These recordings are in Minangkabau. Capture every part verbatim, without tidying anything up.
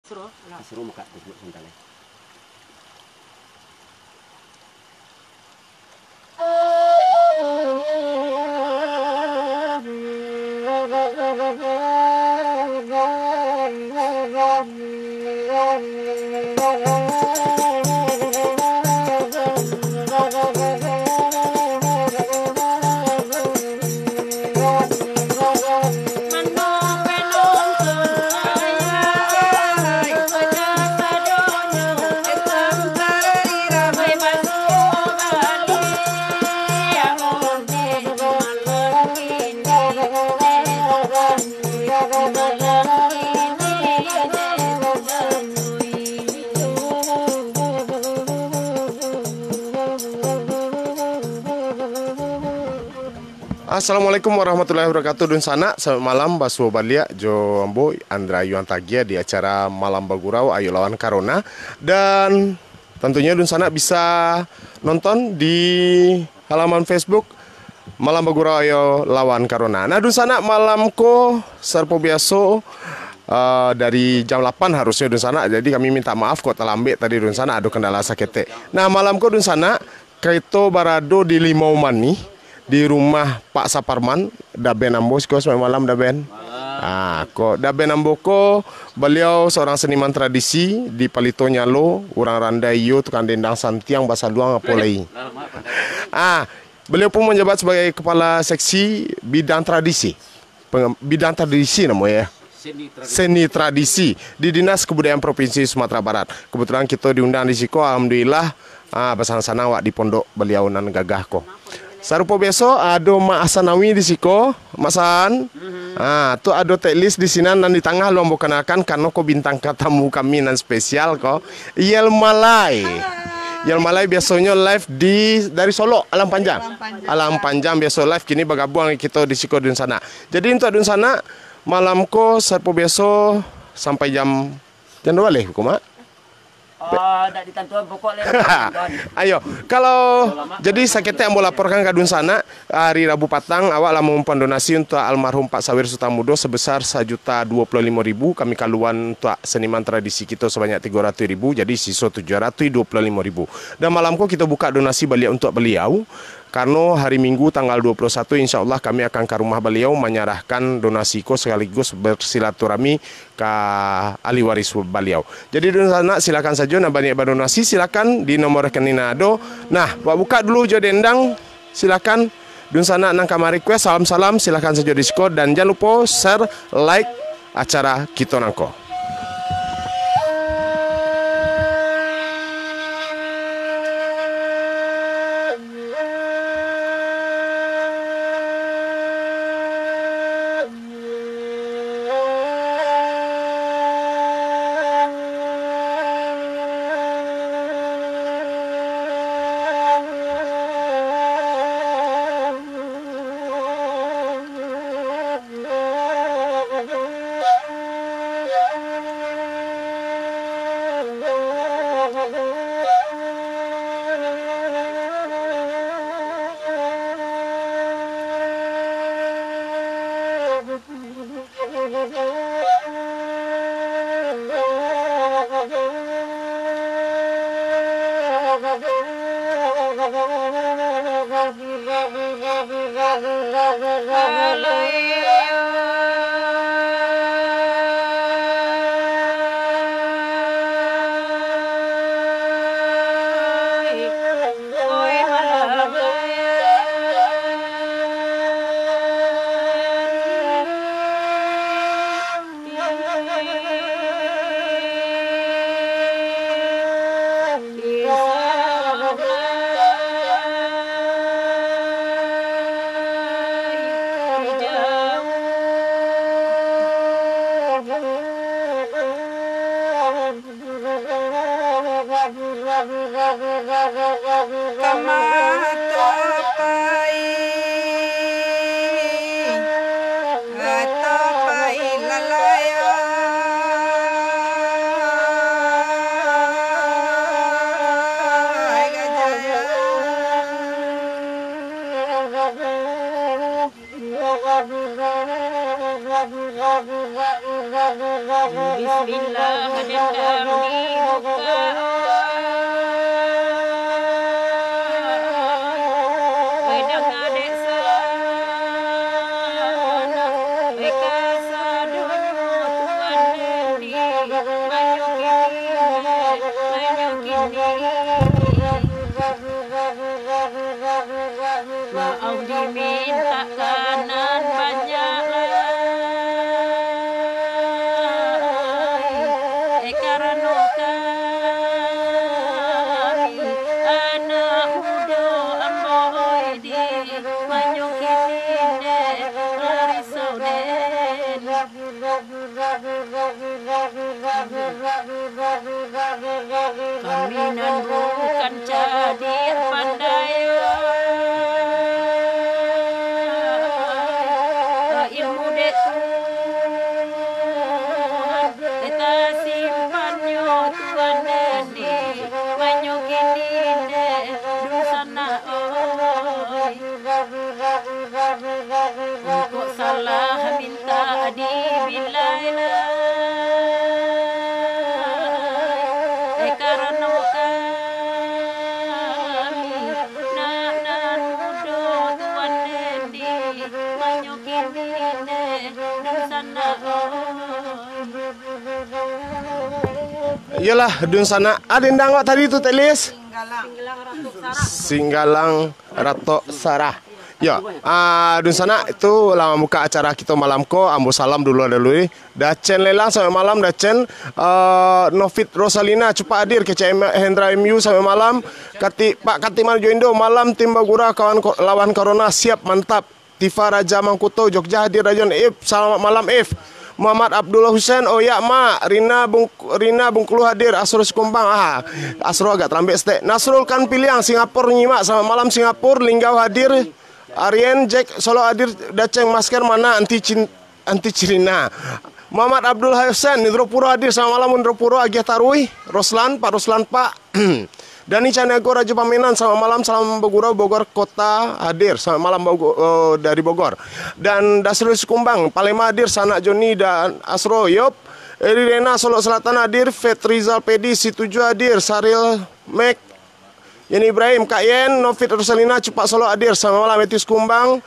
Disuruah mukak Facebook sebentar, eh. Assalamualaikum warahmatullahi wabarakatuh, dunsanak. Selamat malam, basuo baliak jo ambo, Andra Yuan Tagia, di acara Malam Bagurau Ayo Lawan Corona. Dan tantunyo dunsanak bisa nonton di halaman Facebook Malam Bagurau Ayo Lawan Corona. Nah, dunsanak, malam ko sarupo biaso, eh, dari jam lapan harusnyo dunsanak. Jadi kami minta maaf kok talambek tadi dunsanak, ado kendala saketek. Nah, malam ko dunsanak, kito barado di Limau Manih, di rumah Pak Saparman, Daben ambo siko, selamat malam, Daben. Ah, ko Daben ambo ko, baliau seorang seniman tradisi di Palito Nyalo, urang randai iyo, tukang dendang santiang, basaluang, apo lai. Ah, baliau pun manjabat sabagai kepala seksi bidang tradisi. Pengem-, bidang tradisi namo ya? Seni tradisi. Seni tradisi di Dinas Kebudayaan Provinsi Sumatera Barat. Kebetulan kito diundang di siko, alhamdulillah, ah, basanang-sanang awak di pondok baliau nan gagah ko. Sarupo biaso, ado Mak Hasanawi di siko, Mak San. Ah, tu ado Teklis di sinan, nan di tangah lo ambo kenalkan, karano ko bintang tamu kami nan spesial ko, Yel Malai. Yel Malai biasonyo live di, dari Solok, Alam Panjang. Alam Panjang. Alam Panjang biaso live, kini bagabung dengan kito di siko dunsanak. Jadi untuak dunsanak, malam ko sarupo biaso sampai jam, jam duo baleh ko, Mak? Ah, dak ditantuan, pokok lah. Ayo, kalau jadi saketek ambo laporkan ka dunsanak, hari Rabu patang awak lah mangumpuan donasi untuak almarhum Pak Sawir Sutan Mudo sebesar sajuta duo puluah limo ribu, kami kaluan untuak seniman tradisi kito sabanyak tigo ratuih ribu, jadi siso tujuah ratuih duo puluah limo ribu. Dan malam ko kito buka donasi baliak untuak baliau. Karano hari Minggu tanggal duo puluah satu, insya Allah kami akan ka rumah baliau manyarahkan donasi ko, sakaligus bersilaturahmi ka ahli waris baliau. Jadi, dunsanak, silakan sajo, nan baniat badonasi, silakan di nomor rekening nan ado. Nah, buka dulu jo dendang, silakan. Dunsanak nan ka ma-request, salam-salam, silakan sajo di siko, dan jan lupo share, like acara kito nangko. Maaf dimintakan nan banyak lai, eh, karano kami anak mudo ambo, oi, di manyo kini dek lah risau den. Kami nan bukan cadiak pandai, ilmu dek Tuhan, tasimpannyo Tuhan den di manyo kini dek dunsanak, oi. Kok salah mintak dibilai lai, eh, karano kami nak nan mudo Tuhan den di manyo kini dek dunsanak, oi. Iyolah, dunsanak. Ah, dendang awak tadi tu, Telis? Singgalang Ratok Sarah. Yo, ah, dunsanak, itu lah mambuka acara kito malam ko. Ambo salam dulu, dulu, eh. Dacen Lelang, selamat malam, Dacen. Ah, Novit Rosalina, cupak hadir. Kecek M-, Hendra M U, selamat malam. Katik, Pak Katik Marjo Indo, malam tim Bagurau kawan ko-, lawan Corona, siap, mantap. Tifa Raja Mangkuto, Jogja hadir, Rajon. If, selamat malam, If. Muhammad Abdullah Husain, oyak, Mak. Rina Bung-, Rina Bungkulu hadir, Asrul Sikumbang. Ah, Asrul agak tarambek setek. Nasrul Kan Piliang, Singapura nyimak. Selamat malam, Singapura. Linggau hadir. Arien, Jack, Solo hadir, Daceng, masker mana? Anti cin-, anti Cina. Muhammad Abdul Hasan, Indropuro hadir, selamat malam Indropuro, Agiah Taruih, Roslan, Pak Roslan, Pak. Dani Caniago, Rajo Pamenan, selamat malam, salam Bagurau, Bogor Kota hadir, selamat malam Bogo-, eh, dari Bogor. Dan Dasril Sikumbang, Palema hadir, Sanak Joni dan Asro, yop. Eri Rena, Solok Selatan hadir, Fetrizal Pedi, Situju hadir, Saril Mek, Yani Ibrahim, Kak Yen, Novit Rosalina, Cupak Solok hadir, selamat malam, Etis Kumbang.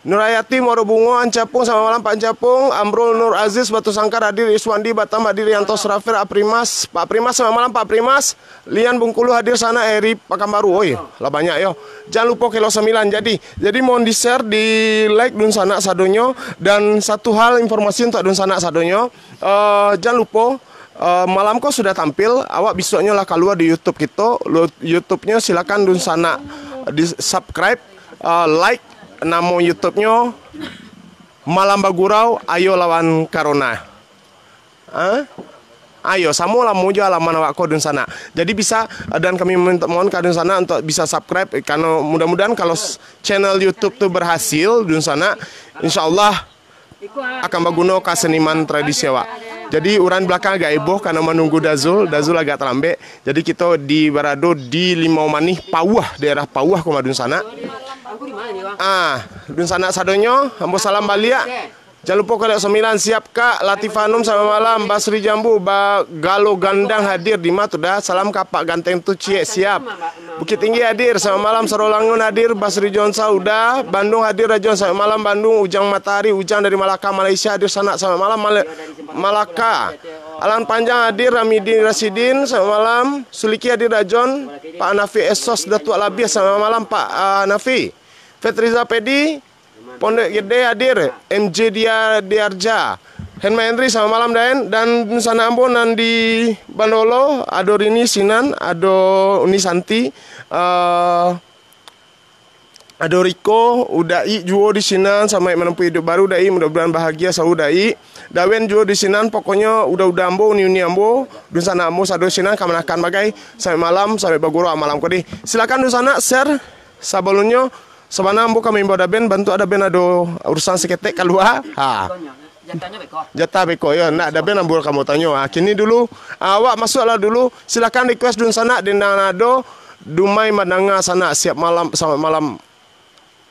Nurayati Muaro Bungo, Ancapung, selamat malam, Pak Ancapung. Amrul Nur Aziz, Batu Sangkar hadir, Iswandi, Batam hadir, Yanto Surafir, Aprimas, Pak Primas, selamat malam, Pak Primas. Lian Bungkulu hadir, Sanak Eri Pakanbaru. Oi, lah banyak yo. Jangan lupa Kelok Sembilan. Jadi, jadi mohon di-share, di-like dunsanak sadonyo. Dan satu hal informasi untuk dunsanak sadonyo. Eh, jangan lupa, eh, malam ko sudah tampil, awak bisuaknyo lah kalua di YouTube kito. Lu-, YouTube-nyo silakan dunsanak di-subscribe, eh, like, namo YouTube-nyo Malam Bagurau, Ayo Lawan Corona. Ha? Ayo, samo lamo jo alaman awak ko, dunsanak. Jadi bisa, eh, dan kami meminta mohon ka dunsanak untuk bisa subscribe, eh, karena mudah-mudahan kalau s-, channel YouTube tu berhasil, dunsanak, insyaallah akan baguno ka seniman tradisi awak. Jadi, urang di balakang agak heboh karena manunggu Dazul. Dazul agak talambek. Jadi, kito di barado di Limau Manih, Pauah, daerah Pauah, ko mah dunsanak. Ah, dunsanak sadonyo, ambo salam baliak. Jangan lupa Kelok Sembilan, siap, Kak. Latifah Anum, selamat malam. Basri Jambu, ba-, Galo Gandang hadir di ma tu dah. Salam ka Pak Ganteng tu, ciek, siap. Bukittinggi hadir, selamat malam. Sarolangun hadir, Basri Jonsa udah. Bandung hadir, Rajon, selamat malam. Bandung, Ujang Matahari, Ujang dari Malaka, Malaysia hadir, Sanak, selamat malam. Mal-, Malaka. Alang Panjang hadir, Ramidi Rasidin, selamat malam. Suliki hadir, Rajon. Pak Nafi Esos, Datuak Labiah, selamat malam, Pak, ah, Nafi. Fetriza Pedi, Pondok Gede hadir, M J Dia Diarja. Henma Henry, selamat malam, Daen. Dan sanak ambo nan di Bandolo, ado Rini sinan, ado Uni Santi, eh, ado Riko, Udai juo di sinan, selamat menempuh hidup baru, Dai, mudah-mudahan bahagia selalu, Dai. Dawen juo di sinan, pokoknyo uda-uda ambo, uni-uni ambo, dunsanak ambo sado sinan, kamanakan bagai, sampai malam, sampai bagurau malam ko deh. Silakan dunsanak share, sabalunnyo, sabana ambo ka maimbau Daben, bantuak Daben ado urusan saketek kalua. Ha. Jatanyo beko. Jatah beko, yo. Nak Daben ambo ka ambo tanyo. Ha, kini dulu, awak masuaklah dulu. Silakan request dunsanak, dendang nado, Dumai Mandanga Sanak, siap malam, selamat malam.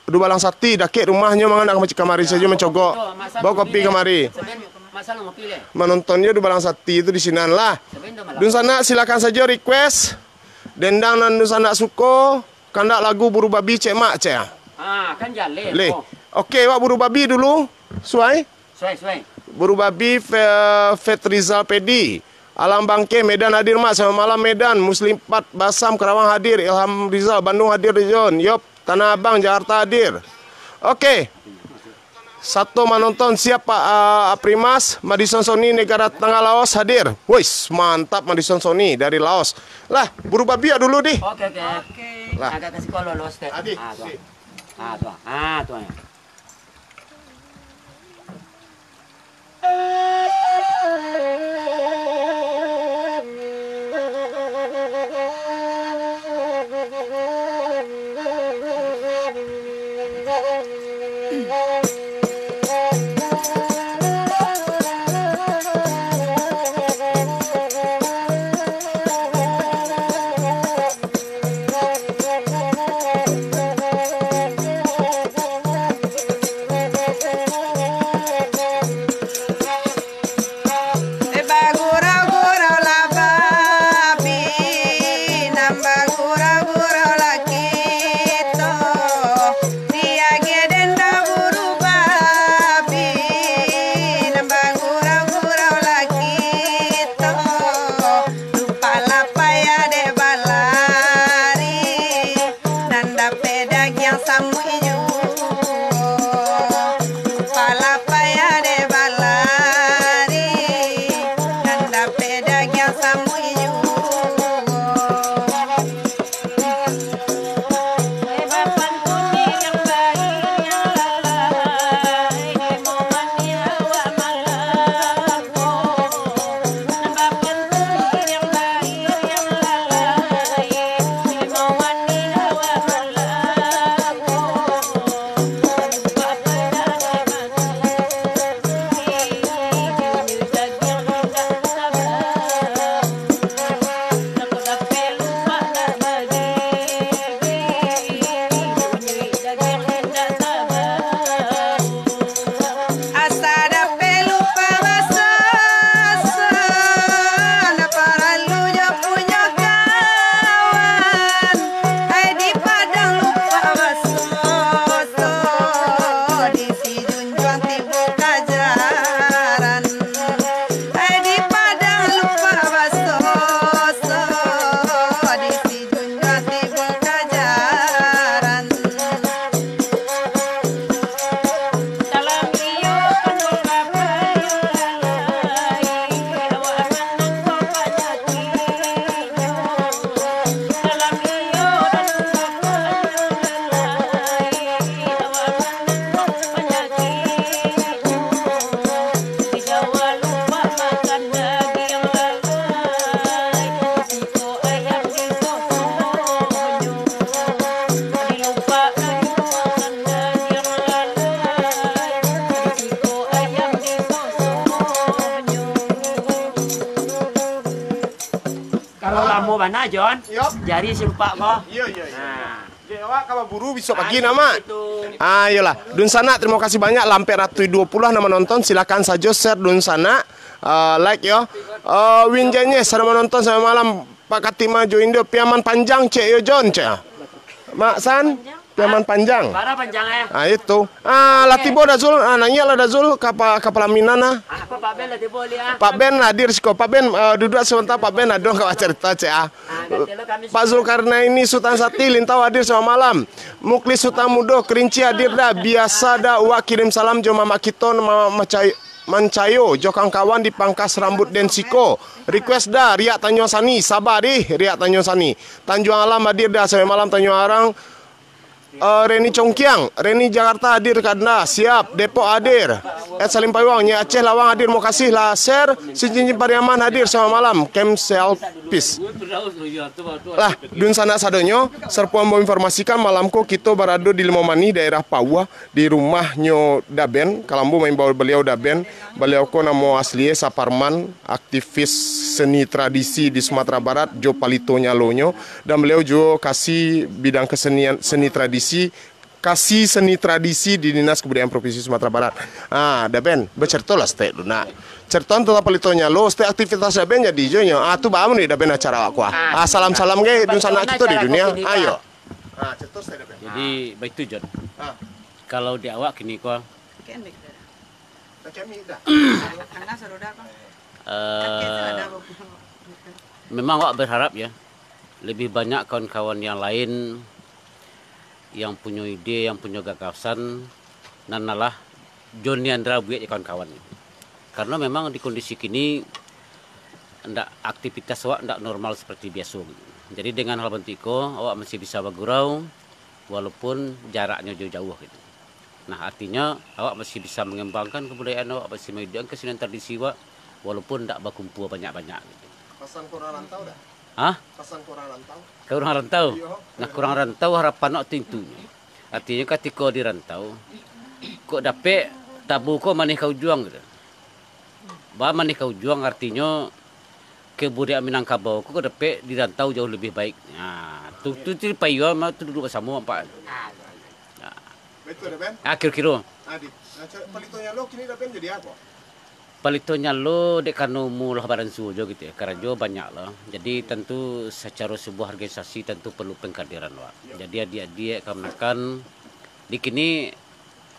Dubalang Sati, dakek rumahnyo, mangan nak kamari sajo mancogok. Bawa kopi kamari. Manonton jo Dubalang Sati tu di sinan lah. Dunsanak silakan sajo request. Dendang nan dunsanak suko, kandak lagu Buru Babi, cek mak, cek ah. Ah, kan jaleh. Leh. Oh. Oke, wak Buru Babi dulu, suai. Suai, suai. Buru Babi, Fe-, Fetrizal Pedi. Alang Bangkeh, Medan hadir, Mak. Selamat malam, Medan. Muslim Pat Basam, Karawang hadir. Ilham Rizal, Bandung hadir, John. Yop, Tanah Abang, Jakarta hadir. Oke. Sato manonton, siap, Pak, ah, Aprimas. Madison Sony, Negara Tengah Laos hadir. Wis, mantap, Madison Sony dari Laos. Lah, Buru Babi dulu, di. Oke, oke. Oke. Lah. Agak ke siko lolos, Tek. Adi, Ah, tu. Di. Ah, tu. Ah, tu. Bagurau-gurau lah babi, nan bagurau-gurau lah kito. Diagiah den dek buru babi, nan bagurau-gurau lah kito. Lupa lah payah dek balari, nan dapek dagiang samuik juo. Lupa lah payah dek balari, nan dapek dagiang samuik juo. Asa dapek lupa baso-so, ndak paralu jo punyo kawan. Ai di Padang lupa baso-so, di Sijunjuang tibo ka jaran. Ai di Padang lupa baso-so, di Sijunjuang tibo ka jaran. Dalam iyo kandung bapa iyo lalai, awak manang ko panyakiknyo. Dalam iyo kandung bapa iyo lalai, awak manang ko panyakiknyo. Di Jawa lupa makan dagiang lalai. Kalau lamo bana, Jon, Yo. Jari silupak ko. Iyo, iyo, iyo. Nah. Dek awak ka baburu bisuak pagi, Mak. Ah, iyolah. Dunsanak, terima kasih banyak. Lampek ratuih duo puluah nan manonton. Silakan sajo share Dunsanak. Ah, like yo. Ah, Win Jenyes, sadang manonton, selamat malam. Pak Katima jo Indo, piaman panjang, cek yo, Jon, cek. Mak San, piaman panjang. Bara panjang, eh? Ah, itu. Ah, lah tibo dah, Zul. Ah, naiak lah dah, Zul, ka pa-, ka palaminan, ah. Ah, apa Pak Ben lah tibo, Li, ah? Pak Ben hadir siko. Pak Ben, ah, duduak sabanta, Pak Ben, ado ka bacarito, cek, ah. Ah, dah telo kami Pak Zulkarnaini Sutan Sati, Lintau hadir, selamat malam. Muklis Sutan Mudo, Kerinci hadir dah. Biasa dah, wak kirim salam jo mamak kito, Mamak Macai-, Mancayo, jo kawan-kawan di pangkas rambut den siko. Request dah, Riak Tanjuang Sani. Saba dih, Riak Tanjuang Sani. Tanjuang Alam hadir dah, sampai malam Tanjuang Arang. Eh, Reni Congkiang, Reni Jakarta hadir ka anda. Siap, Depok hadir. Ed Salim Paiwang, Nyai Aceh Lawang hadir, mokasih lah share. Cincin Pariaman hadir, selamat malam. Kem Selfis. Lah, dunsanak sadonyo, Serpong mau informasikan malam ko kito barado di Limau Manih, daerah Pauah. Di rumahnyo Daben, Kalambo maimbau baliau Daben, baliau ko namo aslie Saparman, aktivis seni tradisi di Sumatera Barat jo palito nyalonyo, dan baliau juo kasi bidang kesenian, seni tradisi, kasi seni tradisi di Dinas Kebudayaan Provinsi Sumatera Barat. Ah, Daben, bacaritolah saketek dulu nak. Carito tantang palito nyalo, saketek aktivitas Daben jadi jo nyo. Ah, tu baa mun Daben acara awak ko. Ah, salam-salam ge dunsanak kito di dunia. Ayo. Ah, carito saketek Daben. Jadi, baitu, Jon. Ah. Kalau di awak kini ko, Eh, memang awak berharap ya, lebih banyak kawan-kawan yang lain yang punyo ide, yang punyo gagasan, nan alah Joni Andra buek jo kawan-kawan. Karena memang di kondisi kini, ndak, aktivitas awak ndak normal seperti biaso gitu. Jadi dengan hal bantuak iko, awak masih bisa bagurau, walaupun jaraknyo jauah-jauah gitu. Nah, artinyo awak masih bisa mangembangkan kabudayaan awak, masih maiduikkan kesenian tradisi awak, walaupun ndak bakumpua banyak-banyak gitu. Pasan ka urang rantau dah? Hah? Pasan ka urang rantau? Ka urang rantau? Iyo. Nah, ka urang rantau harapan awak tu intinyo. Artinyo katiko di rantau, kok dapek tabu ko manih ka ujuang gitu. Ba manih ka ujuang artinyo kabudayaan Minangkabau ko dapek di rantau jauh lebih baik. Nah, tu, tu, tu payuang tu duduk basamo ampek. Nah. Betul dah, Ben? Ah, kiro-kiro. Adi. Nah, ca-, palito nyalo kini dah, Ben, jadi apo? Palito nyalo dek karano umua lah baransuo jo gitu ya. Karajo banyak lah. Jadi tentu secara sebuah organisasi tentu perlu pengkaderan, Wak. Ya. Jadi adiak-adiak kamanakan di kini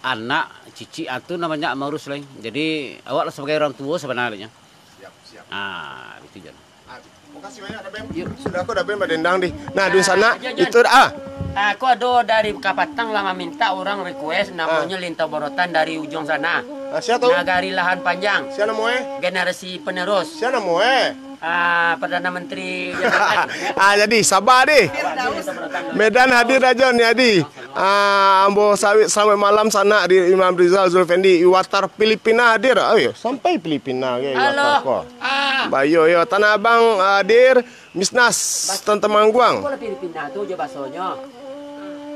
anak, cicik, ah, tu nan banyak maurus lai. Jadi, awak lah sabagai urang tuo sabananyo. Siap, siap. Ah, itu jan. Ah, makasih banyak, Daben. Yuk. Sudah ko Daben badendang di. Nah, Dunsanak, itu, ah. Ah, ko ado dari Kapatang lah maminta urang request namonyo Lintau Barotan dari Ujuang Sanak. Ah, sia tu? Nagari Lahan Panjang. Sia namo e? Generasi penerus. Sia namo e? Ah, Perdana Menteri. Ah, jadi, sabar deh. Medan hadir dah, Jon, jadi. Ah, ambo sawit, selamat malam sanak di Imam Rizal Zulfendi. Iwatar Filipina hadir. Oh, iyo, sampai Filipina ke Iwatar ko. Ah. Bayo, yo. Tanah Abang hadir. Misnas, Tan Temangguang. Ko lah Filipina tu je bahasonyo.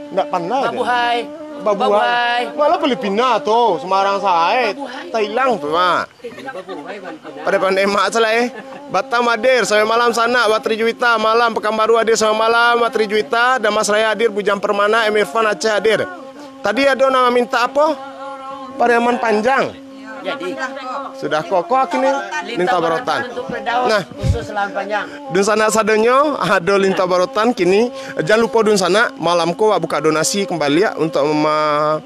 Ndak pandai deh. Babuhai. Babuhai. Babuhai. Malah Filipina tu, sembarang sae. Babuhai. Thailand tu, ha. Pandai-pandai mak salah, eh. Batam hadir, sampai malam sanak, Watri Juwita, malam Pekanbaru hadir, sampai malam, Watri Juwita, Damas Raya hadir, Bujang Permana, M Irfan Aceh hadir. Tadi ado nan minta apo? Pariaman Panjang. Jadi. Sudah kokoh kini, Lintau Barotan. Nah, khusus Lahan Panjang. Dunsanak sadonyo, ado Lintau Barotan kini. Jan lupo Dunsanak, malam ko wak buka donasi kembali ya, untuk mema-,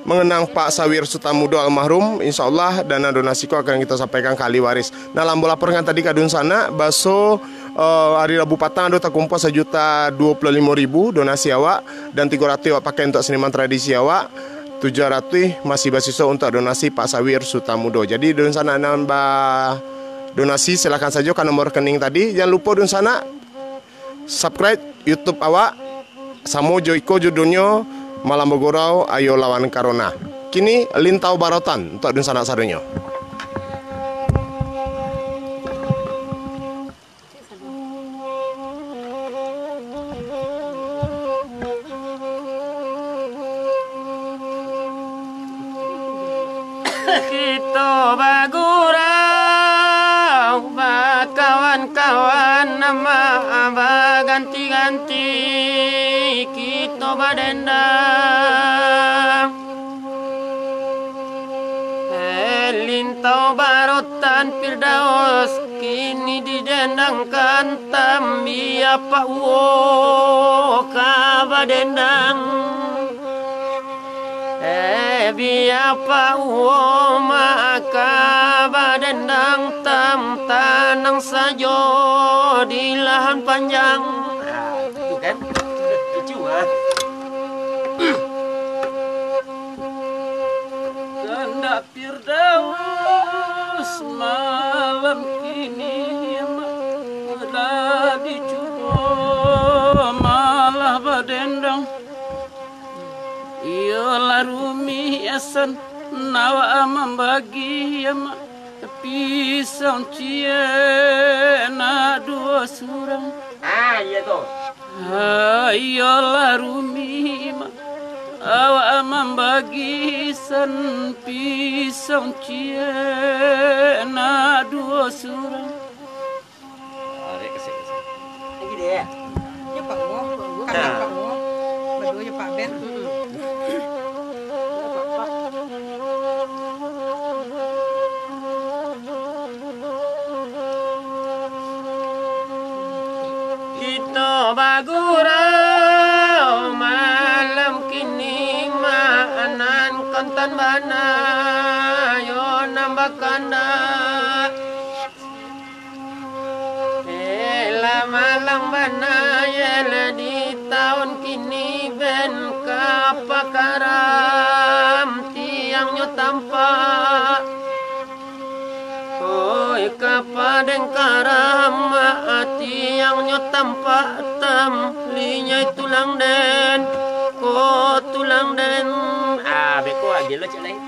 mengenang Pak Sawir Sutan Mudo almarhum, insyaallah dana donasi ko akan kita sampaikan ka ahli waris. Nah, lah ambo laporkan tadi ka Dunsanak, baso, eh, hari Rabu patang ado takumpua sajuta duo puluah limo ribu donasi awak, dan tigo ratuih awak pakai untuk seniman tradisi awak, tujuah ratuih masih basiso untuk donasi Pak Sawir Sutan Mudo. Jadi, Dunsanak nan ba donasi, silakan sajo ka nomor rekening tadi. Jan lupo Dunsanak, subscribe YouTube awak, samo jo iko judulnyo, Malam Bagurau, Ayo Lawan Corona. Kini, Lintau Barotan untuk Dunsanak sadonyo. Kito bagurau, bakawan-kawan, nama baganti-ganti, kito badendang. Eh, Lintau Barotan Firdaus, kini didendangkan, tambia Pak Uwo ka badendang. Eh, bia Pak Uwo maka badendang, tam tanang sajo di Lahan Panjang. Ah, itu kan? Lucu, ah. Kandak Firdaus malam kini, mak, lah dicubo malah badendang. Iyolah Rumi Hasan, awak mambagi, mak, pisang ciek nak duo surang. Ah, iyo tu. Ayolah Rumi, mak, awak mambagi san pisang ciek nak duo surang. Tarik ke sini. Lagi deh. Ya, Pak Mo. Kan Pak Mo. Berdua ya, Pak Ben. Kito bagurau malam kini, mak, nan kontan bana, yo. Kandak. Eh, lah malang bana, yo lah di taun kini ben ka pakaram tiangnyo tampak. Oi, ka padeng karam, tiangnyo tampak tam, linyai tulang den, ko tulang den. Ah, beko aja lo cek lain.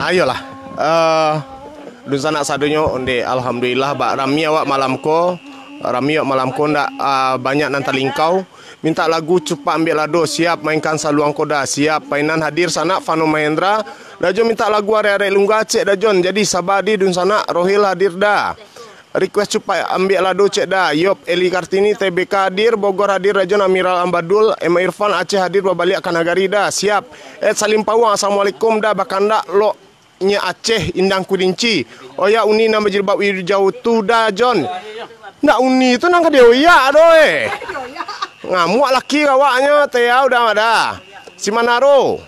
Ayolah. Eh, Dunsanak sadonyo, onde, alhamdulillah, bak rami awak malam ko. Rami awak malam ko, ndak, ah, banyak nan talingkau. Mintak lagu Cupak Ambiak Lado, siap. Mainkan Saluang Koda, siap. Painan hadir sanak Fano Mahendra. Dajon mintak lagu Arek-arek Lungga, cek Dajon. Jadi saba di dunsanak, Rohil hadir da. Request Cupak Ambiak Lado, cek da. Yop, Eli Kartini, T B K hadir, Bogor hadir, Dajon Amiral Ambadul, M Irfan, Aceh hadir, babaliak ka nagari da. Siap. Ed Salim Pawang, assalamualaikum da, bakandak lok Nyi Aceh Indang Kurinci. Oya Uni nan bajilbab ijau tu da, Jon. Ndak Uni tu nan ka dioyak doh, eh. Ngamuak laki awaknyo, teh, udah ada. Si Manaro.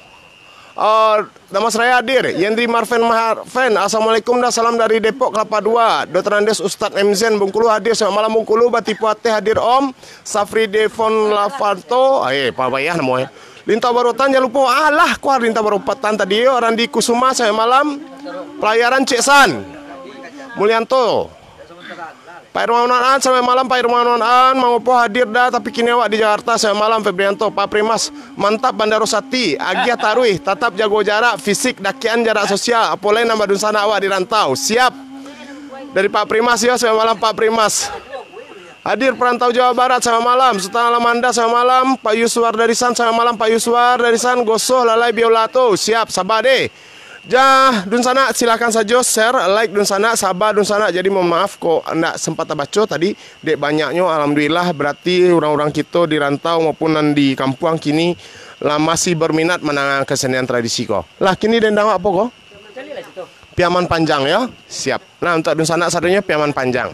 Eh, Damas Raya hadir. Yendri Marven Marven. Assalamualaikum dah, salam dari Depok Kelapa Dua. Dokter Andes Ustadz M Zen Bengkulu hadir. Selamat malam Bengkulu. Batipu Ateh hadir Om. Safri Devon Lavanto. Eh, payah namo, eh. Lintau Barotan, jan lupo. Alah, kuah Lintau Barotan tadi yo. Randi Kusuma, selamat malam. Pelayaran Cek San. Mulianto. Pak Irmawan An, selamat malam, Pak Irmawan An. Mangopo hadir dah, tapi kini awak di Jakarta. Selamat malam, Febrianto. Pak Primas, mantap Bandaro Sati. Agiah taruih, tatap jago jarak, fisik, dakian jarak sosial. Apolai nambah dunsanak awak di rantau. Siap. Dari Pak Primas yo, selamat malam, Pak Primas. Hadir Perantau Jawa Barat, selamat malam. Sultan Alamanda, selamat malam. Pak Yuswar Darisan, selamat malam, Pak Yuswar Darisan. Gosoh lalai biola tu. Siap, saba deh. Jah, dunsanak, silakan sajo share, like dunsanak, saba dunsanak. Jadi, mohon maaf kok ndak sempat tabaco tadi, dek banyaknyo, alhamdulillah, berarti urang-urang kito di rantau maupun nan di kampuang kini lah masih berminat mandangar kesenian tradisi ko. Lah, kini dendang apo ko? Piaman panjang, yo? Siap. Nah, untuak dunsanak sadonyo, piaman panjang.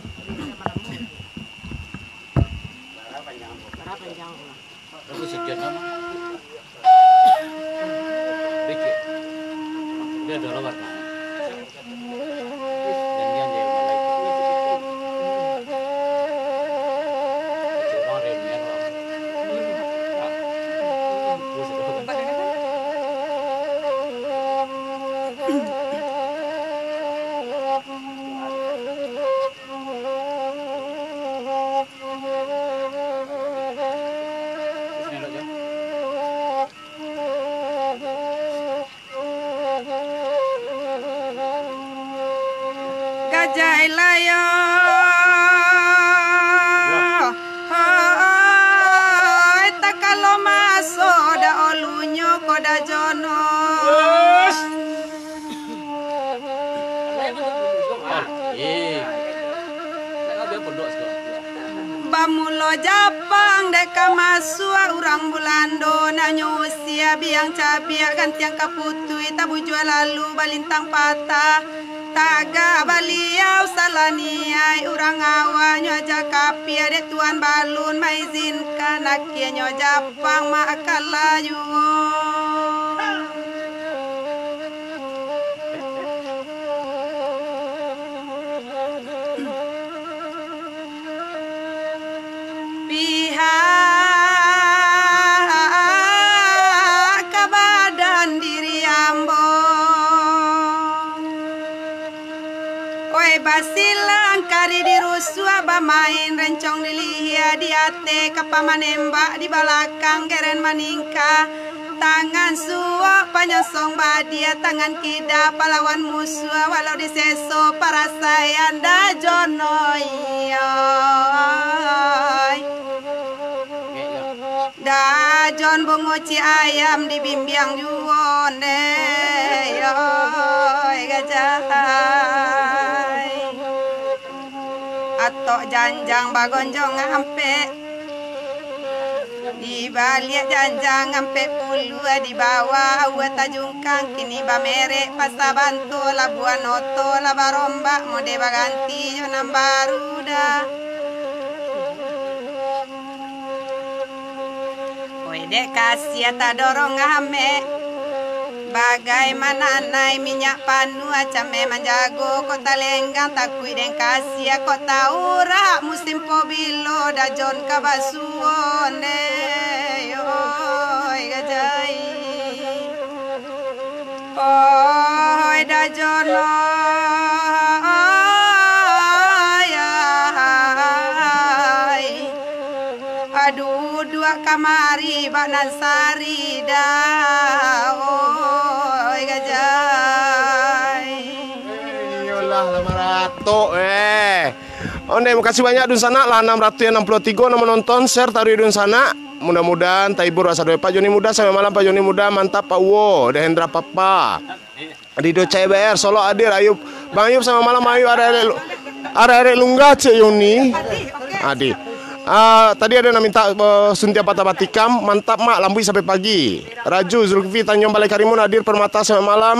Gajah ilayo, oi, takalo maso da olunyo ko da jono. Bamulo Japang dek ka masuak urang Bulando, nanyo usia biang cabiak gantiang ka putuih, tabujua lalu balintang patah. Tagak baliau salaniai urang awaknyo aja kapia dek Tuan Balun maizinkan akienyo Japang ma kalajuo. Pihak ka badan diri ambo. Oi, basilang kari di rusuah, bamain rencong di lihia, di ateh kapa manembak, di balakang geren maningka. Tangan suok panyosong badia, tangan kida palawan musuah, walau diseso parasaian da jono iyo. Da jon bunguci ayam dibimbiang juo nde, yoi gajah ai. Atok janjang bagonjong ampek. Di baliak janjang ampek puluah, di bawah aua tajungkang, kini bamerek Pasa Banto, Labuan Oto lah barombak, mode baganti jo nan baru dah. Oi, dek kasiah tadorong amek. Bagai mananai minyak panuah, cameh manjago kota lenggang, takuik den kasiah kota urak, musim pobilo dajon ka basuon deh, oi gajai. Oi dajon, oi ai. Aduh, duduak kamari bak nan sarida, oi gajai. Iyolah, lah maratok, eh. Ondeh, makasih banyak, Dunsanak, lah anam ratuih anam puluah tigo nan manonton, share taruih Dunsanak. Mudah-mudahan tahibur asa doe. Pak Joni Muda, selamat malam, Pak Joni Muda, mantap, Pak Uwo, Dehendra Papa. Rido C B R, Solok hadir, Ayub. Bang Ayub, selamat malam, Ayub. Arek-arek lu-, arek-arek Lungga, Cek Yuni. Adi. Ah, tadi ada nak minta, eh, suntiang patah batikam, mantap, Mak, lambuik sampai pagi. Raju, Zulkifli, Tanjung Balai Karimun hadir, Permata, selamat malam.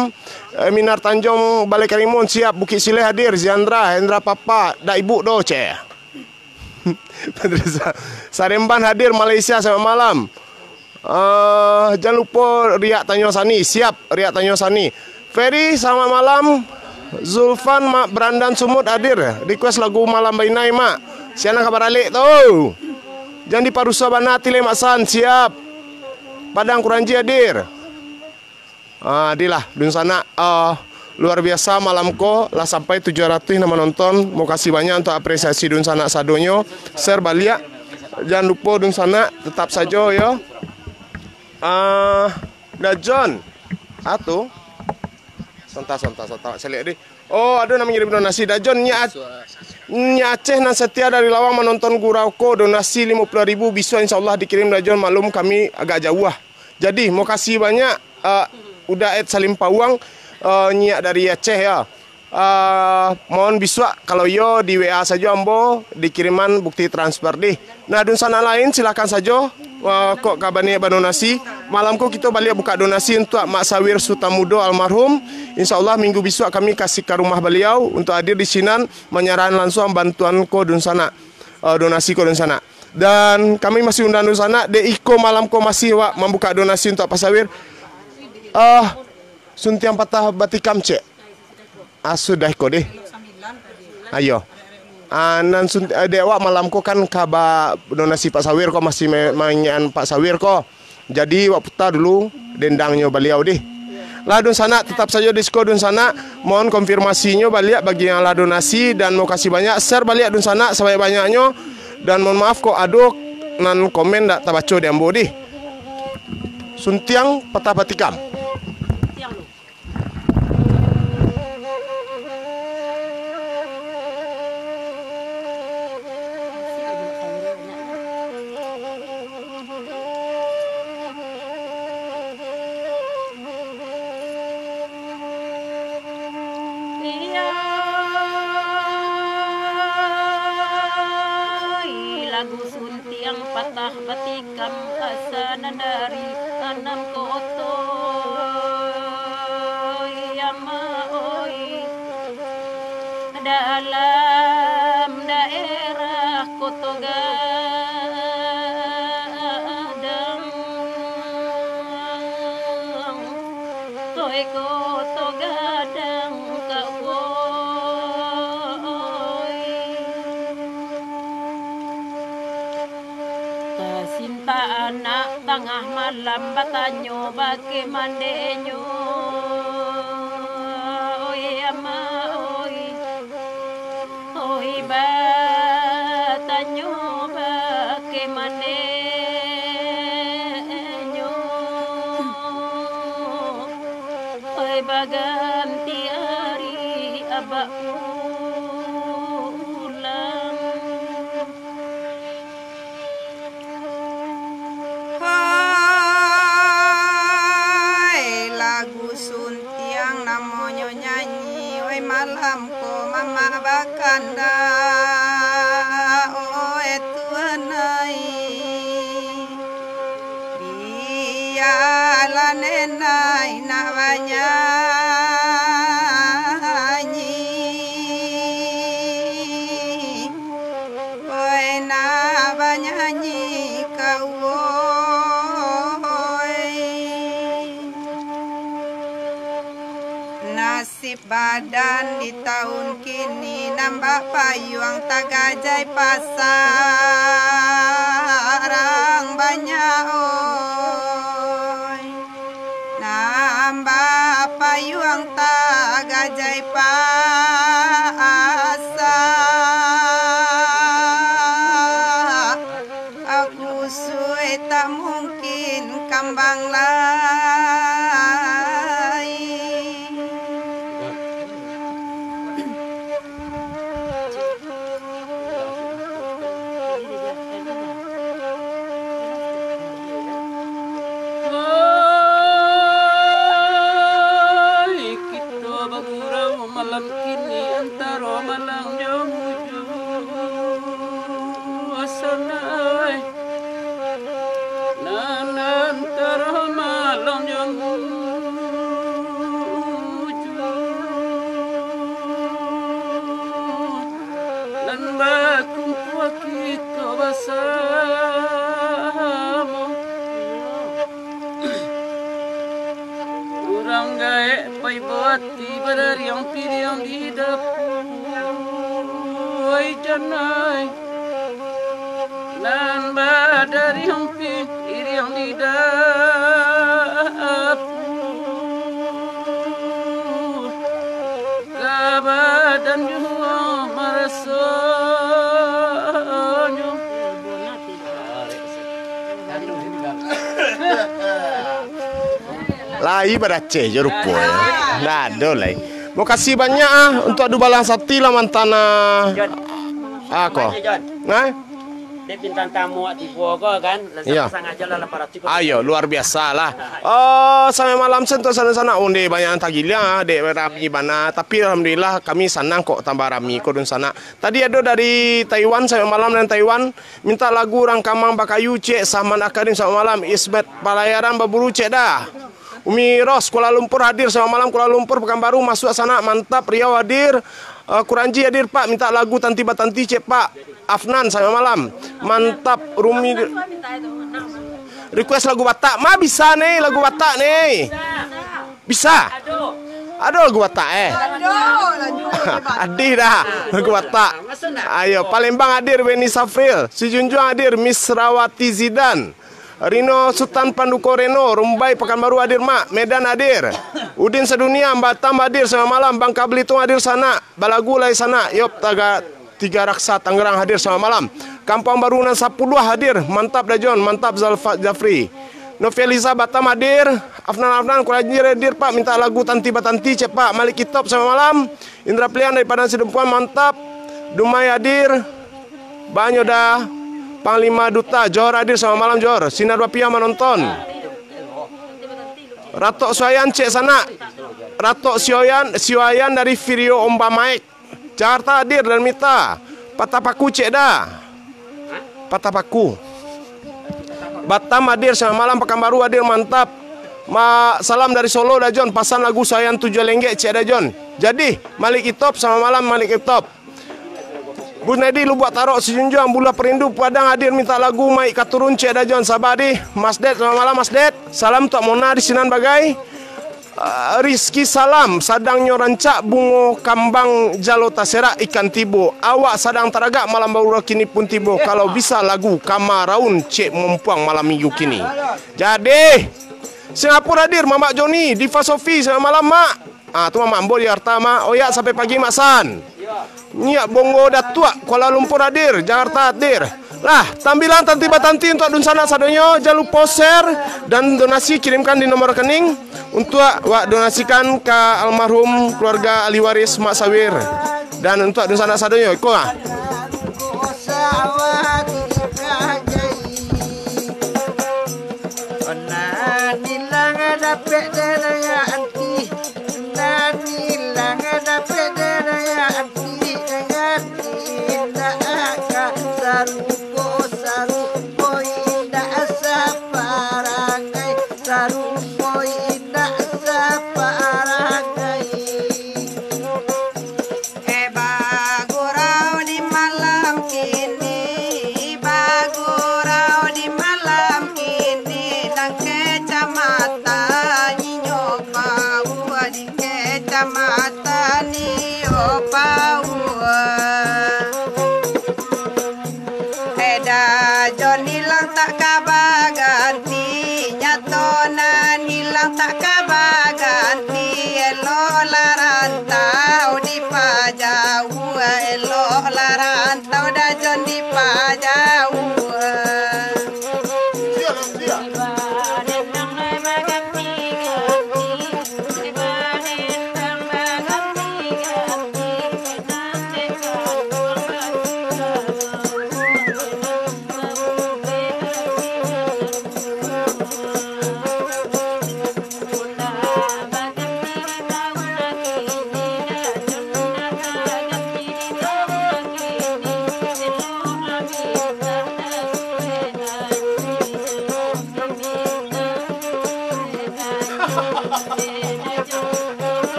Eh, Minar Tanjung Balai Karimun, siap, Bukik Sileh hadir, Ziandra, Hendra Papa, dak ibuk doh, Cek. Padahal Sa-, Saremban hadir Malaysia, selamat malam. Ah, jan lupo Riak Tanyo Sani, siap Riak Tanyo Sani. Ferry, selamat malam. Zulfan, Mak Brandan Sumut hadir, request lagu Malam Bainai, Mak. Sianang ka baralek tu. Jan diparuso bana ati lai, Mak San, siap. Padang Kuranji hadir. Ah, adilah, Dunsanak, ah, luar biasa malam ko, lah sampai tujuah ratuih nan manonton. Mokasih banyak untuk apresiasi Dunsanak sadonyo. Share baliak. Jan lupo Dunsanak, tetap sajo yo. Ah, Dajon. Atu. Sonta, sonta, sonta. Caliak deh. Oh, ado nan mangirim donasi. Dajon, Nyiak Ac-, Nyiak Aceh nan setia dari Lawang manonton gurau ko, donasi limo puluah ribu, bisuak insya Allah dikirim Dajon, maklum kami agak jauah. Jadi, mokasih banyak, eh, Uda Ed Salim Pawang, eh, Nyiak dari Aceh, ya. Eh, mohon bisuak, kalau iyo di W A sajo ambo, dikiriman bukti transfer dih. Nah, Dunsanak lain, silakan sajo, eh, kok ka baniaik badonasi. Malam ko kito baliak buka donasi untuak Mak Sawir Sutamudo almarhum. Insya Allah, minggu bisuak kami kasih ka rumah baliau untuak hadir di sinan, manyarahan lansuang bantuan ko Dunsanak, eh, donasi ko Dunsanak. Dan kami masih undang Dunsanak, dek iko malam ko masih awak mambuka donasi untuak Pak Sawir. Ah, suntiang patah batikam, cek. Ah, sudah iko deh. Ayo. Ah, nan sun-, eh, dek awak malam ko kan ka badonasi Pak Sawir ko, masih ma-, manyiakan Pak Sawir ko. Jadi, awak puta dulu dendangnyo baliau deh. Lah, Dunsanak, tetap sajo di siko, Dunsanak. Mohon konfirmasinyo baliak bagi yang lah donasi, dan mokasih banyak. Share baliak, Dunsanak, sabanyak-banyaknyo. Dan mohon maaf kok ado nan komen dak tabaco di ambo deh. Suntiang patah batikam. Lagu Tiang patah batikam, asa nan dari anam koto. Oi, ama oi, dalam daerah Koto Gadang. Oi, Koto Gadang, Kak, woi. Tasinta anak tangah malam batanyo, bakamanenyo, oi ama oi, oi batanyo, bakamanenyo, oi baganti ari abak pulang. Hai, lagu suntiang namonyo nyanyi, wai malam ko mamak bakanda, oi. Badan di taun kini nambah payuang tagajai pasarang banyak oi. Nambah payuang tagajai pasarang. Aku suwe tak mungkin kambang lai. Hai, kito bagurau malam kini antaro malang jo mujua sanai. Nan antaro malang jo mujua, nan bakumpua kito basamo. Urang gaek paibo ati badariang piriang di dapua, oi janai. Nan badariang piriang di dapua, ka badan juo marasonyo. Lai badaceh jo rupo, yo. Ndak ado lai. Makasih banyak, ah, untuak dubalang sati lah mantana. Ah, ko. Nah? Dek bintang tamu wak tibo ko kan, lah. Iya. Sangaja lah lapan ratus ko. Ayo, luar biasa lah. Oh, sampai malam sen tu sanak-sanak. Onde banyak yang tagilia, ah, dek rami bana. Tapi alhamdulillah kami sanang kok tambah rami ko dunsanak. Tadi ado dari Taiwan, sampai malam dari Taiwan. Minta lagu Urang Kamang Bakayu, Cek Sahman Akarim, selamat malam. Ismet Palayaran baburu, Cek dah. Umi Ros, Kuala Lumpur hadir, selamat malam Kuala Lumpur, Pekanbaru, masuak sanak, mantap. Riau hadir, eh, Kuranji hadir, Pak, minta lagu Tanti Batanti, Cek, Pak. Afnan, selamat malam. Mantap, Rumi. Request lagu Batak, ma bisa ni, lagu Batak ni. Bisa? Ado lagu Batak, eh? Ado, lagu Batak. Adih dah, lagu Batak. Ayo, Palembang hadir, Weni Safril. Sijunjuang hadir, Miss Rawati Zidan. Rino Sutan Panduko Reno, Rumbai Pekanbaru hadir, Mak. Medan hadir. Udin Sadunia, Batam hadir, selamat malam. Bangka Belitung hadir, sanak. Balagu lai sanak. Yop, taga Tiga Raksa Tangerang hadir, selamat malam. Kampung Baru nan sapuluah hadir, mantap Dajon, mantap Zalfa Jafri. Novializa Batam hadir, Afnan Afnan Kuranji hadir, Pak, minta lagu Tanti Batanti, Cek, Pak. Malik Kitop, selamat malam. Indra Pilihan dari Padang Sidempuan, mantap. Dumai hadir, banyo dah. Panglima Duta, Johor hadir, selamat malam, Johor. Sinar Bapiah manonton. Ratok Suayan, Cek, sanak. Ratok Sioyan, Sioyan dari Video Omba Maek. Jakarta hadir, Darmita. Patah Paku, Cek, dah. Patah Paku. Batam hadir, selamat malam. Pekanbaru hadir, mantap. Ma-, salam dari Solo, Dajon. Pasan lagu Sayang Tujuh Lenggek, Cek, Dajon. Jadi, Malik Itop, selamat malam, Malik Itop. Bus Nedi, Lubuak Tarok, Sijunjuang, Bulah Perindu, Padang hadir, minta lagu Maik Katurun, Cek, Dajon. Sabar, di. Mas Det, selamat malam, Mas Det. Salam untuk Mona di sinan bagai. Ah, Rizky Salam, sadangnyo rancak bungo kambang jalo taserak ikan tibo. Awak sadang taragak malam baru kini pun tibo. Kalau bisa lagu Kamaraun Cek Mompuang malam minggu kini. Jadi, Singapura hadir, Mamak Joni, Diva Sofi, selamat malam, Mak. Ah, tu Mamak Ambo di Jakarta, Mak. Oyak sampai pagi, Mak San. Nyiak Bongo Datuak, Kuala Lumpur hadir, Jakarta hadir. Lah, tambilan Tanti Batanti untuak dunsanak sadonyo, jan lupo share dan donasi kirimkan di nomor rekening untuak wak donasikan ka almarhum keluarga ahli waris Mak Sawir. Dan untuak dunsanak sadonyo, iko ah. Nan ilang dapek dek anti, nan ilang dapek dek anti, anti indak ka sarupo, sarupo indak saparangai, sarupo indak saparangai. Eh, bagurau di malam kini, bagurau di malam kini, dan kecamatan inyo kau di kecamatan. Rantau dajon di pajauah.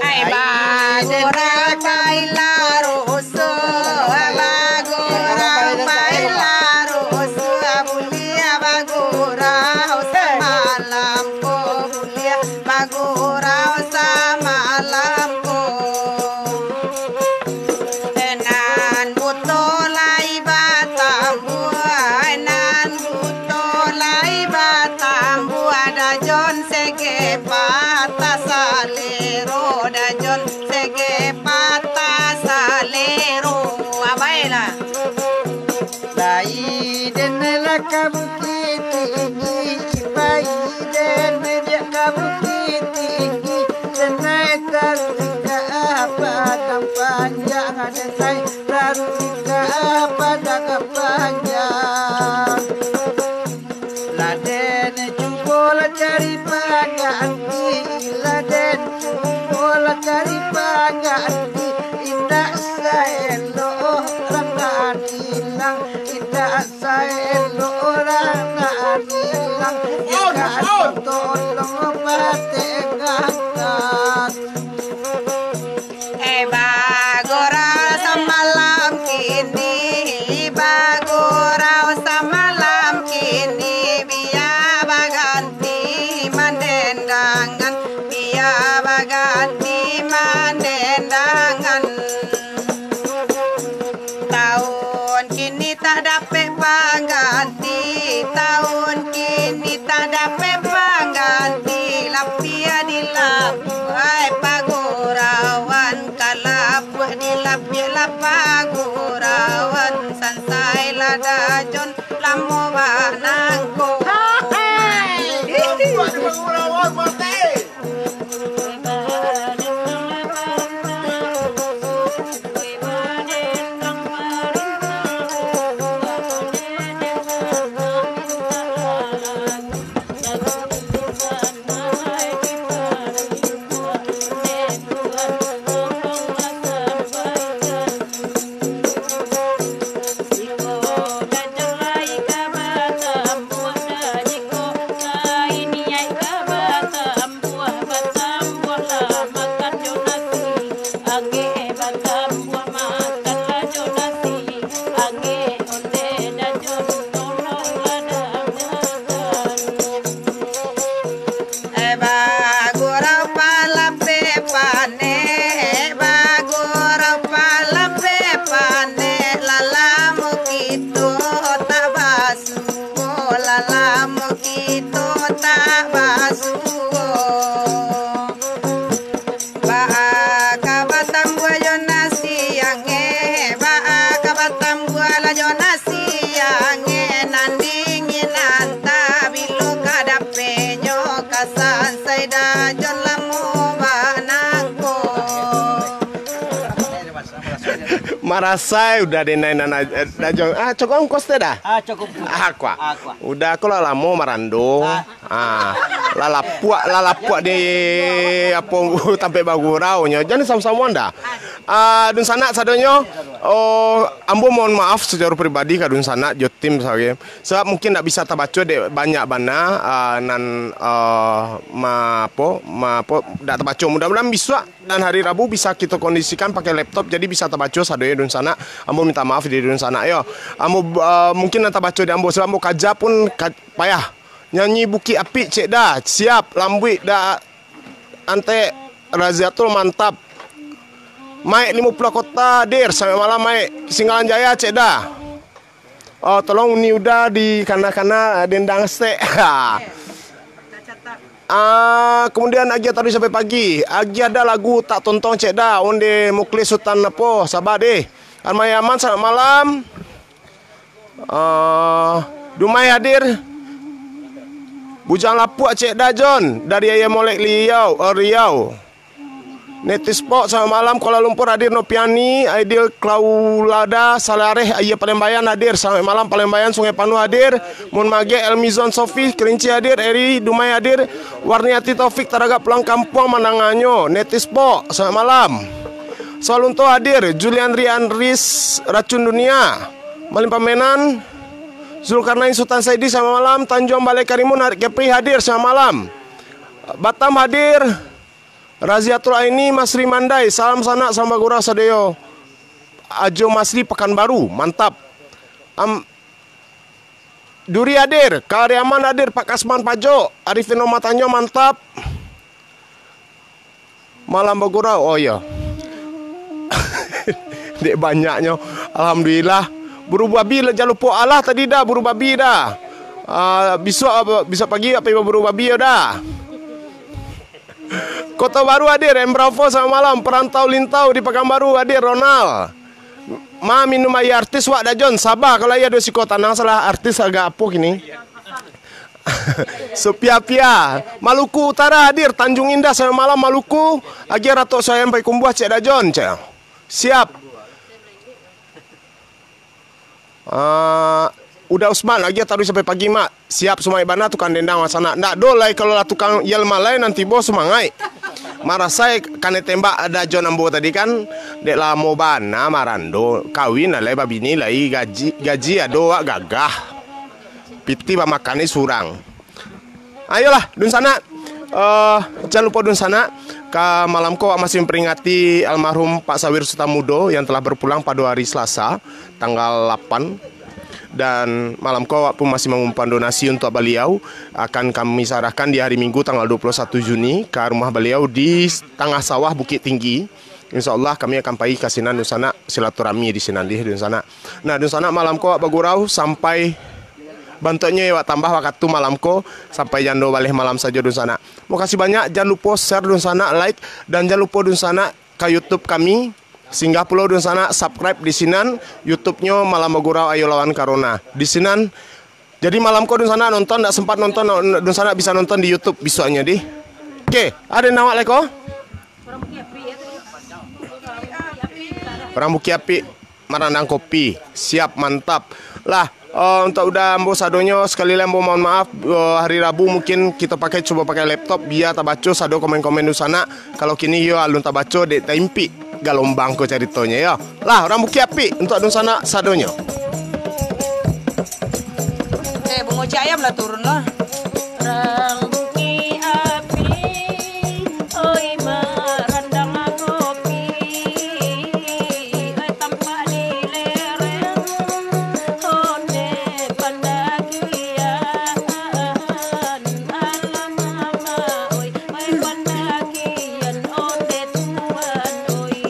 Ai bagora kai laruso, bagora pai laruso, buliah bagora samalam ko, buliah bagora samalam ko. Nan buto lai batambuah, nan buto lai batambuah, dajon sege patah salero, dajon sege patah salero. Abailah. Pai den lah ka Bukittinggi, pai den diak ka Bukittinggi, denai taruih ka Padang Panjang, denai taruih ka Padang Panjang. Lah den cubolah cari pangganti, lah den cubolah cari pangganti, indak saelok urang nan ilang, indak saelok urang nan ilang, indak tolong patengahkan. Eh, bagurau samalam kini, bagurau samalam kini, bia baganti mandendangan, bia baganti mandendangan. Taun kini tak dapek pangganti, taun kini tak dapek pangganti, lapiah di lapiah pagurauan, kalabuah di lapiah lah pagurauan, sansai lah dajon lamo banangko. Hai! Eh, bagurau palapeh paneh, bagurau palapeh paneh, lah lamo kito tak basuo, lah lamo kito tak basuo. Baa ka batambuah jo nasi angek, baa ka batambuah lah jo nasi angek, nan dingin antah bilo ka dapenyo, ka sansai dajon lamo banangko. Marasai udah denai nan aj-, eh, dajon. Ah, cukup ongkos teh dah? Ah, cukup. Ah, kuah. Ah, kuah. Udah, kalau lamo marando. Ah. Ah, lalapuak, lalapuak di apo tampek bagurau nyo. Jan samo-samo anda. Ah, dunsanak sadonyo, oh, ambo mohon maaf secara pribadi ka dunsanak jo tim sawe. Sebab mungkin ndak bisa tabaco dek banyak bana, ah, nan, ah, ma-, apo, ma-, apo, ndak tabaco. Mudah-mudahan bisuak dan hari Rabu bisa kito kondisikan pakai laptop, jadi bisa tabaco sadonyo dunsanak. Ambo minta maaf di dunsanak yo. Ambo, ah, mungkin nan tabaco di ambo, sebab ambo kaja pun ka-, payah. Nyanyi Bukik Apik, cek dah. Siap, lambuik dah. Antek Raziatul, mantap. Maik limo puluah kota hadir sampai malam, Maik. Singgalan Jaya, cek dah. Oh, tolong uni udah di kana-kana dendang stek. Ah, kemudian agiah taruih sampai pagi. Agiah ado lagu tak tontong cek dah. Onde Muklis Sutan apo, sabar deh. Armai Aman, selamat malam. Ah, Dumai hadir. Bujang Lapuak cek dah, John. Dari Ayam Molek Liau, eh, Riau. Netis Pok, selamat malam. Kuala Lumpur hadir, Nopiani, Aidil Klaulada, Salareh, Aia Palembayan hadir. Selamat malam, Palembayan, Sungai Panuh hadir. Mun Magek, Elmizon Sofi, Kerinci hadir, Eri, Dumai hadir. Warniati Taufik, Taragak pulang kampuang mandanganyo. Netis Pok, selamat malam. Solunto hadir, Julian Rianris, Racun Dunia. Malim Pamenan, Zulkarnain Sutan Saidi, selamat malam. Tanjuang Balai Karimun, Arik Kepri hadir, selamat malam. Batam hadir, Raziatul Aini, Masri Mandai, salam sanak, salam bagurau sadonyo. Ajo Masri Pakanbaru, mantap. Am-, Duri hadir, Kariaman hadir, Pak Kasman Pajok, Arifin Roma Tanyo, mantap. Malam bagurau, oh iyo. Dek banyaknyo, alhamdulillah. Buru babi lah, jan lupo alah tadi dah, buru babi dah. Ah, bisuak, bisuak pagi pai baburu babi yo dah. Koto Baru hadir, M Bravo, selamat malam. Perantau Lintau di Pakanbaru hadir, Ronald. Ma, minum aia artis wak dah, Jon. Saba, kalau aia ado siko tanang, salah artis agak apo kini. Supia-pia. Maluku Utara hadir, Tanjung Indah, selamat malam, Maluku. Agiah ratok sayang pai kumbuah, cek dah, Jon, cek. Siap. Ah, Uda Usman, agiah taruih sampai pagi, Mak. Siap, sumaik bana tukang dendang, Mak, sanak. Ndak do lai, kalau lah tukang yel malai, nan tibo sumangaik. Marasai kanai tembak dah jo ambo tadi kan. Dek lamo bana marando. Kawin lah lai babini lai, gaji, gaji ado, wak gagah. Pitih bamakan ni surang. Ayolah, dunsanak. Eh, jan lupo dunsanak, ka malam ko awak masih memperingati almarhum Pak Sawir Sutan Mudo yang telah berpulang pado hari Selasa, tanggal lapan. Dan malam ko awak pun masih mangumpulan donasi untuak baliau, akan kami sarahkan di hari Minggu tanggal dua puluh satu Juni ka rumah baliau di Tangah Sawah, Bukittinggi. Insya Allah kami akan pai ka sinan dunsanak, silaturahmi di sinan dih dunsanak. Nah, dunsanak, malam ko awak bagurau sampai bantuaknyo awak tambah wakatu malam ko sampai jam dua baleh malam sajo dunsanak. Makasih banyak, jan lupo share dunsanak, like, dan jan lupo dunsanak ka YouTube kami. Singgah pulo dunsanak subscribe di sinan YouTube-nyo Malam Bagurau Ayo Lawan Corona. Di sinan, jadi malam ko dunsanak nonton, ndak sempat nonton, dunsanak bisa nonton di YouTube bisuaknyo dih. Oke, ado nan awak lai ko? Urang Bukik Apik, Marandang Kopi. Siap, mantap. Lah, eh, untuak udah ambo sadonyo, sekali lai ambo mohon maaf, eh, hari Rabu mungkin kito pakai, cubo pakai laptop, bia tabaco sado komen-komen dunsanak. Kalau kini yo alun tabaco, dek taimpik galombang ko caritonyo yo. Lah, urang Bukik Apik, untuak dunsanak sadonyo. Eh, bungo cik ayam lah turun lah. Urang Bukik Apik, oi, marandang kopi, oi, tampak di lereng, onde pandakian, alah mama, oi, oi, pandakian, onde tuan, oi.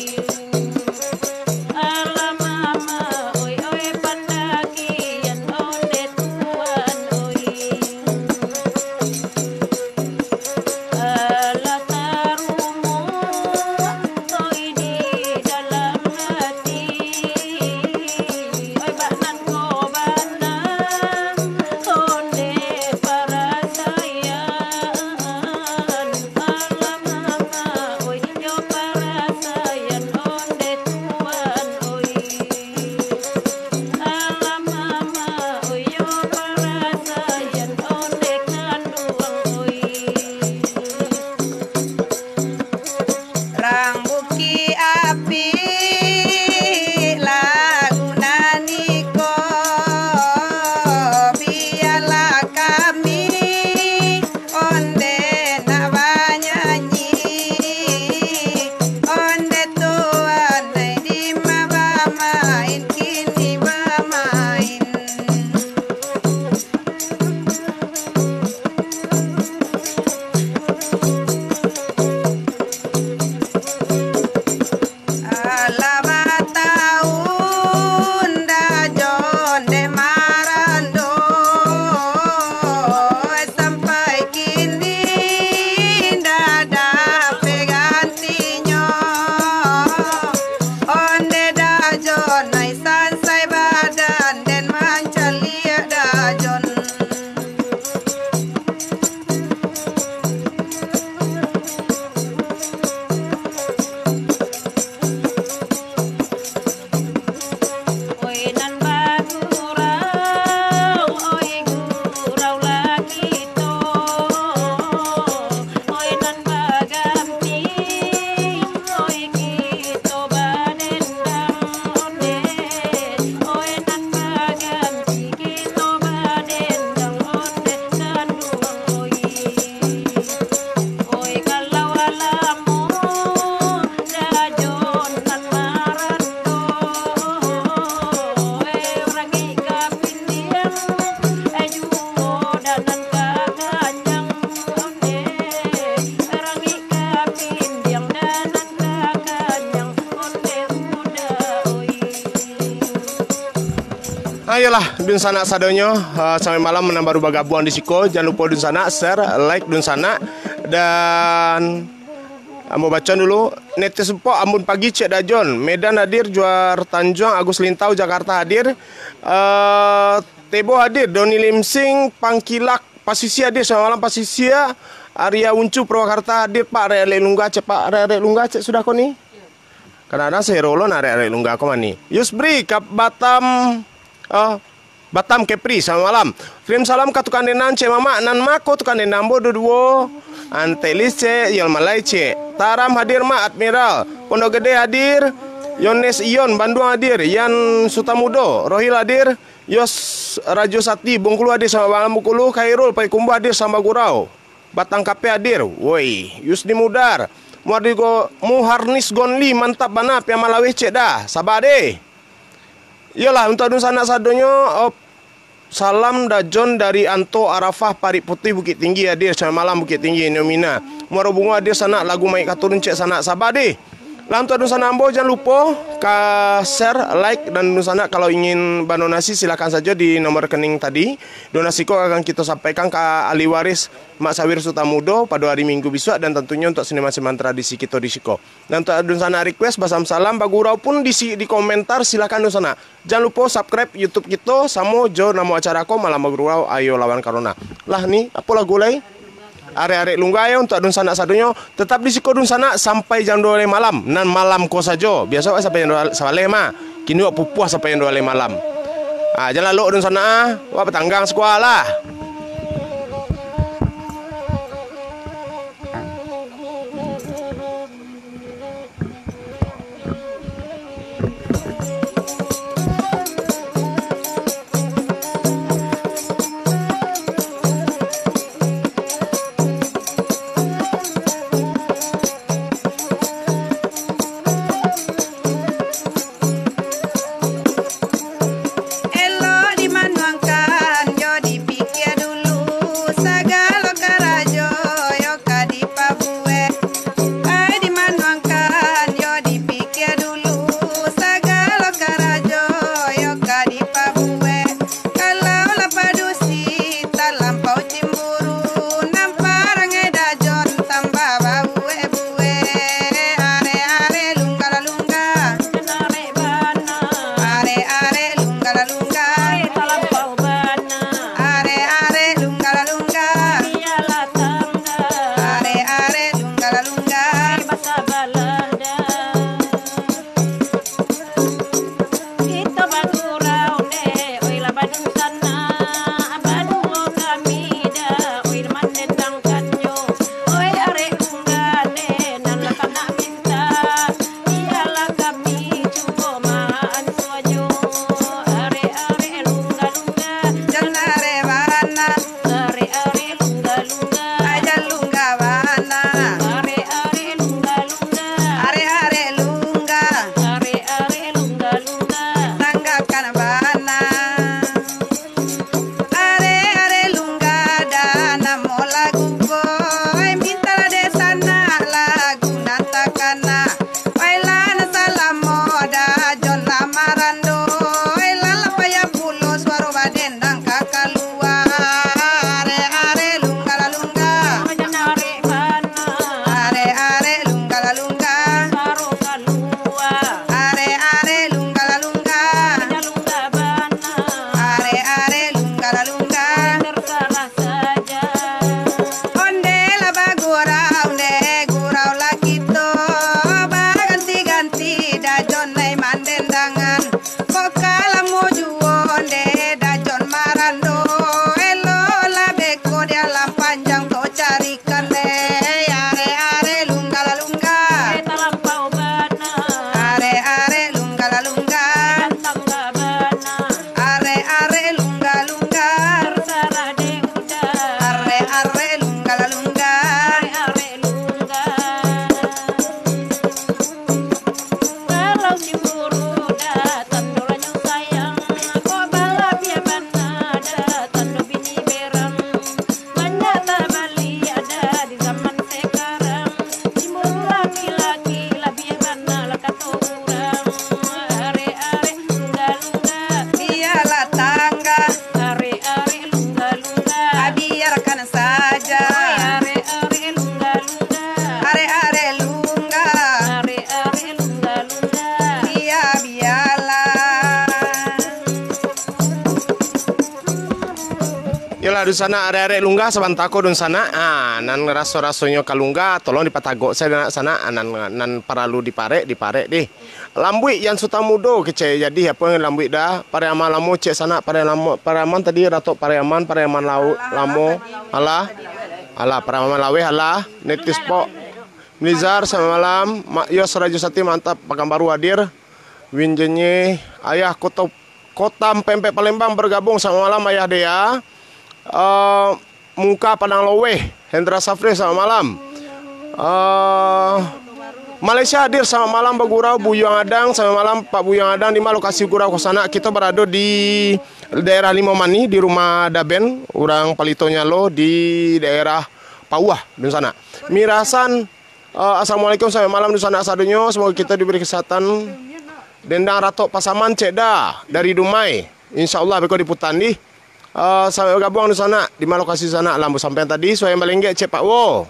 Alah mama, oi, oi, pandakian, onde tuan, oi. Iyolah, dunsanak sadonyo, eh, sampai malam nan baru bagabuang di siko. Jan lupo dunsanak share, like dunsanak, dan ambo baco dulu. Netes Sepok, Ambon pagi, Cek Dajon. Medan hadir, Juar Tanjuang, Agus Lintau, Jakarta hadir. Eh, Tebo hadir, Doni Limsing, Pangkilak, Pasisia hadir, selamat malam Pasisia. Arya Uncu, Purwakarta hadir, Pak, arek-arek Lungga, cek Pak, arek-arek Lungga, cek sudah ko ni. Kadang-kadang sero lo nak arek-arek Lungga ko mani. Yusbri, Kap-, Batam, eh, Batam Kepri, selamat malam. Kirim salam ka tukang dendang, cek Mamak, nan mako tukang dendang ambo duo-duo. Antek Lis, cek, Yel Malai, cek. Taram hadir, Mak, Admiral. Pondok Gede hadir, Yones Ion, Banduang hadir, Yan Sutamudo, Rohil hadir, Yos Rajo Sati, Bengkulu hadir, selamat malam Bengkulu, Khairul Payakumbuh hadir, selamat bagurau. Batang Kape hadir, woi, Yusni Mudar, Muhardi Go-, Muharnis Gonli, mantap bana, Piama Laweh cek dah, saba deh. Iyolah, untuak dunsanak sadonyo, op, salam Dajon dari Anto Arafah, Parik Putih, Bukittinggi hadir, selamat malam Bukittinggi, Nomina. Muaro Bungo hadir sanak, lagu Maik Katurun cek sanak, saba deh. Lah, untuak dunsanak ambo, jan lupo ka share, like, dan dunsanak kalau ingin badonasi, silakan sajo di nomor rekening tadi. Donasi ko akan kito sampaikan ka ahli waris Mak Sawir Sutamudo pado ari Minggu bisuak, dan tantunyo untuak seniman-seniman tradisi kito di siko. Dan untuak dunsanak request, basalam-salam, bagurau pun di si-, di komentar, silakan dunsanak. Jan lupo subscribe YouTube kito, samo jo namo acara ko, Malam Bagurau Ayo Lawan Corona. Lah ni, apo lagu lai? Arek-arek Lungga yo, untuak dunsanak sadonyo, tetap di siko dunsanak sampai jam duo baleh malam. Nan malam ko sajo, biaso wak sampai jam duo sabaleh mah. Kini wak pupuah sampai jam duo baleh malam. Ah, jan lalok dunsanak ah, wak batanggang siko lah. Dunsanak, arek-arek lunggah sabanta ko dunsanak. Ah, nan raso-rasonyo ka lunggah, tolong dipatagok sajo dunsanak. Ah, nan, nan paralu diparek, diparek deh. Lambuik Yan Sutan Mudo kecek jadi apo lambuik dah. Pariaman Lamo cek sanak, Pariaman, Pariaman tadi Datuk Pariaman, Pariaman Lau-, Lamo. Alah. Alah, Pariaman Laweh, alah. Netis Pok. Nizar, selamat malam. Mak Yos Rajo Sati, mantap. Pakanbaru hadir. Win Jenye, Ayah Koto-, Kotam Pempek Palembang bergabung, selamat malam Ayah Dea. Eh, Mungka Padang Loweh, Hendra Safri, selamat malam. Eh, Malaysia hadir, selamat malam Bagurau, Buyuang Adang, selamat malam Pak Buyuang Adang, di ma lokasi Gurau ko sanak? Kito barado di daerah Limau Manih, di rumah Daben, urang Palito Nyalo, di daerah Pauah, dunsanak. Mira Hasan, Eh, assalamualaikum, selamat malam dunsanak sadonyo. Semoga kito diberi kesehatan. Dendang Ratok Pasaman cek dah dari Dumai. Insya Allah beko diputan dih. Eh, selamat bergabung dunsanak. Di ma lokasi sanak? Lambu sampean tadi, Suai Malenggek cek Pak Wo.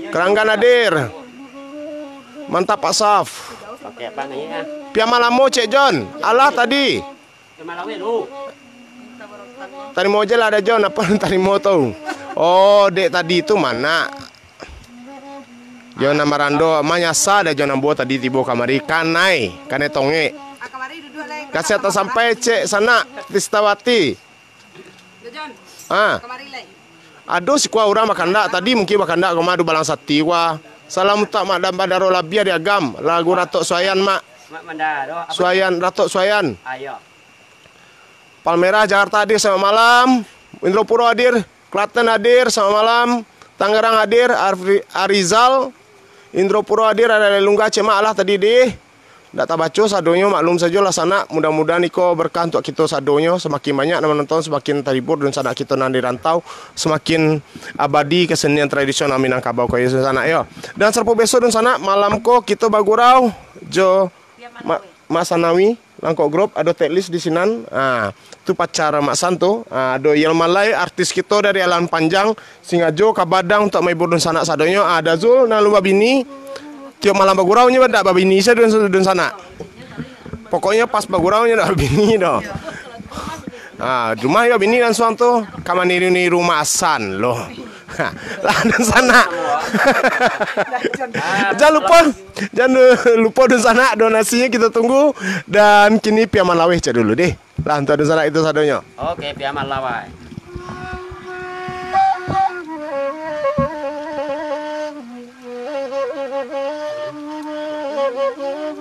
Keranggan hadir. Mantap Pak Saf. Piaman Lamo cek John. Alah tadi. Tarimo je lah, Da John, apo tarimo tu? Oh, dek tadi tu ma nak? John nan marando, manyasa Da John ambo tadi tibo kamari, kanai, kanai tongek. Kasih tak sampai cek sanak, Tistawati. Ah. Ado sikua urang bakandak, tadi mungkin bakandak ka ma, ado Balang Sati kua. Salam untuak Mak Damba Daro Labiah di Agam, lagu Ratok Suayan, Mak. Suayan, Ratok Suayan. Palmerah, Jakarta hadir, selamat malam. Indropuro hadir, Klaten hadir, selamat malam. Tangerang hadir, Arfi-, Arizal. Indropuro hadir, ada Lunggah, cek Mak lah tadi dih. Ndak tabaco sadonyo, maklum sajolah sanak. Mudah-mudahan iko berkah untuak kito sadonyo. Semakin banyak nan manonton, semakin terhibur dunsanak kito nan di rantau, semakin abadi kesenian tradisional Minangkabau ko yo sanak yo. Dan sarapo biaso dunsanak, malam ko kito bagurau jo Ma-, Mak Sanawi, Langkok Group, ado Teklis di sinan. Ah, tu pacar Mak San tu. Ah, ado Yelmalai, artis kito dari Alan Panjang, singajo ka Badang untuak mahibur dunsanak sadonyo. Ah, Dazul, nan alun babini, tiok malam bagurau nyo ndak babini sajo dun-, dunsanak. Pokoknyo pas bagurau nyo ndak babini doh. Ah, rumah yo bini langsuang tu, ka maniru-niru Mak San lo. Lah, dunsanak. Jan lupo, jan lupo dunsanak, donasinyo kito tunggu. Dan kini piaman laweh cek dulu deh. Lah, untuak dunsanak itu sadonyo. Oke, piaman laweh.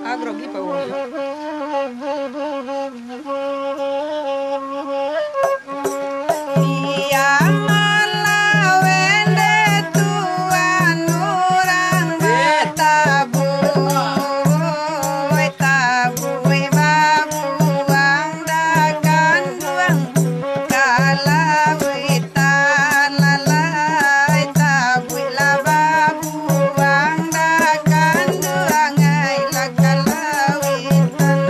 Ah, grogi, Pak Wo. Iya malawen dek tuan urang batabuih, tabuih babuang dakan buang ka lauik talalai, tabuih lah babuang dakan buang ai lah ka lauik.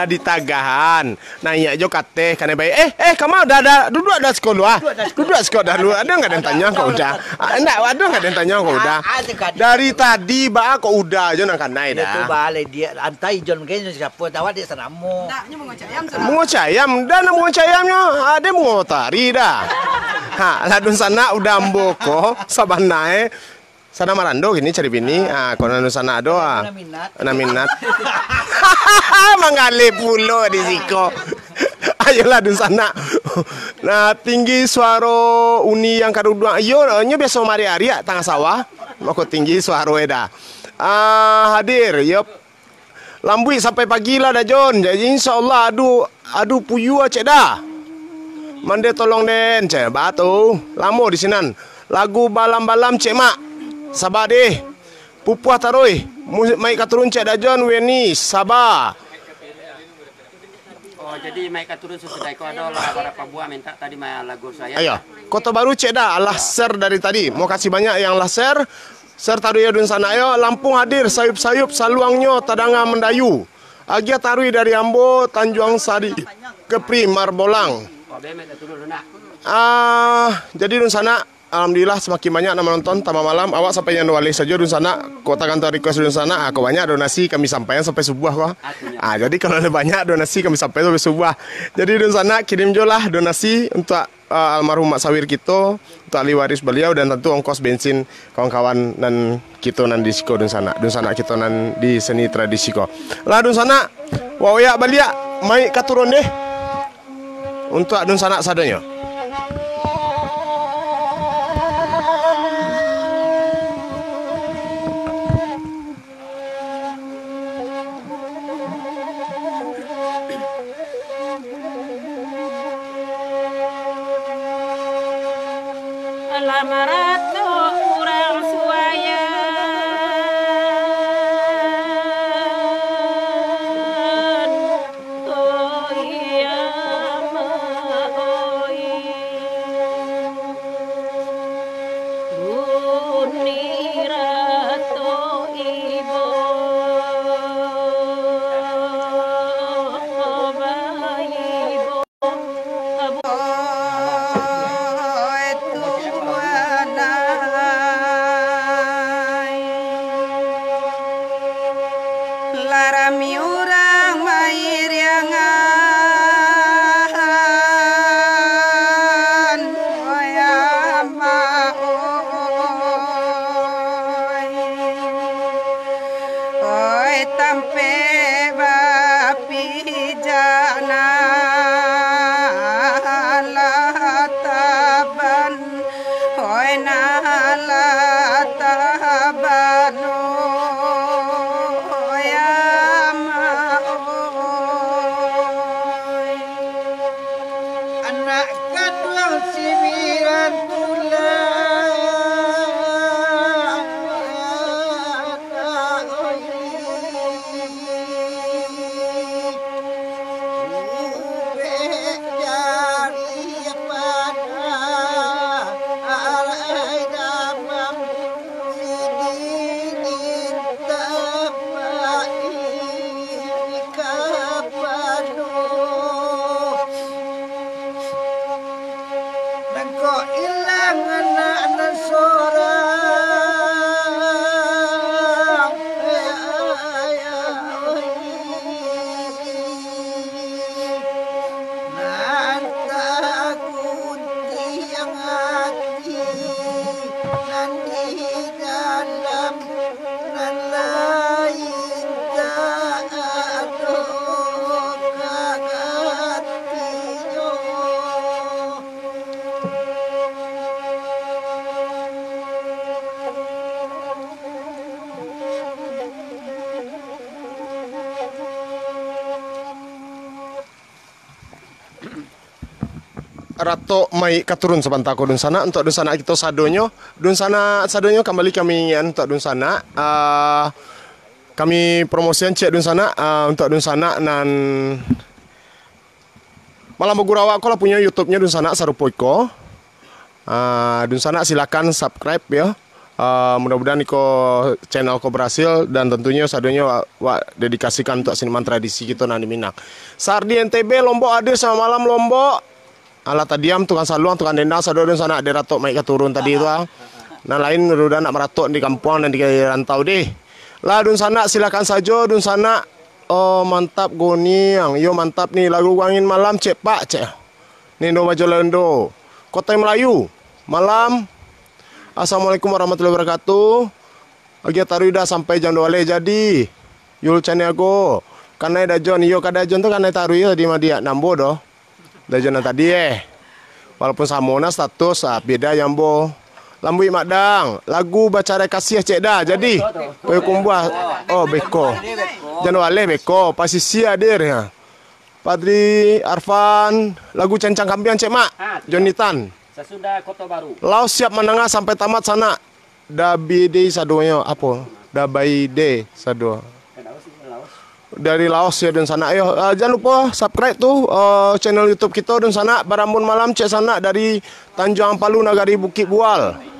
Ditagahan. Naiak jo kateh, kanai baik. Eh, eh, kama dah, dah, duduak dah siko lu, ah. Duduak dah siko. Duduak siko dah lu. Ado nggak den tanyah kok udah? Ah, ndak, ado nggak den tanyah kok udah? Ah, ah, tadi. Dari tadi, baa kok udah jo nan kanai dah. Itu balik dia, antai John kayaknya siapa tahu dia senamo. Ndak, nyo bungo cayam, Sanak. Bungo cayam, dah nak bungo cayamnyo. Ado bungo tari dah. Ha, lah dunsanak udah ambo ko, sabana e. Sadang marando kini cari bini. Ah, kok nan dunsanak ado, ah. Nan minat. Nan minat. Manggaleh pulo di siko. Ayolah, dunsanak. Nah, tinggi suaro uni yang kaduduang. Iyo, nyo biaso mariak-ariak tangah sawah. Mako tinggi suaro e dah. Ah, hadir, yo. Lambuik sampai pagi lah dah, Jon. Jadi, insya Allah, adu, adu puyua, cek dah. Mande tolong den, cek. Baa tu. Lamo di sinan. Lagu balam-balam, cek mak. Saba deh. Pupuah taruih. Mu-, maik ka turun, cek dah, Jon. Weni, saba. Oh, jadi maik ka turun sasudah iko ado lah barapa buah minta tadi ma-, lagu saya. Ayo. Koto Baru, cek dah. Alah share dari tadi. Makasih banyak yang lah share. Share taruih yo dunsanak yo, Lampung hadir, sayup-sayup saluangnyo tadanga mandayu. Agiah taruih dari ambo, Tanjuang Sari, Kepri Marbolang. Ah, jadi dunsanak, alhamdulillah samakin banyak nan manonton tama malam. Awak sampai yang waleh sajo dunsanak. Kok tagantuang request dunsanak, ah, kok banyak donasi kami sampaian sampai subuah ko. Ah, jadi kalau lah banyak donasi kami sampai sampai subuah. Jadi dunsanak kirim jo lah donasi untuak ah, almarhum Mak Sawir kito, untuak ahli waris baliau, dan tantu ongkos bensin kawan-kawan nan kito nan di siko dunsanak, dunsanak kito nan di seni tradisi ko. Lah dunsanak, wak oyak baliak, maik ka turun deh. Untuak dunsanak sadonyo. Lah marato urang suayan. Oi, ama, oi. Buni rato ibo, baibo. Oi, tuan ai. Lah rami urang mairiangan, oi ama, oi. Oi, tampek bapijak nan lah taban. Oi, nan lah taban, oi, ama, oi. Anak kanduang sibiran tulang, oi. Ubek jari pada arai damam, sidin tapai kapado. Nangko ilang anak nan sorang, eh, ayah, oi. Nan taguntiang ati, nan di dalam, nan lain tak ado kagatinyo. Ratok maik ka turun sabanta ko dunsanak, untuak dunsanak kito sadonyo. Dunsanak sadonyo, kambali kami ingatkan untuak dunsanak, ah, kami promosian ciek dunsanak, ah, untuak dunsanak nan Malam Bagurau awak ko lah punyo YouTube-nyo dunsanak sarupo iko. Ah, dunsanak silakan subscribe yo. Ah, mudah-mudahan iko channel ko berhasil dan tentunyo sadonyo wak, wak dedikasikan untuk seniman tradisi kito nan di Minang. Sardi N T B Lombok hadir selamat malam Lombok. Alah tadiam tukang saluang, tukang dendang, sado dunsanak dek ratok maik ka turun tadi tu ah. Nan lain udah nak maratok di kampuang dan di rantau deh. Lah dunsanak silakan sajo dunsanak. Oh mantap goniang, yo mantap ni lagu Angin Malam cek pak cek. Nindo Bajo Lendo. Kota Melayu. Malam. Assalamualaikum warahmatullahi wabarakatuh. Agiah taruih dah sampai jam dua baleh jadi. Yul Caniago. Kanai Dajon. Iyo ka Dajon tu kanai taruih tadi mah diak nambo doh. Dajon nan tadi eh. Walaupun samo nah status ah, beda yang bo. Lambuik Mak Dang. Lagu Bacarai Kasih cek dah jadi. Payu Kumbuah. Oh beko. Jam dua baleh beko. Pasisia dir ya. Padri Arfan, lagu Cancang Kambiang cek mak. Ah, Jonitan. Sasudah Koto Baru. Laos siap mandanga sampai tamat sanak. Dabide sadonyo apo? Dabaide sado. Dari Laos ya dunsanak. Ayo, ah, jangan lupa subscribe tu, ah, channel YouTube kito dunsanak. Barambun Malam cek sanak dari Tanjuang Palu Nagari Bukik Bual.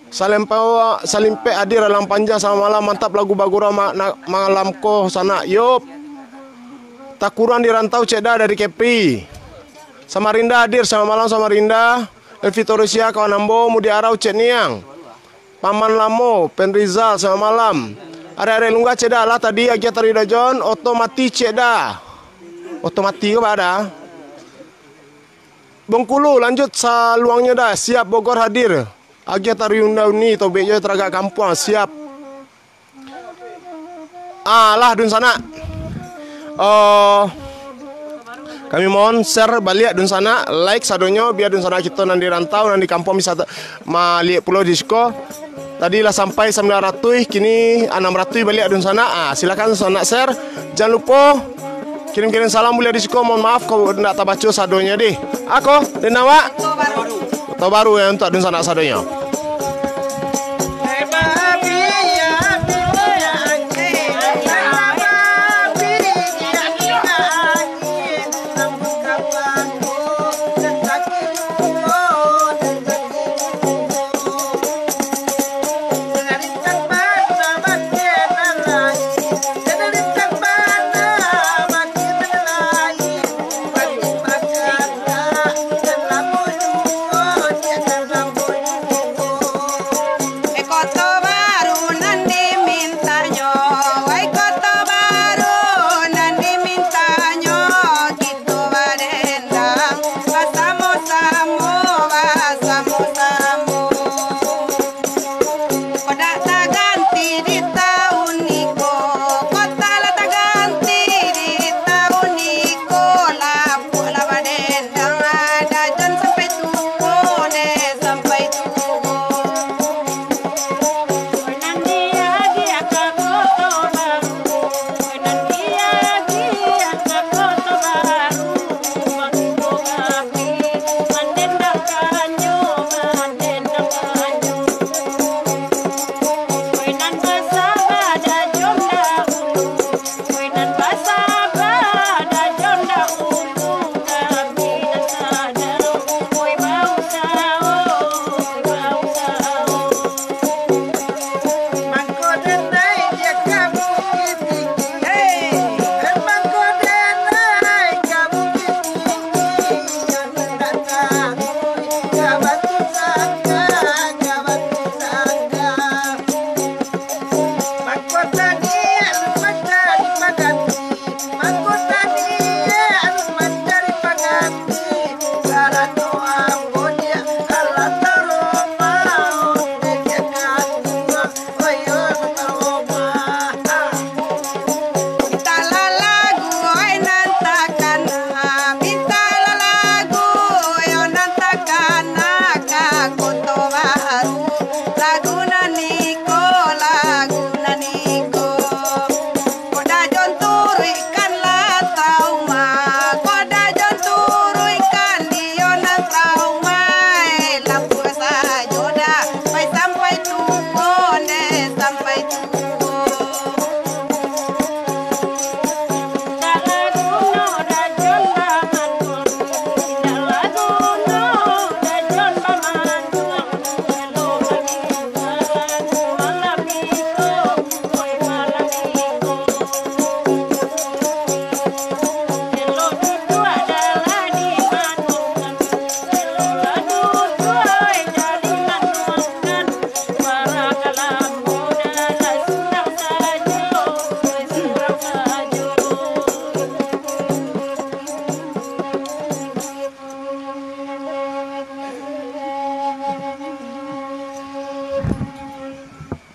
Salimpo-, Salimpek hadir dalam panjang sama malam mantap lagu bagurau ma-, na-, malam ko sanak. Yup. Takuruang di rantau cek dah dari Kepri. Samarinda hadir sama malam Samarinda. Elvito Rusia kawan ambo, Mudi Arau cek niang. Paman Lamo, Penrizal sama malam. Arek-arek Lunggah cek dah lah tadi agiah taruih Dajon, oto mati cek dah. Oto mati ke pada? Bengkulu lanjut saluangnyo dah, siap Bogor hadir. Agiah taruih Unda Uni, Tobek jo Teragak Kampuang, siap. Ah, lah dunsanak. Oh, kami mohon share baliak dunsanak, like sadonyo, biar dunsanak kito nan di rantau, nan di kampuang bisa ta-, maliek pulo di siko. Tadi lah sampai sambilan ratuih, kini anam ratuih baliak dunsanak. Ah, silakan dunsanak share. Jangan lupa kirim-kirim salam buliah di siko. Mohon maaf kalau ndak tabaco sadonyo deh. Ako, den awak? Kota Baru yang untuk dunsanak sadonyo.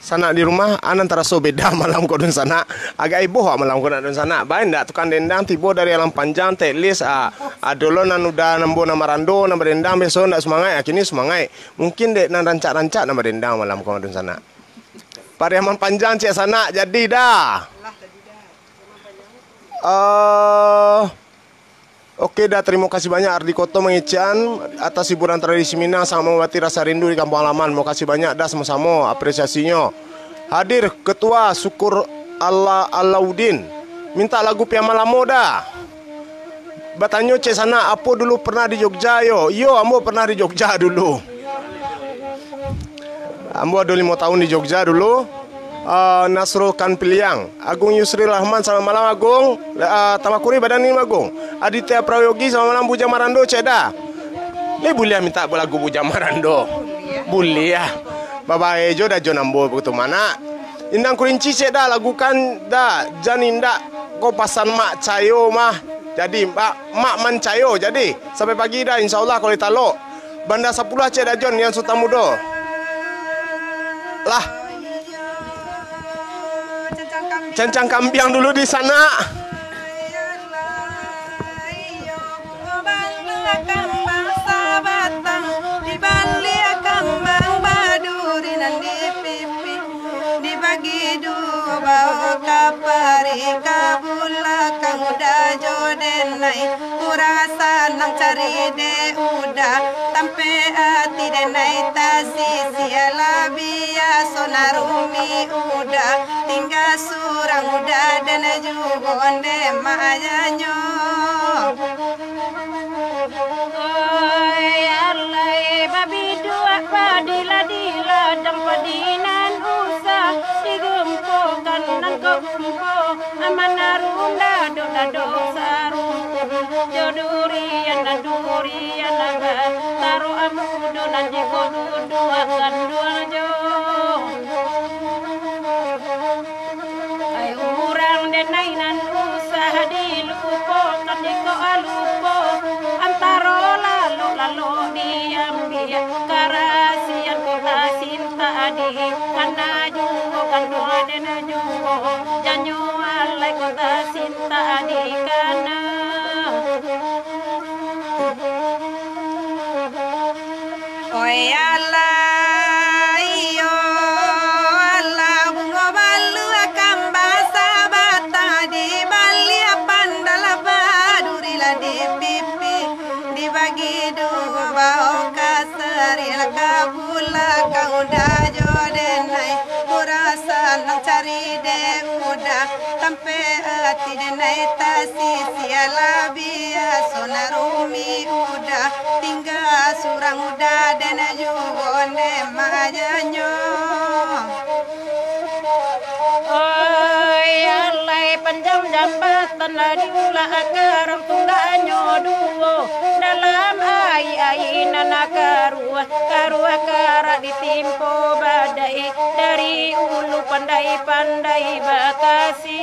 Sanak di rumah, a nan taraso beda malam ko dunsanak. Agak heboh awak malam ko nak dunsanak. Bae ndak tukang dendang tibo dari Alam Panjang, teklis, a, ado lo nan udah nan ambo nan marando, nan badendang biaso ndak sumangaik, a kini sumangaik. Mungkin dek nan rancak-rancak nan badendang malam ko dunsanak. Pariaman Panjang ciek sanak, jadi dah. Eh, oke dah, terima kasih banyak Ardi Koto mangecekan atas hiburan tradisi Minang, sangat mengobati rasa rindu di kampung halaman. Makasih banyak dah, samo-samo, apresiasinyo. Hadir Ketua Syukur Allah Alauddin, minta lagu Piaman Lamo dah. Batanyo ciek sanak, apo dulu pernah di Jogja yo? Iyo, ambo pernah di Jogja dulu. Ambo ado limo tahun di Jogja dulu. Ah, Nasrul Kan Piliang. Agung Yusri Rahman, selamat malam, Agung. Ah, Tamakuri badan ni, Agung. Aditya Prayogi, selamat malam, Bujang Marando, cek dah. Ni buliah minta lagu Bujang Marando? Buliah. Babae jo dah jo nambo bagitu, manak. Indang Kurinci cek dah, lagukan dah, jan indak ko pasan Mak Cayo mah. Jadi, Mak, Mak Mancayo, jadi. Sampai pagi dah, insya Allah, kalau ditalok. Banda Sapuluah cek dah, Jon, Yan Sutan Mudo. Lah. Cancang kambiang dulu di sana. Dibali kambang baduri nan di pipi, dibagi duo bao ka pari, ka bulakang uda jo denai, urasa nan cari dek uda, tampek ati denai tasisia, lah biaso narumi uda, tingga surang uda dan juo nde mayanyo. Oi, alai babiduak padi lah di ladang padi nan usah digumpokan nan kok gumpo, aman arun dadok-dadok sarumpun, jo durian nan durian abah, taruah mudo nan jiko duduak ganduang jo. Ai urang denai nan usah dilupokan, dikok lupo antaro lalok-lalok diambiak, karasian kota Sinta di kana juo, kanduang den juo, janyo alai kota Sinta di kana. Oi alah, iyo alah, bungo baluah kambang sabatang, dibaliah pandal baduri lah di pipi, dibagi duo bao ka sari lah ka bulakang uda jo denai, urasa nan cari dek uda, tampek ati denai tasisia, lah biaso narumi uda, tingga surang uda den juo nde mayanyo. Oi, alai panjang jambatan lah diulah karang tungganyo duo, dalam ai-ai nan karuah, karuah karak ditimpo badai, dari ulu pandai-pandai bakasi.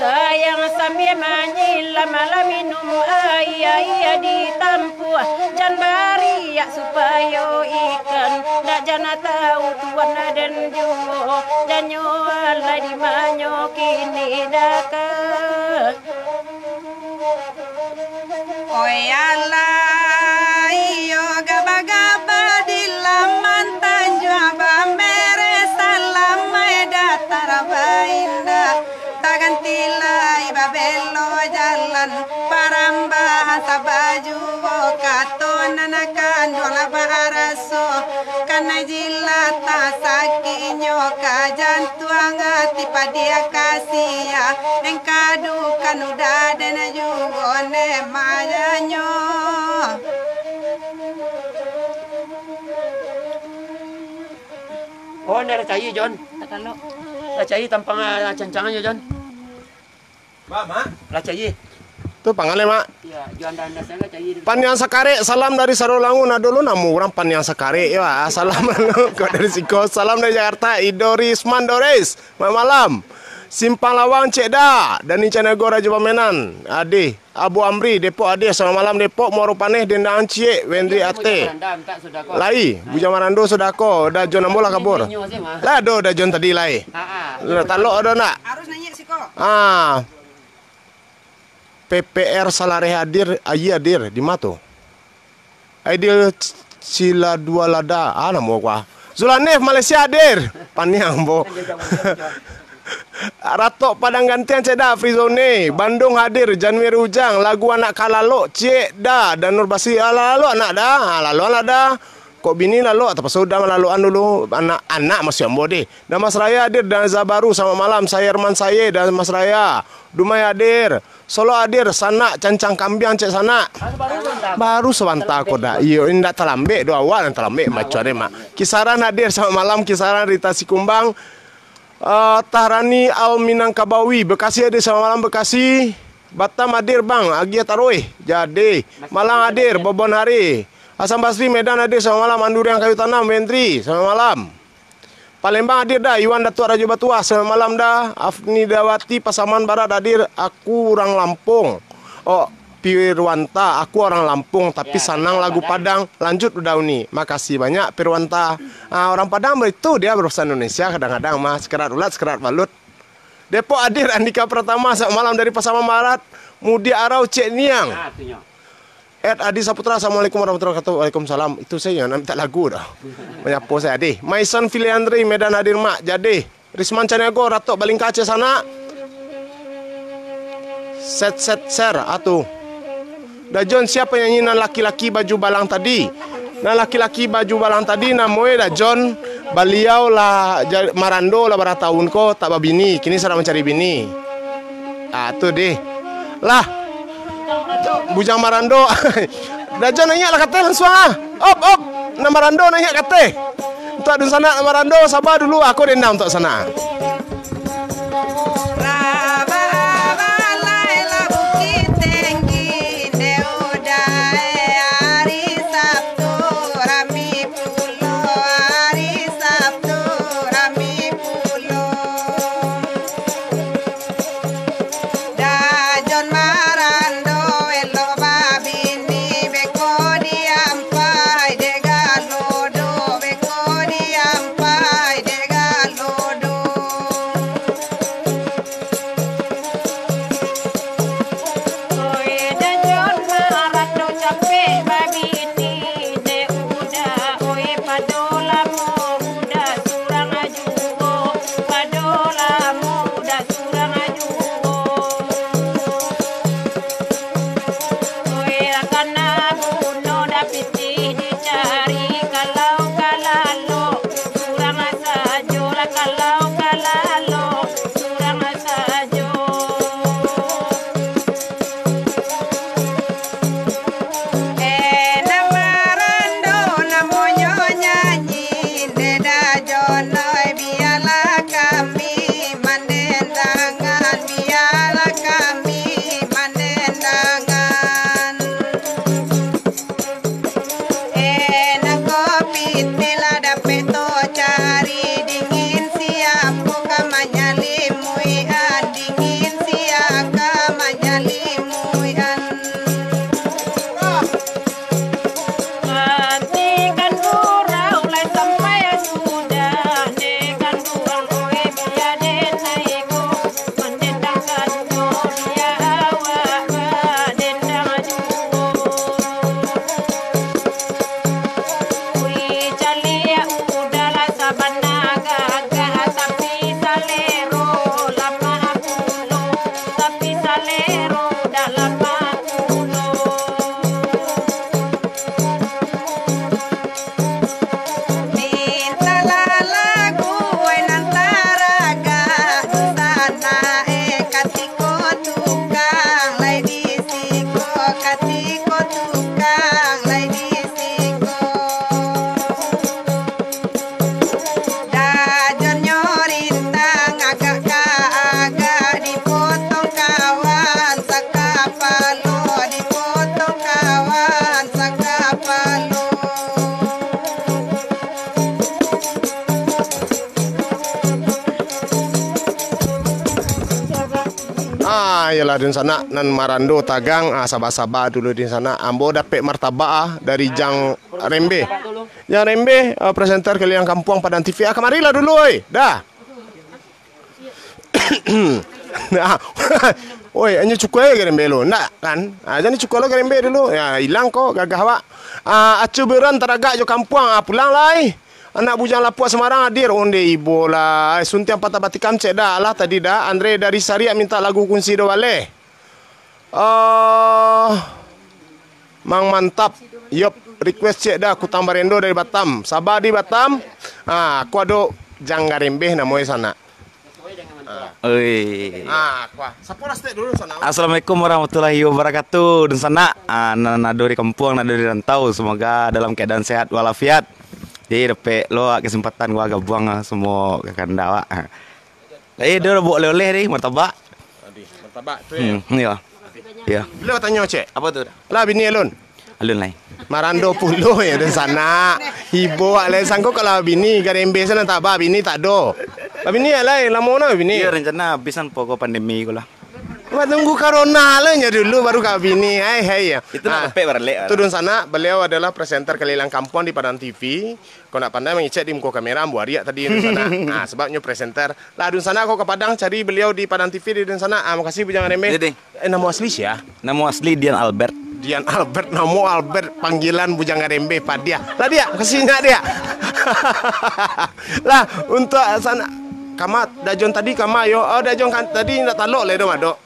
Sayang sambia manyilam, lah minum aia, aia ditampuah, jan bariak supayo ikan, dak jan tau tuan den juo, janyo alai di manyo kini dakah. Oi alah, iyo gabah-gabah di laman tanjuang, bamereh salamai datar baindak, taganti lai babelo jalan, parambahan sabajuo kato, nan kanduang lah baraso, kanai jilatang sakiknyo ka jantuang, ati padiah ka sia, engka dukan uda den juo nde mayanyo. Oh, ndak lah cair, Jon. Takalok. Lah cair tampang, ah, cancangannyo, Jon. Ba, Mak. Lah cair. Tu pangan lai, Mak. Ya, jo anda-anda sajo lah cair. Paniang Sakarek, salam dari Sarolangun. Ado lo namo urang Paniang Sakarek, yo, ah. Salam lo, ko dari siko. Salam dari Jakarta, Ido Risman Dores. Mak malam. Simpang Lawang, ciek Da. Dani Caniago, Rajo Pamenan. Adih. Abu Amri, Depok, adih. Selamat malam, Depok. Muaro Paneh, Dendang, ciek. Wendri Ate. Lai, Bujang Marando, Sodako. Da Jon ambo lah kabur. Lah ado Da Jon tadi lai. Lah, talok ado nak? Ah. P P R Salareh hadir, Ayi hadir, di ma tu? Aidil Ciladualada, ah, namo gua. Zulanef Malaysia hadir, paniang bo. Ratok Padang Gantiang, ciek Da, Frizone, Bandung hadir, January Ujang, lagu Anak Kalalok, ciek Da, dan Nur Basi, ah, lalok anak Da, ah, lalok lah Da. Kok bini lalok, tapaso Da malalokan dulu, anak, anak maksud ambo deh. Damas Raya hadir, dan Zabaru, selamat malam, Sayerman Saye, Damas Raya, Dumai hadir, Solo hadir, sanak, cancang kambiang, ciek sanak. Baru sabanta ko Da. Iyo, indak talambek doh, awak nan talambek baco deh, Mak. Kisaran hadir, selamat malam, Kisaran, Rita Sikumbang, eh, Tahrani Al Minangkabawi, Bekasi hadir, selamat malam, Bekasi. Batam hadir, Bang, Agia Taruih, jadi. Malang hadir, Bobon Hari. Hasan Basri, Medan hadir, selamat malam, Anduriang Kayu Tanam, Wendri, selamat malam. Palembang hadir Da, Iwan Datuak Rajo Batuah, selamat malam Da. Afni Dawati, Pasaman Barat hadir, aku urang Lampung. Oh, Pirwanta, aku orang Lampung, tapi sanang lagu Padang, lanjut Uda Uni. Makasih banyak, Pirwanta. Ah, orang Padang begitu, dia berbahasa Indonesia kadang-kadang mah, sekerat ulat, sekerat balut. Depok hadir, Andika Pratama, selamat malam dari Pasaman Barat. Mudik Arau, Cek Niang. Ed Adi Saputra, Assalamualaikum warahmatullahi wabarakatuh. Waalaikumsalam. Itu saja, nak minta lagu dah. Manyapo saja deh. Maison Filiandri, Medan hadir, Mak. Jadi, Risman Caniago, Ratok Balingka, Aceh sanak. Set, set, share, atu. Da Jon, sia penyanyi nan laki-laki baju balang tadi? Nan laki-laki baju balang tadi namonyo Da Jon. Baliau lah ja-, marando lah bara taun ko, tak babini. Kini sadang mancari bini. Ah, tu deh. Lah. Bujang Marando. Da Jon naiak lah kateh langsuang ah. Op, op. Nan Marando naiak kateh. Untuak dunsanak nan Marando, saba dulu. Ako dendam untuak sanak. Da Jon Marando elok babini, beko diampai dek galo do, beko diampai dek galo do. Oi, Da Jon Marando capek babini, dek Uda, oi, pado lamo Uda surang juo, pado lamo Uda surang juo. Oi, lah kana guno Da pitih dicari, kalau ka lalok surang sajo lah, kalau ka lalok surang sajo. Eh, nan Marando namonyo nyanyi, dek Da Jon oi, bialah kami mandendangan, bialah kami mandendangan. Dunsanak nan marando tagang, ah, saba-saba dulu dunsanak. Ambo dapek martabak, ah, dari Jang Rembe. Jang Rembe, ah, presenter keliling kampuang Padang T V. Ah, kamarilah dulu, oi. Dah. Nah. Oi, anyo cukua aja garembe lu. Ndak, kan? Ah, jadi cukua lo garembe dulu. Ya, hilang kok gagah awak. Ah, acu beran taragak jo kampuang. Ah, pulang lai. Anak bujang lapuak Semarang hadir. Onde ibo lah. Ai, suntiang patah batikam cek dah. Alah tadi dah. Andre dari Sariak minta lagu kunci do baleh. Ah, Mang mantap. Yop, request cek dah Kutang Barendo dari Batam. Saba di Batam. Ah, aku ado Jang Garembeh namo e sanak. Ah. Oi. Ah, kuah. Sapo lah stek dulu sanak. Assalamualaikum warahmatullahi wabarakatuh. Dunsanak, ah, nan ado di kampuang, nan ado di rantau, semoga dalam keadaan sehat walafiat. Jadi dapek lo kesempatan gua gabuang, ah, semua kakanda awak. Eh, dia buat oleh-oleh ni, martabak. Aduh, martabak tu ya. Hmm, ya. Ya. Beliau tanyo cek. Apa tu? Lah bini alun. Alun lai. Marando pulo ya dunsanak. Ibo awak lai sangko kalau bini garembeh sana tak ba bini tak do. Lah bini ya lai lamo na bini. Iya, rencana habisan pokok pandemi ko lah. Wah, tunggu corona lah nya dulu baru ka bini. Hai hai ya. Itu nak Ah, dapek baralek lah. Tu dunsanak, beliau adalah presenter keliling kampuang di Padang T V. Kau nak pandai mangecek di muko kamera, ambo ariak tadi dunsanak. Ah, sebabnyo presenter. Lah dunsanak kau ka Padang cari beliau di Padang T V di dunsanak. Ah, makasih Bujang Rembe. Deh, deh. Eh, namo asli sia? Namo asli Dian Albert. Dian Albert, namo Albert, panggilan Bujang Rembe padiah. Lah dia, makasih nyak dia. Lah, untuk sanak kama dajon tadi kama yo. Oh, dajon kan tadi ndak talok le do madok.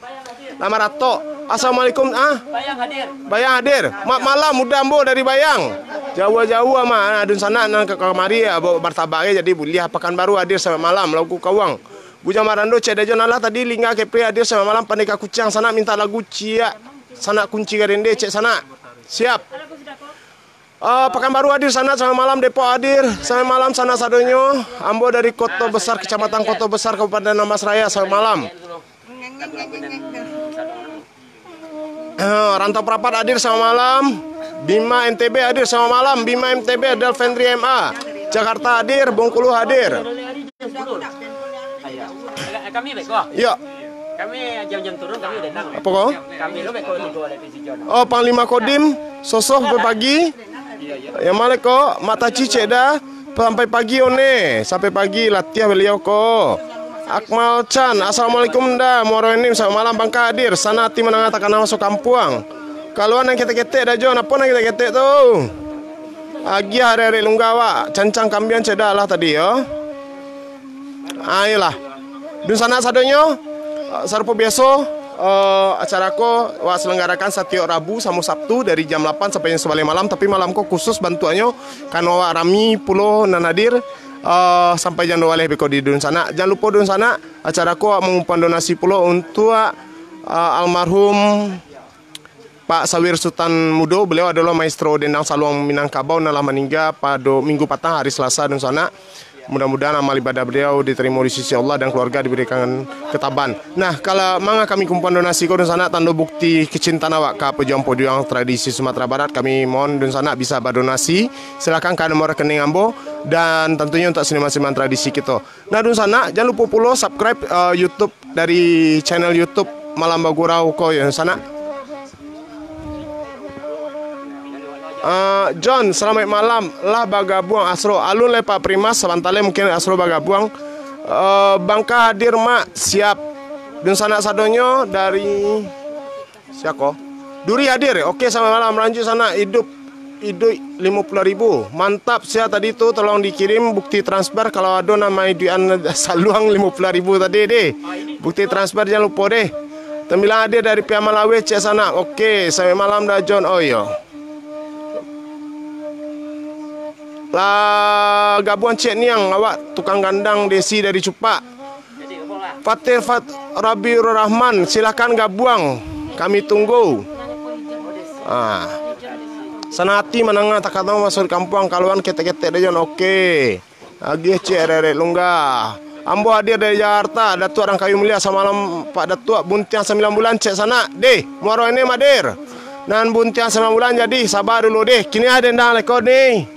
Lah maratok. Assalamualaikum. Ah? Bayang hadir. Bayang hadir. Mak malam muda ambo dari Bayang. Jauah-jauah mah. Ah, dunsanak nan ka kamari ah, bawa martabak eh, jadi buliah Pakanbaru hadir sampai malam lagu kawang. Bujang Marando cek dajon alah tadi lingga Kepri hadir sampai malam Pandeka Kuciang sanak minta lagu ciak sanak kunci garende cek sanak. Siap. Ah, Pakanbaru hadir sanak sampai malam, Depok hadir sampai malam sanak sadonyo. Ambo dari Kota Besar, Kecamatan Kota Besar, Kabupaten Anambas Raya sampai malam. Ah, Rantau Prapat hadir sampai malam. Bima N T B hadir sampai malam. Bima N T B, Dalvendri M A. Jakarta hadir, Bengkulu hadir. Kami beko. Yo. Kami jam-jam turun kami datang. Apa ko? Kami lo beko tigo oleh P C John. Oh, Panglima Kodim, sosoh sampai pagi. Yang mana ko? Mata cicek dah. Sampai pagi one. Sampai pagi latiah beliau ko. Akmal Chan, assalamualaikum dah. Muaro ini sampai malam bangka hadir. Sana hati menengah takana masuk kampuang. Kalau nan ketek-ketek dah jo, apa nan ketek-ketek tu? Agiah arek-arek lungga awak. Cancang kambian cek dah lah tadi yo. Ah, iyolah. Dunsanak sadonyo, eh, sarupo biaso, eh, acara ko wak selenggarakan satiok Rabu samo Sabtu dari jam lapan sampai jam sabaleh malam, tapi malam ko khusus bantuaknyo, karano awak rami pulo nan hadir, eh, sampai jam dua baleh beko di dunsanak. Jan lupo dunsanak, acara ko wak mangumpuan donasi pulo untuak, eh, almarhum Pak Sawir Sutan Mudo, beliau adalah maestro dendang saluang Minangkabau nan lah maningga pado minggu patang hari Selasa dunsanak. Mudah-mudahan amal ibadah beliau diterimo di sisi Allah dan keluarga diberikan ketabahan. Nah, kalau manga kami kumpulan donasi ko dunsanak tando bukti kecintaan awak ka pejuang-pejuang tradisi Sumatera Barat, kami mohon dunsanak bisa badonasi. Silakan ka nomor rekening ambo dan tentunya untuk seniman-seniman tradisi kito. Nah, dunsanak, jan lupo pulo subscribe, eh, YouTube dari channel YouTube Malam Bagurau ko yo, dunsanak. Eh, John, selamat malam. Lah bagabuang Asro. Alun lai Pak Primas, sabanta lai mungkin Asro bagabuang. Eh, Bangka hadir, Mak. Siap. Dunsanak sadonyo dari Siako? Duri hadir. Oke, selamat malam. Lanjut sanak. Idup, iduik limo puluah ribu. Mantap, sia tadi tu tolong dikirim bukti transfer kalau ado nama iduikan saluang limo puluah ribu tadi deh. Bukti transfer jangan lupo deh. Tembilang hadir dari Pia Malawe, cek sanak. Oke, sampai malam dah John. Oh iyo. Lah gabuang cek niang awak tukang gandang Desi dari Cupak. Fatir Fat Rabiur Rahman, silahkan gabuang. Kami tunggu. Ah. Sanati manangah takatang masuk di kampuang kaluan ketek-ketek dajon. Oke. Agih cek arek-arek lungga. Ambo hadir dari Jakarta, Datuak Rangkayu Mulia samalam Pak Datuak Buntiang sambilan bulan cek sanak. Deh, muaro ini madir. Nan Buntiang sambilan bulan jadi sabar dulu deh. Kini ada ndang leko ni.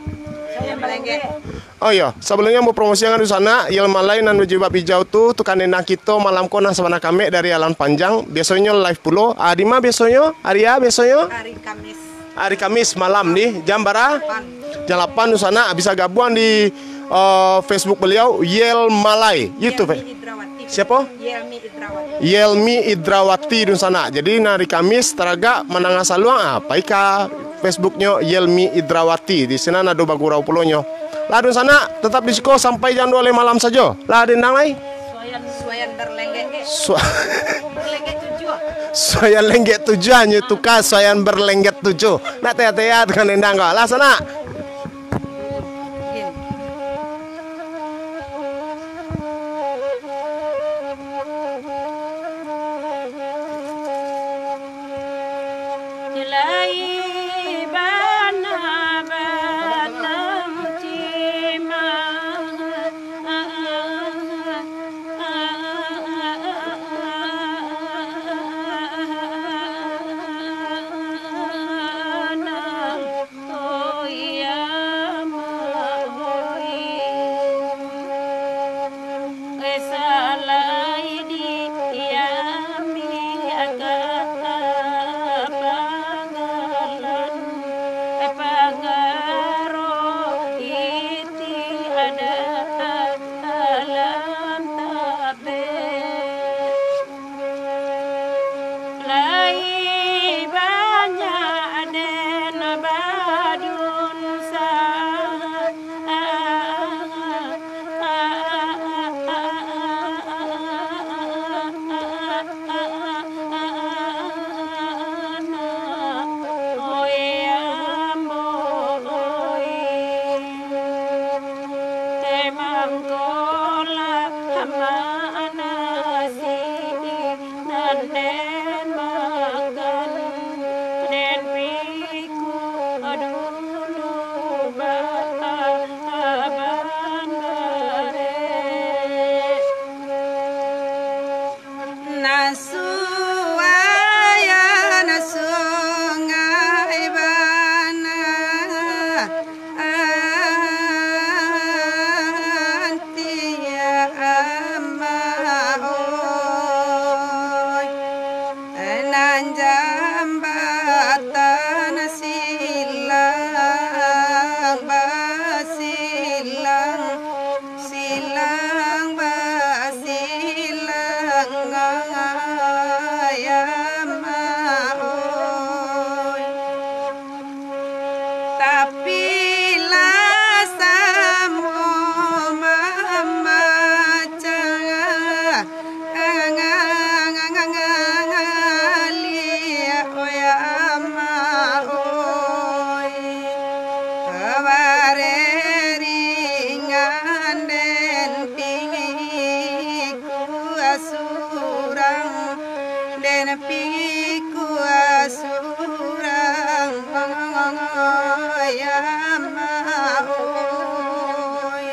Oh iyo, sabalumnyo ambo promosikan dunsanak, Yel Malai nan bajilbab ijau tu, tukang dendang kito malam ko nan sabana kamek dari Alan Panjang. Biasonyo live pulo. Ah, di ma biasonyo? Ari a biasonyo? Hari Kamis. Hari Kamis malam di jam bara? Lapan. Jam lapan dunsanak, bisa gabuang di, eh, Facebook baliau, Yel Malai. YouTube, Yelmi eh? Idrawati. Siapo? Yelmi Idrawati. Yelmi Idrawati dunsanak. Jadi, nan hari Kamis taragak mandanga saluang, ah, pai ka Facebooknyo Yelmi Idrawati. Di sinan ado bagurau pulonyo. Lah dunsanak, tetap di siko sampai jam duo lai malam sajo. Lah, dendang lai. Suayan, suayan berlenggek. Sua- Berlenggek tujuh. Suayan lenggek tujuh, nyo tuka suayan berlenggek tujuh. Nak tea-tea tukang dendang ko. Lah, sanak. Lai bana batang cimah. Oi, amak, oi. Salai diambiak ka panggalan, pangaro iti ada alam tabek. Lai banyak den badunsa. Oi ambo, oi. Emang ko lah manasi nan den makan, den pikua dulu ba-, baban barek. Nan suayan sungai bana, antia ama oi. Nan jambatan silang basilang, silang basilang, ai ama oi. Tapi lah samo mamacang, ngaliak, oi ama oi. Bare ringan den pikua surang, den pikua surang, oi ama oi.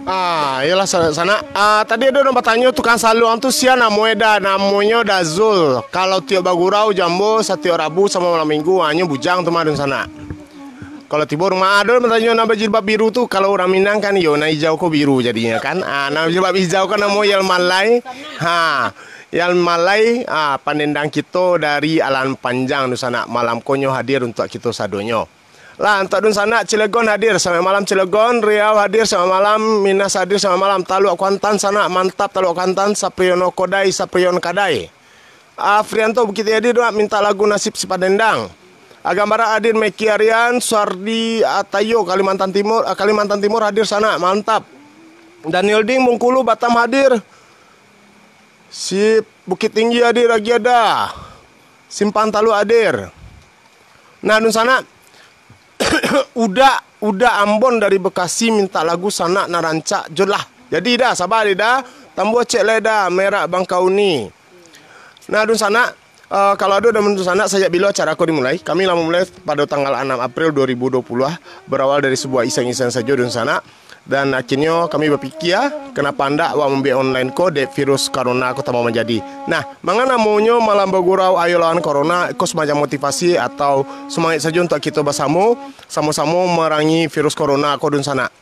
Ah, iyolah, sa-, sanak. Ah, tadi ado nan batanyo, tukang saluang tu sia namo e Da? Namonyo Dazul. Kalau tiok bagurau jo ambo, satiok Rabu samo malam Minggu, ah, nyo bujang tu mah dunsanak. Kalau tibo rumah, ado nan batanyo nan bajilbab biru tu, kalau urang Minang kan, iyo, nan ijau ko biru jadinyo kan. Ah, nan bajilbab ijau kan namo Yel Malai. Ha, Yel Malai, ah, pandendang kito dari Alan Panjang dunsanak, malam ko nyo hadir untuak kito sadonyo. Lah, untuak dunsanak, Cilegon hadir, selamat malam Cilegon, Riau hadir, selamat malam, Minas hadir, selamat malam, Taluak Kuantan, sanak, mantap, Taluak Kuantan, Sapriono Kodai, Saprion Kadai. Afrianto Bukittinggi hadir, minta lagu Nasib Si Padendang. Agam Barat hadir, Meki Arian, Suardi Atayo, Kalimantan Timur, ah, Kalimantan Timur hadir, sanak, mantap. Daniel Ding, Bengkulu, Batam hadir. Si Bukittinggi hadir, lagi ada. Simpang Taluak hadir. Nah, dunsanak, Uda, Uda Ambon dari Bekasi minta lagu sanak nan rancak jo lah. Jadi Da, saba deh Da, tambuah cek lai Da, merak bangkau ni. Nah, dunsanak, eh, kalau ado dunsanak, sajak bilo acara ko dimulai? Kami lah mamulai pado tanggal anam April dua ribu dua puluh ah, berawal dari sebuah iseng-iseng sajo dunsanak. Dan akhirnyo kami bapikia, kenapa ndak awak mambuek online ko dek virus corona ko tambah manjadi. Nah, manga namonyo malam bagurau ayo lawan corona, ko semacam motivasi atau semangat sajo untuak kito basamo, samo-samo marangi virus corona ko dunsanak.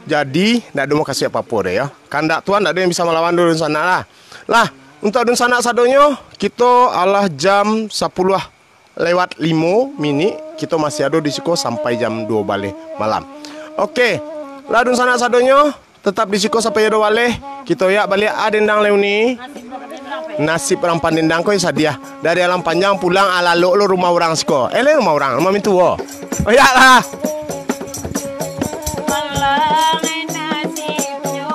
Jadi, ndak ado mukasuik apo-apo doh yo. Kandak Tuhan ndak ado yang bisa malawan dunsanak lah. Lah, untuak dunsanak sadonyo, kito alah jam sapuluah lewat limo minik, kito masih ado di siko sampai jam duo baleh malam. Oke, lah dunsanak sadonyo, tetap di siko sampai jam duo baleh. Kito yak baliak a dendang leuni. Nasib urang padendang ko sadiah. Dari Alam Panjang pulang alalok lo rumah urang siko. Eh, le rumah urang, rumah mintuo. Oh, yak lah. Malang nasibnyo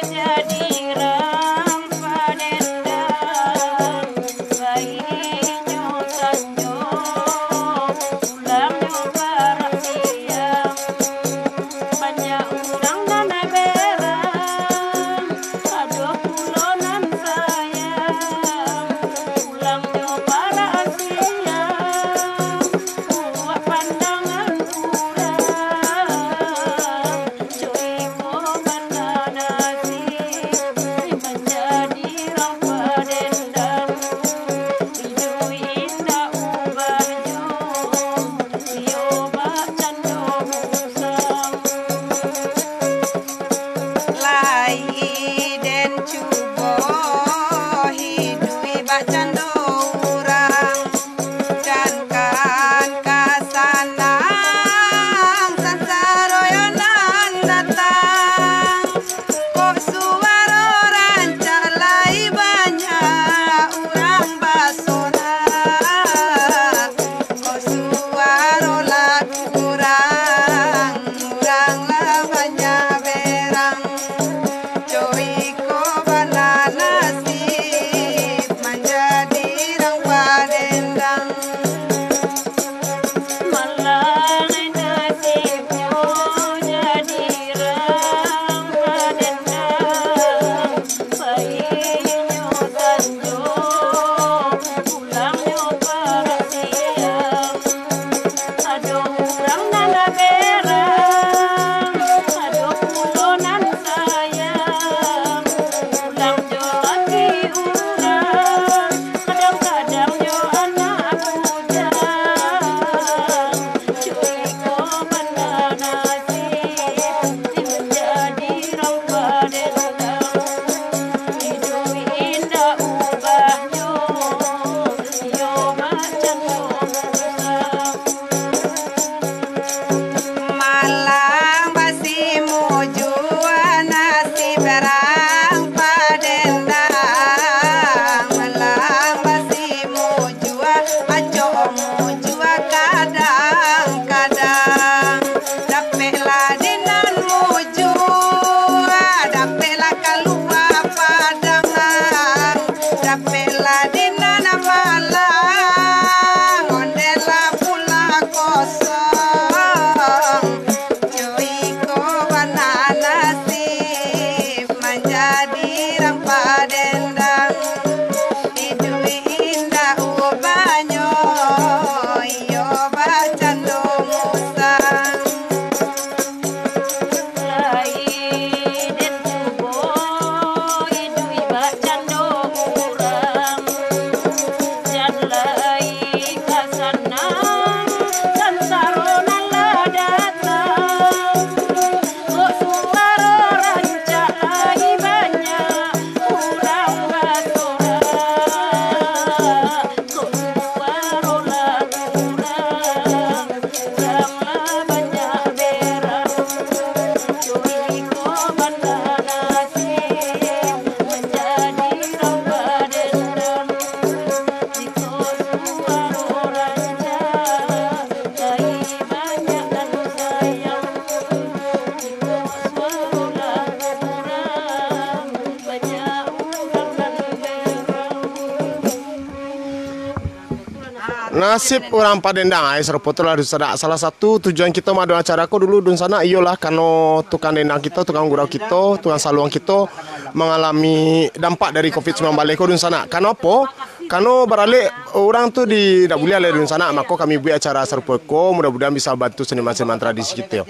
jadi rang padendang. Bainyo sanjo, pulangnyo parak siang. Banyak urang nan berang, ado pulo nan sayang. Pulangnyo parak siang, buek pandangan urang. Cubo bana nasib, manjadi rang padendang. Iduik indak ubah jo, iyo bakcando musang. Lai den cubo iduik bakcando urang. Jankan ka sanang, sansaro yo nan datang. Kok suaro rancak lai banyak urang basorak. Kok suaro lah kurang, urang lah banyak berang. Cubo bana nasib, manjadi rang padendang. Malang nasibnyo jadi rang padendang. Bainyo sanjo, pulangnyo parak siang. Ado urang nan berang, ado pulo nan sayang. Pulang jo laki urang, kadang-kadang jo anak bujang. Cubo bana nasib, manjadi rang padendang. Iduik indak ubah jo, iyo bakcando musang. Malang basimu jua nasib rang padendang. Malang basimu jua, acok mu jua kadang-kadang. Dapeklah di nan mujua, dapeklah kalua padang. Dapeklah di nan malang, ondelah pulo kosong. Cubo bana nasib, manjadi rang padendang. Iduik indak ubahnyo, iyo bakcando musang. Lai den cubo iduik bakcando urang, jan lai ka sanang, sansaro nan lah datang. Kok suaro rancak lai banyak urang basorak. Kok suaro lah kurang, urang lah banyak berang. Cubo bana nasib, manjadi rang padendang. Jikok suaro rancak, lai banyak nan sayang. Jikok suaro lah kurang, banyak urang nan berang. Nasib urang padendang, ai, sarupo tu lah, dunsanak. Salah satu tujuan kito maado acara ko dulu, dunsanak, iyolah karano tukang dendang kito, tukang gurau kito, tukang saluang kito mangalami dampak dari covid sembilan belas ko, dunsanak. Karano apo? Kano baralek urang tu di, dak buliah lai dunsanak, mako kami buek acara sarupo ko, mudah-mudahan bisa bantu seniman-seniman tradisi kito.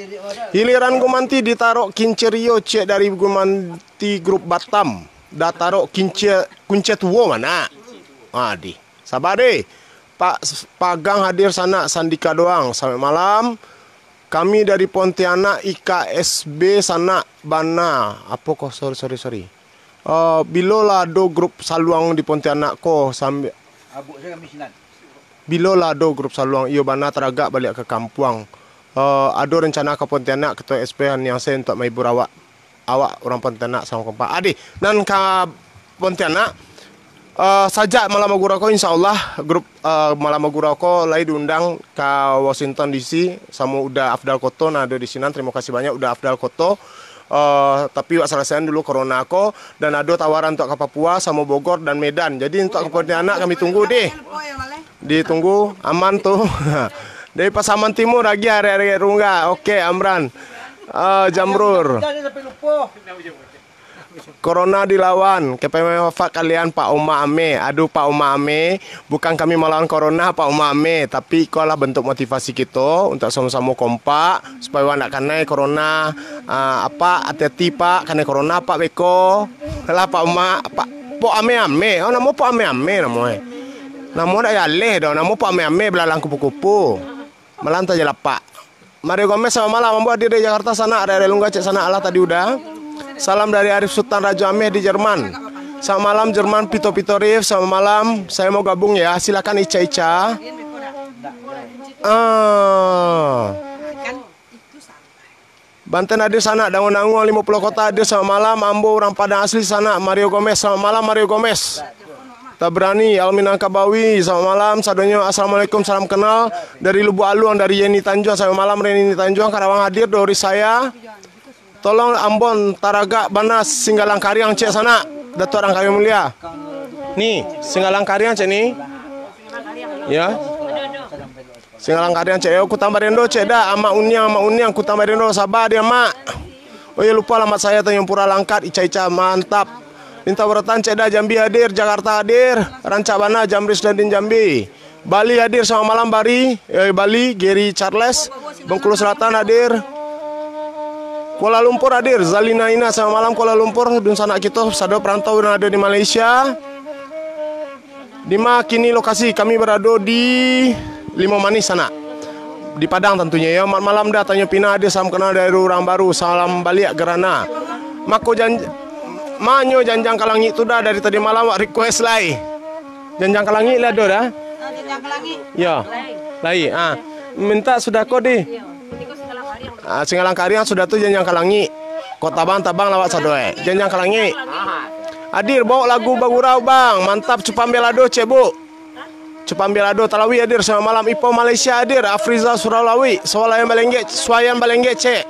Giliran gumanti ditarok kincerio cek dari gumanti grup Batam, dah tarok kince, kunce tuo mah nak. Ah, dih. Saba deh. Pak S-, Pagang hadir sanak, Sandika doang. Salamaik malam. Kami dari Pontianak, I K S B sanak bana. Apo ko? Sorry, sorry, sorry. Eh, bilo lah ado grup saluang di Pontianak ko sambi-, Bilo lah ado grup saluang, iyo bana taragak baliak ka kampuang. Eh, ado rencana ka Pontianak, Ketua S P Niang Sen untuak mahibur awak. Awak urang Pontianak samo kompak. Adih, nan ka Pontianak, eh, sajak malam Magura ko, insya Allah, grup, eh, malam Magura ko lai diundang ka Washington D C, samo Uda Afdal Koto, nan ado di sinan. Tarimo kasih banyak Uda Afdal Koto. Eh, tapi wak salasaian dulu corona ko, dan ado tawaran untuak ka Papua, samo Bogor, dan Medan. Jadi, untuak ka Pontianak kami tunggu deh. Ditunggu, aman tu. Dari Pasaman Timur lagi arek-arek Rungga. Oke, Amran. Eh, Jamrur. Corona dilawan, K P M wafat kalian, Pak Uma Ame. Aduh, Pak Uma Ame, bukan kami malawan corona, Pak Uma Ame, tapi iko lah bentuk motivasi kito untuk samo-samo kompak, supayo awak ndak kanai corona. Ah, Apak, hati-hati, Pak, kanai corona, Pak, beko. Lah, Pak Uma, Pak, Pok Ame Ame. Oh, namo Pok Ame Ame namo, eh. Namo dak jaleh doh, namo Pok Ame Ame balalang kupu-kupu. Malam tajalapak. Mario Gomez, selamat malam. Ambo hadir dari Jakarta, sanak. Arek-arek Lungga cek sanak, alah tadi Uda. Salam dari Arif Sutan Rajo Ameh di Jerman. Selamat malam, Jerman, Pito-Pito Rif. Selamat malam. Saya mau gabung ya. Silakan Ica-Ica. Ah. Banten hadir sanak, Dangun-Dangun, Limo Pulau Kota hadir, selamat malam. Ambo urang Padang asli sanak, Mario Gomez. Selamat malam, Mario Gomez. Tabrani, Almin Angkabawi, selamat malam sadonyo. Assalamualaikum, salam kenal dari Lubuk Aluang, dari Yeni Tanjuang. Selamat malam, Yeni Tanjuang. Karawang hadir, Doris saya. Tolong ambon taragak bana Singgalang Kariang cek sanak, Datuk Rang Kariang Mulia. Ni, Singgalang Kariang cek ni. Ya. Singgalang Kariang cek, yo, Kutang Barendo cek dah, Amak Uniang, Amak Uniang, Kutang Barendo, saba deh, Amak. Oh iyo, lupo alamat saya, Tanjung Pura Langkat, Ica-Ica, mantap. Lintah Rotan cek dah, Jambi hadir, Jakarta hadir, rancak bana, Jamri Sudandin Jambi. Bali hadir, selamat malam, Bari, eh, Bali, Gary Charles, Bengkulu Selatan hadir. Kuala Lumpur hadir, Zalina Ina, selamat malam, Kuala Lumpur, dunsanak kito, sado perantau nan ado di Malaysia. Di ma kini lokasi? Kami barado di Limau Manis, sanak. Di Padang tantunyo, yo. Mat malam dah, Tanyo Pinang hadir, salam kenal dari urang baru, salam baliak Gerana. Mako jan-, manyo Janjang ka Langik tu dah, dari tadi malam wak request lai. Janjang ka Langik lah ado dah. Ah, Janjang ka Langik. Yo. Lai. Ah. Minta sudah ko di. Ah, Singgalang Kariang sudah tu, Janjang ka Langik. Kok tabang-tabang lawak sado, eh. Janjang ka Langik. Hadir, bawa lagu bagurau, Bang. Mantap, Cupang Belado, cek, Bu. Cupang Belado, Talawi hadir, selamat malam. Ipo Malaysia hadir, Afriza Suralawi, Suayan Balenggek, Suayan Balenggek, cek.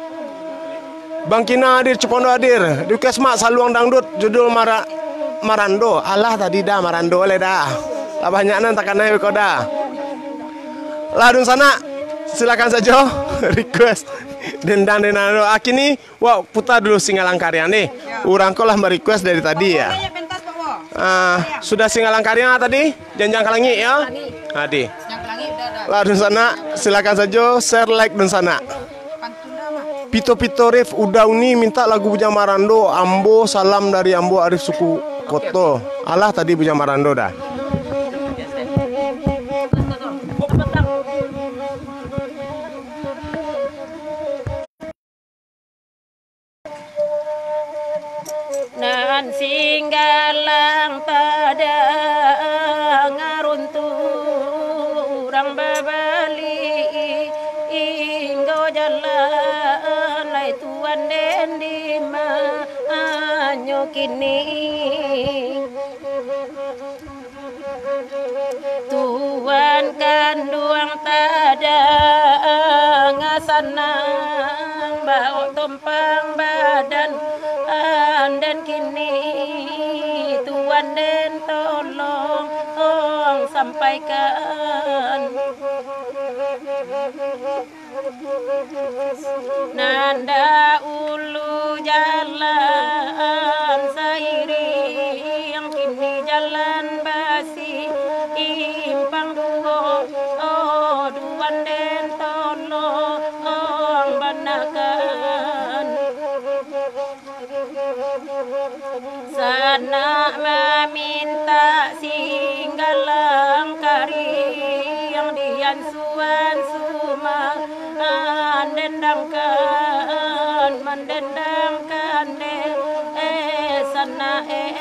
Bang Kina hadir, Cupondo hadir. Request mak saluang dangdut, judul Mara-, Marando. Alah, tadi dah, Marando le dah. Lah banyak nan takanai beko dah. Lah, dunsanak, silakan sajo request. Dendang, dendang, dendang. Ah, kini, wak puta dulu Singgalang Kariang deh. Urang ko lah ma-request dari tadi, ya. Ah, sudah Singgalang Kariang tadi? Janjang ka Langik, ya? Tadi. Janjang ka Langik, udah, udah. Lah, dunsanak, silakan sajo share, like, dunsanak. Pantun dah, Mak. Pito-Pito Rif, Uda Uni minta lagu Bujang Marando, Ambo, salam dari ambo Arif Suku Koto. Alah, tadi Bujang Marando dah. Nan Singgalang tadanga runtuh, urang babali inggo jalan, lai tuan den di manyo kini. Tuan kanduang tadanga sanang, baok tompang badan den kini. Tuan den tolong sampaikan. Nan dahulu jalan sairing, kini jalan basi. Mamintak singgalang kariang diansu-ansu mandendangkan, mandendangkan dek, eh, sanak, eh.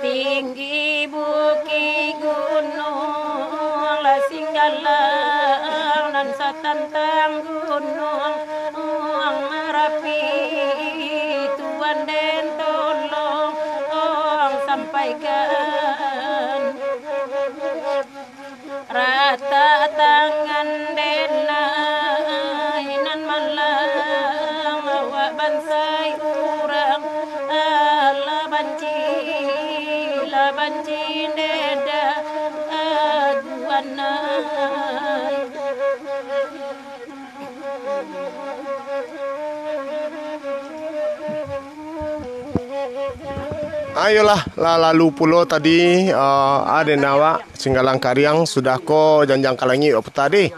Tinggi bukik gunuang, lah singgalang nan satantang gunuang Marapi, Tuan den tolong sampaikan. Ratak tangan den ai nan malang, awak bansai urang, alah banci, lah banci ndeda, aduh anai. Ayolah, lah lalu pulo tadi, ah, aden awak, Singgalang Kariang, sudah ko janjang ka langik, wak puta deh.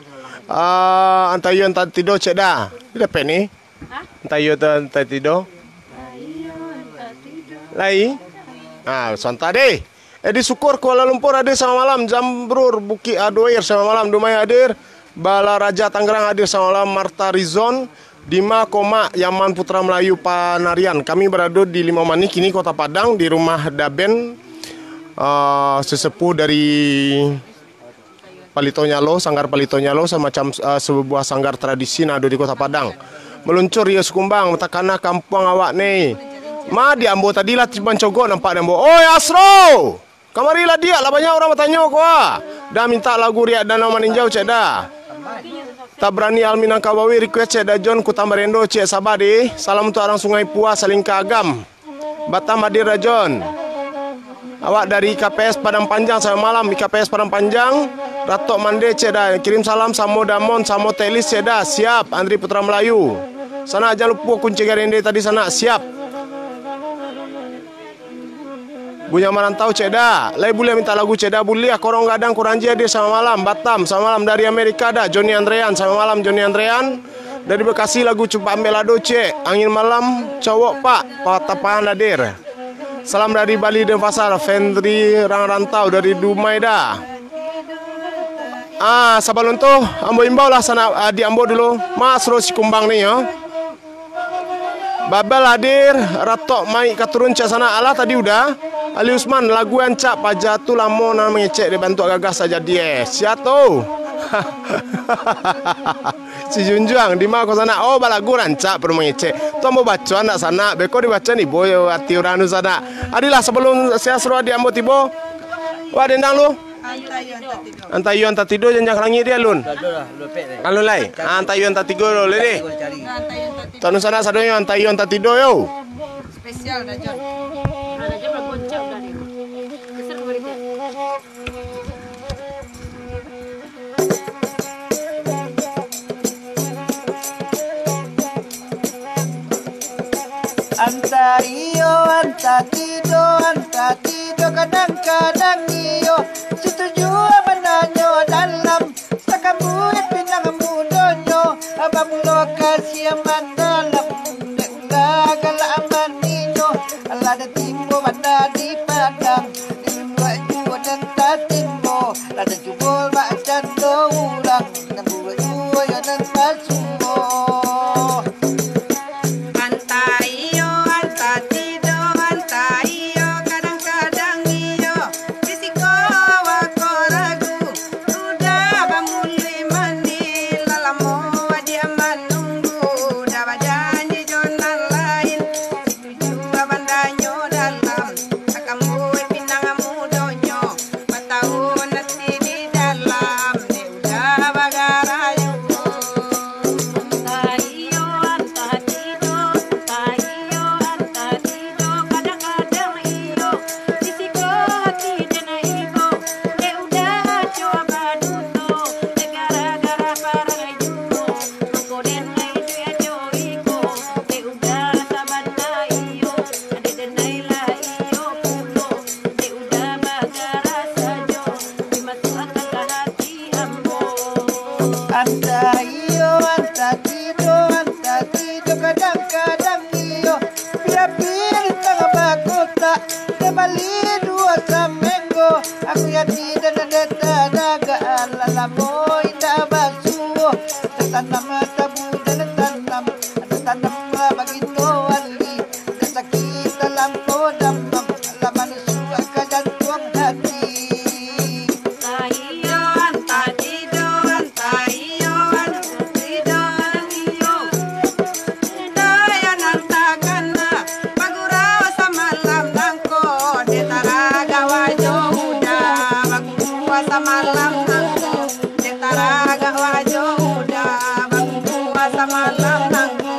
Ah, antaiyo antai tido, cek dah. Di dapek ni? Hah? Antaiyo tu antai tido? Antaiyo antai tido. Lai? Ah, sontak deh. Edi Syukur Kuala Lumpur hadir selamat malam, Jambrur Bukik Aduair selamat malam, Dumai hadir, Balaraja Tangerang hadir selamat malam, Marta Rizon, Dima Komak, Yaman Putra Melayu Panarian. Kami berada di Limau Manih, kini Kota Padang, di rumah Daben, ah, sesepuh dari Palito Nyalo, Sanggar Palito Nyalo, semacam, ah, sebuah sanggar tradisi nan ado di Kota Padang. Meluncur iyo sikumbang, takana kampuang awak ni. Ma, di ambo tadi lah mancogok nampak di ambo. Oi, Asro! Kamarilah, Diak, lah banyak urang batanyo ko, ah. Dah mintak lagu Riak Danau Maninjau, cek dah. Tabrani Alminangkabawi request, cek dah. John Kutambarendo, cek, saba deh. Salam untuk urang Sungai Pua, Salingka Agam. Batam hadir dah, John. Awak dari I K P S Padang Panjang, selamat malam, I K P S Padang Panjang. Ratok Mande, cek dah. Kirim salam samo Damon, samo Telis, cek dah. Siap, Andri Putra Melayu. Sanak, jan lupo kunci garende tadi, sanak. Siap. Bunya Marantau, cek dah. Lai buliah mintak lagu, cek dah. Buliah. Korong Gadang Kuranji hadir, selamat malam. Batam, selamat malam. Dari Amerika dah, Joni Andrean. Selamat malam, Joni Andrean. Dari Bekasi, lagu Cupak Ambek Lado, cek. Angin Malam, Cowok Pak, Patapaan hadir. Salam dari Bali Denpasar, Fendri Rang Rantau dari Dumai dah. Ah, sabalun tu, ambo imbau lah sanak adiak ambo dulu. Mas Ro Sikumbang ni, yo. Babel hadir, Ratok Maik ka turun, cek sanak. Alah tadi udah. Ali Usman, lagu rancak, paja tu lamo nan mangecek dek bantuak gagah sajadi, eh. Sia tu? Si Junjuang, di ma ko sanak? Oh, balagu rancak, pado mangecek. Tu ambo baco, ndak sanak. Beko dibaco ni, boy, ati urang tu sanak. Adilah, sabalun si Asro adiak ambo tibo, wak dendang lu. Antaiyo, antaiyo. Antaiyo, antatido, janjang ka langik di alun. Alun lai. Ah, antaiyo, antatigo lo, lai deh. Antaiyo, antatido. Tanu sanak sadonyo, antaiyo, antatido, yo. Spesial, Rajon. Ah, Rajon lah goncang dah ni. Geser kembali, Tek. Antaiyo, antatido, antatido, kadang-kadang iyo. Situju mananyo dalam, sakambuik pinang mudonyo. Bamulo kasiah mandalam, dek ulah galak maninyo. Lah dek timbo bana di Padang, di luak juo nan tatimbo. Lah dek jubol bakcando urang, nan buek juo yo nan basuo. Antaiyo, antatido, antaiyo, kadang-kadang iyo, di siko wako ragu, udah bamului mani, lah lamo adiak manunggu, dah bajanji jo nan lain, situju bandanyo dalam, sakambuik pinang mudonyo, bataun ati di dalam. Kali duo saminggu, aku jadi dan ada tadaga, lalamo indak basuo. Tatanam tabu dan tanam, tatanam bagito wali. Sakik talampau damam, laman suak ka jantuang hati. Taiyoan, taiyoan, taiyoan, iyo. Daya nan takana, bagurau samalam nangko, dek taragak wajo uda, bagurau samalam nangko, dek taragak wajo uda, bagurau samalam nangko.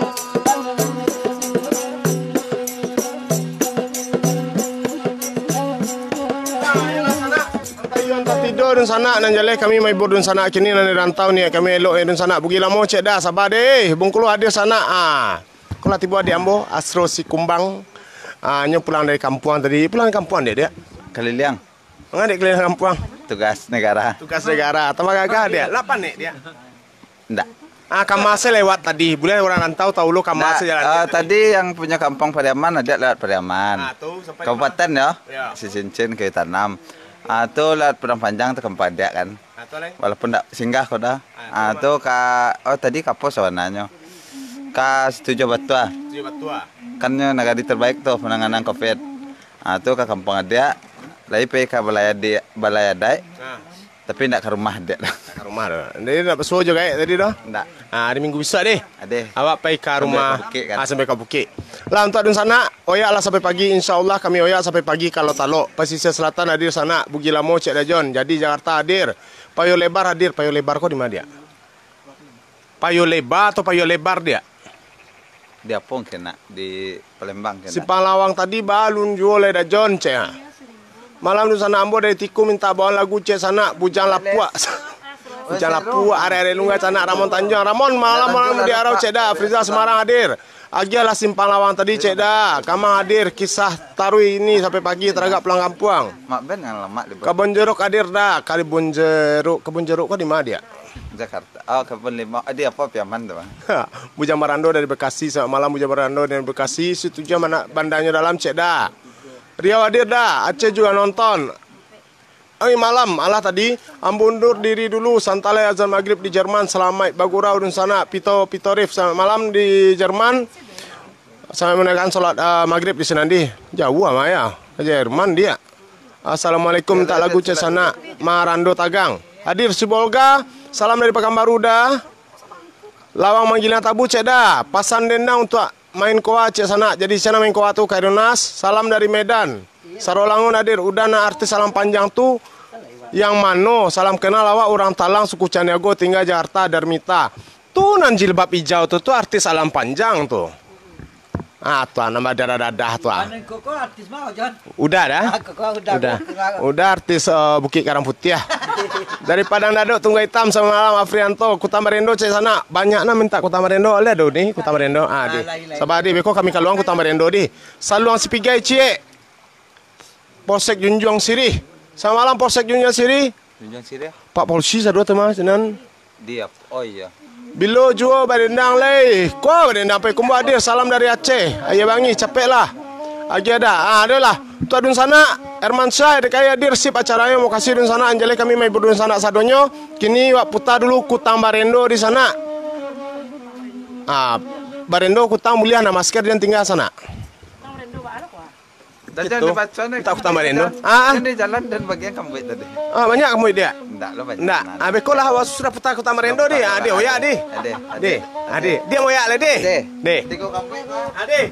Antah iyo antah tido dunsanak, nan jaleh kami mahibur dunsanak kini nan di rantau ni, kami elok, eh, dunsanak. Bugi lamo cek dah, saba deh. Bungkulu hadir sanak. Ah. Ko lah tibo adiak ambo, Astro Sikumbang. Ah, nyo pulang dari kampuang tadi. Pulang dari kampuang dek, diak? Kaliliang. Manga dek kaliliang kampuang? Tugas negara. Tugas negara. Tambah gagah, diak. Lapan dek, diak? Ndak. Ah, Kamas lewat tadi. Buliah urang rantau tahu lo Kamas. Ndak, jalan ah, tadi. Tadi yang punyo kampuang Pariaman, adiak lewat Pariaman. Ah, tu sampai Kabupaten yo. Ya. Sicincin, Kayu Tanam. Ah, tu lewat Padang Panjang tu kampuang adiak kan. Ah, tu lain. Walaupun ndak singgah ko dah. Ah, tu Ah, tu ka, oh tadi ka pos sabananyo. Ka Situjuah Batua. Situjuah Batua. Kan nyo nagari terbaik tu penanganan covid. Ah, tu ka kampuang adiak. Lai pai ka balai adiak, balai adaik. Ah. Tapi ndak ka rumah dek. Ndak ka rumah doh. Jadi ndak basuo jo gaek tadi doh? Ndak. Ah, hari Minggu bisuak deh. Adeh. Awak pai ka Sampai rumah. Ka bukik, kan? Ah, sampai ka bukik. Lah, untuak dunsanak, oyak lah sampai pagi. Insya Allah kami oyak sampai pagi kalau talok. Pasisia Selatan hadir sanak, Bugi Lamo, Cek Dajon. Jadi Jakarta hadir. Payo Lebar hadir. Payo Lebar ko di ma, diak? Payo Leba atau Payo Lebar, diak? Di apo kena? Di Palembang kena. Simpang Lawang tadi balun juo lai Dajon, cek ah. Malam dunsanak ambo dari Tiku minta bawaan lagu cek sanak, Bujang Lapuak. Bujang Lapuak, arek-arek Lungga sanak, Ramon Tanjuang. Ramon, malam-malam di Arau cek dah, Afrizal Semarang hadir. Agiah lah Simpang Lawang tadi cek dah, Kamang hadir, kisah taruih ini sampai pagi taragak pulang kampuang. Mak Ben yang lamak di Kabun Jeruk hadir dah, Kabun Jeruk, Kabun Jeruk ko di ma, diak? Jakarta. Oh, Kebun Limau. Ah, di apo, Piaman tu, Bang? Bujang Barando dari Bekasi. Selamat malam, Bujang Barando dari Bekasi. Situjuah mana bandanyo dalam, cek dah. Riau hadir dah. Aceh juga nonton. Oi, malam, alah tadi. Ambo undur diri dulu. Santai azan magrib di Jerman. Salamaik bagurau dunsanak. Pito, Pito Rif. Selamat malam di Jerman. Sampai menegakkan solat, ah, magrib di sinan di. Jauah mah ya. Jerman dia. Assalamualaikum, minta lagu cek sanak. Marando Tagang. Hadir Sibolga, salam dari Pakanbaru dah. Lawang Manggilang Tabu cek dah. Pasan dendang untuak main koa cek sanak. Jadi sinan main koa tu Kairunas. Salam dari Medan. Sarolangun hadir. Udah nak artis Alam Panjang tu yang mano? Salam kenal awak urang Talang suku Caniago tinggal Jakarta Darmita. Tu nan jilbab ijau tu, tu artis Alam Panjang tu. Ah, tuan, nama darah dadah tuan. Anu, koko artis mau, Jon? Udah dah. Ah, koko udah. Udah. Udah. Udah artis, eh, Bukit Karang Putih ah. Dari Padang Dadok Tungga Hitam, selamat malam Afrianto. Kuta Marendo cek sanak. Banyak nah minta Kuta Marendo. Ada do ni Kuta Marendo. Ah, di. Sabar di, beko kami kaluang Kuta Marendo di. Saluang Sipigai ciek. Polsek Junjuang Sirih. Selamat malam Polsek Junjuang Sirih. Junjuang Sirih. Pak Polisi sadua tu mah sinan. Dia. Oh iya. Bilo juo badendang lai. Ko badendang pai kumbo hadir. Salam dari Aceh. Ayo bangi, capeklah. Agiah dah. Ah, adolah. Tuan dunsanak, Herman Syah, D K I hadir, sip acaranyo. Makasih dunsanak, anjaleh kami mahibur dunsanak sadonyo. Kini wak puta dulu Kutang Barendo di sanak. Ah, Barendo Kutang buliah nah, masker jan tingga sanak. Dah, jangan dibaco ni. Minta Kutang Barendo. Ah, ah. Kan di jalan dan bagian kambuik tadi. Ah, banyak kambuik dia? Ndak lo banyak. Ndak. Ah, beko lah awak sudah putar Kutang Barendo di. Ah, di, oyak di. Ade, ade. Di. Ah, di. Dia oyak lah di. Ade. Di. Tigo kambuik, Bang. Ah, di.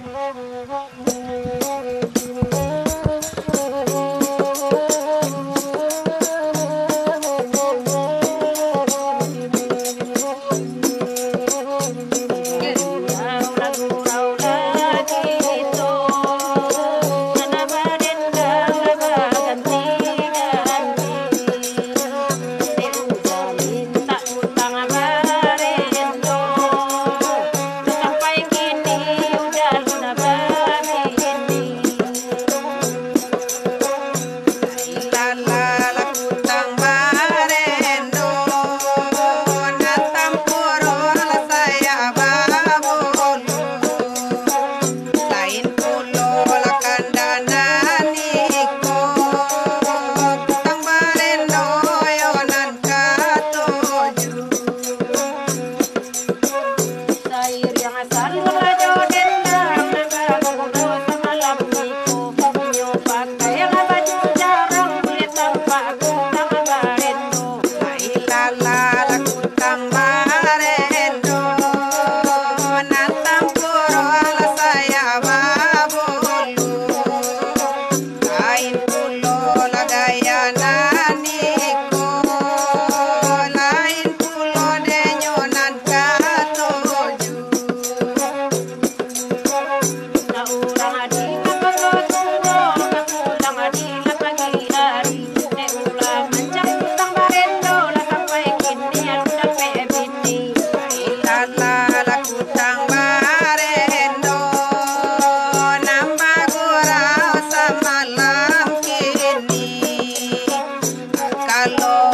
Kalau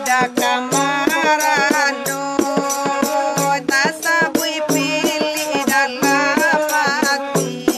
dah kamaran tu, tasabuik pilih dalam hati.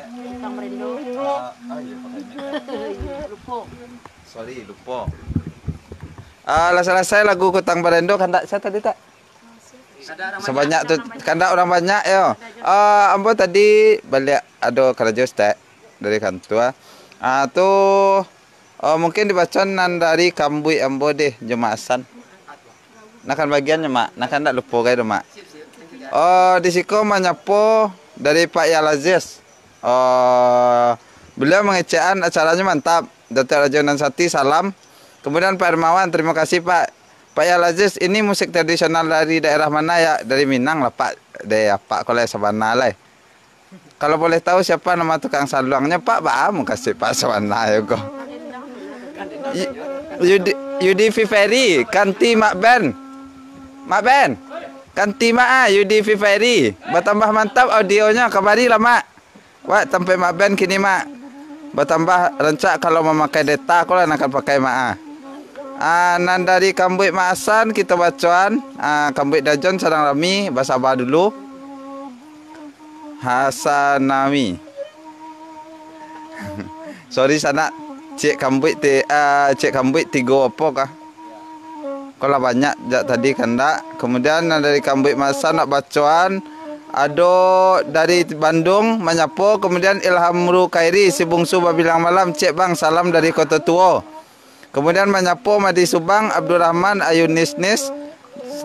Kutang Barendo. Ah, ah, iya, pakai mic. Lupo. Sorry, lupo. Ah, lah salasai lagu Kutang Barendo, kandak sia tadi, tak? Sabanyak tu, kandak urang banyak, yo. Ah, ambo tadi baliak ado karajo saketek dari kantua. Ah, tu, oh, mungkin dibaco nan dari kambuik ambo deh, jo Mak Hasan. Nah, kan bagiannyo, Mak. Nah, kan ndak lupo gai doh, Mak. Oh, di siko manyapo dari Pak Yal Aziz. Oh, beliau mangecekan acaranyo mantap. Datuk Rajo Nan Sati, salam. Kemudian Pak Hermawan, terima kasih, Pak. Pak Yal Aziz, ini musik tradisional dari daerah mana, ya? Dari Minang lah, Pak. Deh, Apak ko lai sabana lai. Kalau boleh tahu siapa nama tukang saluangnyo, Pak, baa mukasuik Pak sabana yo ko? Yu-, Yudi, Yudi Fiferi, kanti Mak Ben. Mak Ben, kanti Mak ah, Yudi Fiferi. Batambah mantap audionyo, kabari lah, Mak. Wak, tampek Mak Ben kini, Mak. Batambah rancak kalau mamakai data, ko lah nan ka pakai, Mak ah. Ah, nan dari kambuik Mak Hasan, kito bacoan. Ah, kambuik Dajon sadang rami, basaba dulu. Hasanawi. Sorry, sanak. Cek kambuik ti-, ah, cek kambuik tigo apo kah? Ko lah banyak jak tadi kandak. Kemudian, nan dari kambuik Mak Hasan nak bacoan. Ado dari Bandung manyapo. Kemudian, Ilham Ru Khairi, si bungsu babilang malam. Cek, Bang, salam dari Koto Tuo. Kemudian manyapo Madi Subang, Abdurrahman, Ayu Nisnis,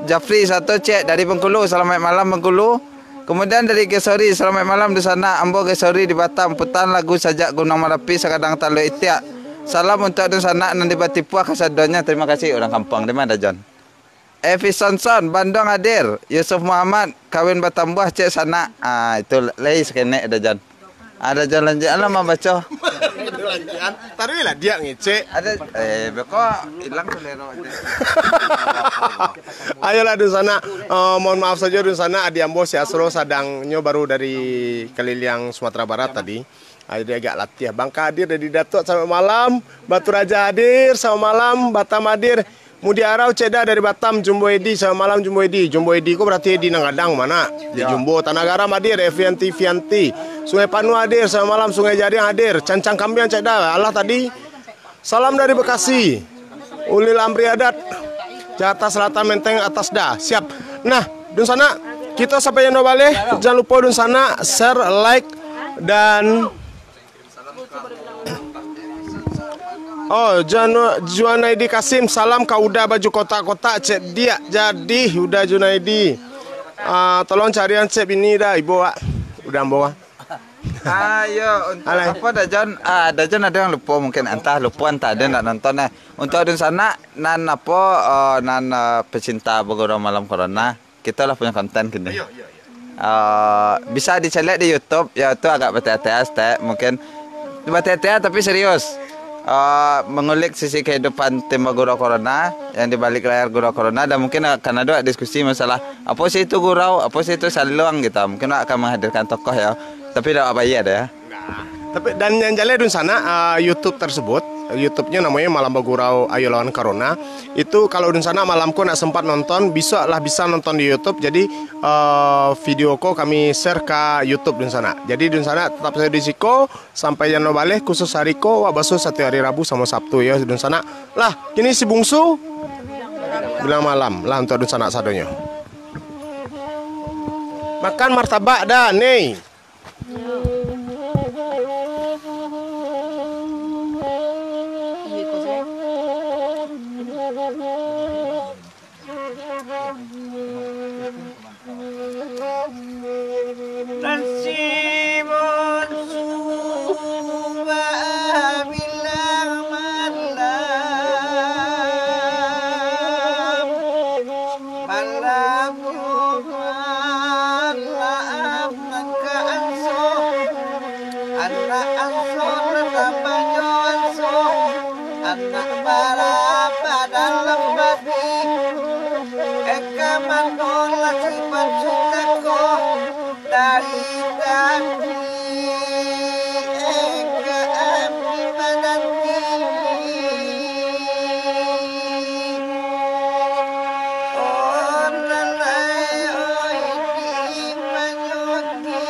Jafri Sato, cek dari Bengkulu, salamaik malam Bengkulu. Kemudian dari Gesori, salamaik malam dunsanak, ambo Gesori di Batam, putan lagu sajak Gunuang Marapi sakadang talua itiak. Salam untuak dunsanak nan di Batipuah kasadonyo, tarimo kasih urang kampuang, di ma Dajon? Evi Sonson, Bandung hadir. Yusuf Muhammad, kawin batambuah cek sanak. Ah, itu lai sakenek Dajon. Ada jalan je alam mambaco. Taruihlah dia ngecek. Ada, eh, beko hilang selero aja. Ayolah dunsanak. Eh, mohon maaf saja dunsanak, adik ambo si Asro sadangnyo baru dari keliling Sumatera Barat tadi. Ah, jadi agak latiah. Bangka hadir dari Datuk sampai malam, Batu Raja hadir sampai malam, Batam hadir. Mudi Arau cek dah dari Batam, Jumbo Edi, selamat malam Jumbo Edi. Jumbo Edi ko berarti Edi nan gadang, mana? Di Jumbo, Tanah Garam hadir, Evianti Vianti. Sungai Panuh hadir, selamat malam Sungai Jariang hadir. Cancang Kambiang cek dah, alah tadi. Salam dari Bekasi. Ulil Amri Adat. Jakarta Selatan Menteng atas dah. Siap. Nah, dunsanak, kita sampai yang baleh. Jangan lupa dunsanak share, like, dan Oh, Janu-, Junaidi Kasim, salam ka Uda baju kotak-kotak, cek diak jadi Uda Junaidi. Ah, tolong carian cek bini dah, ibu, Wak. Uda ambo, Wak. Ah, yo, untuk Alai. Apa, Dajon? Ah, Dajon ada yang lupa mungkin, entah lupa, entah ada ndak nonton, eh. Untuk adun sanak, nan apa, eh, nan, eh, pecinta Bagurau Malam Corona. Kito lah punyo konten kini. Iyo, iyo, iyo. Ah, bisa dicaliak di YouTube, ya tu agak bateh-teh, mungkin bateh-teh tapi serius. Ah, mengulik sisi kehidupan tim Gurau Corona yang di balik layar Gurau Corona, dan mungkin akan ada diskusi masalah apa sih itu gurau, apa sih itu saluang gitu. Mungkin akan menghadirkan tokoh ya. Tapi dak bayar ya. Nah, tapi dan yang jaleh dunsanak, ah, YouTube tersebut YouTube-nyo namonyo Malam Bagurau Ayo Lawan Corona. Itu kalau dunsanak malam ko ndak sempat nonton, bisuak lah bisa nonton di YouTube. Jadi, eh, video ko kami share ka YouTube dunsanak. Jadi dunsanak tetap sajo di siko sampai jan lo baleh, khusus hari ko, wak baso satiok hari Rabu samo Sabtu yo dunsanak. Lah, kini si Bungsu bilang malam lah untuk dunsanak sadonyo. Makan martabak dah, Nei. Nan si Bonsu babilang malam, malam Jumat malam nan ka anso, anak anso nan tabanyo anso, anak barapa dalam babi, eka manolah si Bonsu tako. Dari tadi, eh, ka api mananti. Oh, lalai, oi, di manyoki,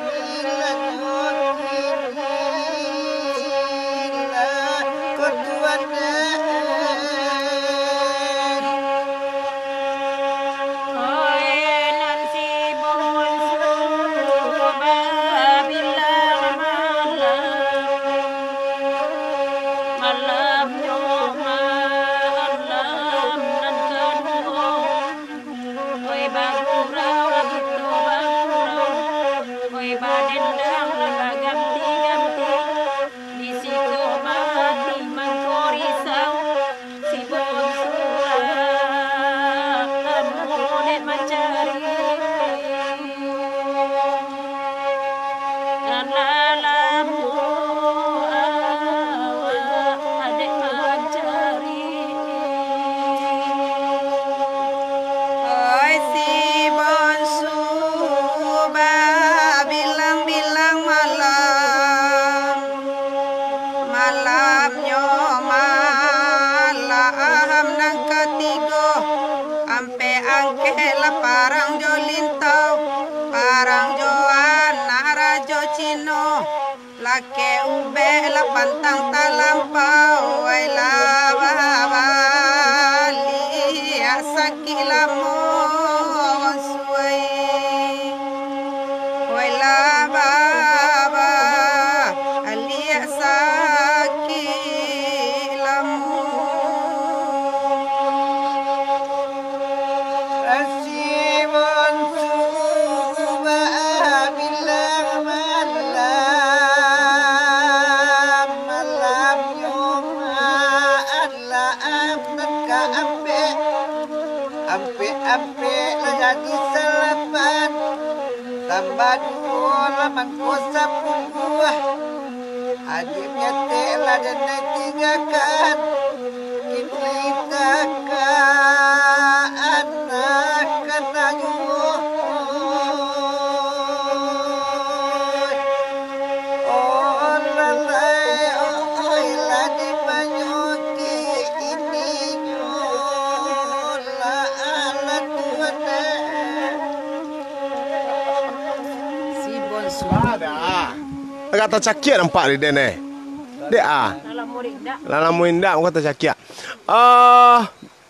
di lanyoki, di la kotuan, eh. Oi, nan si Bonsu babilang malam, malamnyo malam nan kaduo. Oi, bagurau lah kito bagurau, oi, badendang lah baganti-ganti. Di siko mati mangko risau, si Bonsu lah amuah dek mancari. Nan lah lamo awak dek mancari. Oi, si Bonsu babilang-bilang malam, malamnyo malam nan katigo, ampek angkeklah parang jo lintau, parang jo anak rajo Cino. Lakek ubek lah pantang talampau, wai lah babaliak sakik lamo suai. Wai lah babaliak sakik lamo. Rasi Bonsu babilang malam, malam Jumat lah anak ka ampek, ampek-ampek lah jadi salapan, tambah duo lah mangko sapuluah. Adik ketek lah denai tinggakan, kini takah anak ka tanyo. Oh, lalai, oh, oi, lah dimanyoki ininyo, lah alah tuan, eh. Si Bonsu. Ada. Agak tacakiak nampak di den, eh. Dek, ah. Lah lamo indak. Lah lamo indak, muko tacakiak. Eh,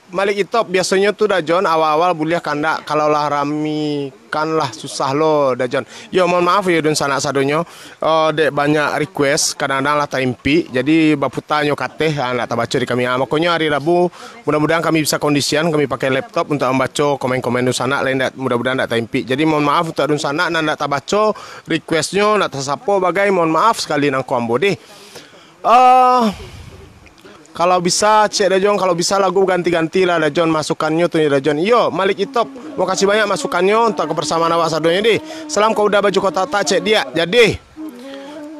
Malik Itop, biasonyo tu Dajon, awal-awal buliah kandak, kalau lah rami kan lah susah lo, Dajon. Yo, mohon maaf yo, dunsanak sadonyo. Eh, dek banyak request, kadang-kadang lah taimpik, jadi baputanyo kateh, ah, ndak tabaco di kami. Ah, makonyo hari Rabu, mudah-mudahan kami bisa kondisian, kami pakai laptop untuk mambaco komen-komen dunsanak, lain ndak, mudah-mudahan ndak taimpik. Jadi, mohon maaf untuk dunsanak nan ndak tabaco, requestnyo nak tasapo bagai, mohon maaf sakali nangko ambo deh. Ah, kalau bisa, cek Dajon, kalau bisa lagu ganti-ganti lah Dajon, masukannyo tu Dajon. Iyo, Malik Itop, makasih banyak masukannyo untuk kebersamaan awak sadonyo deh. Salam ka Uda Baju Kotak, cek diak. Jadi,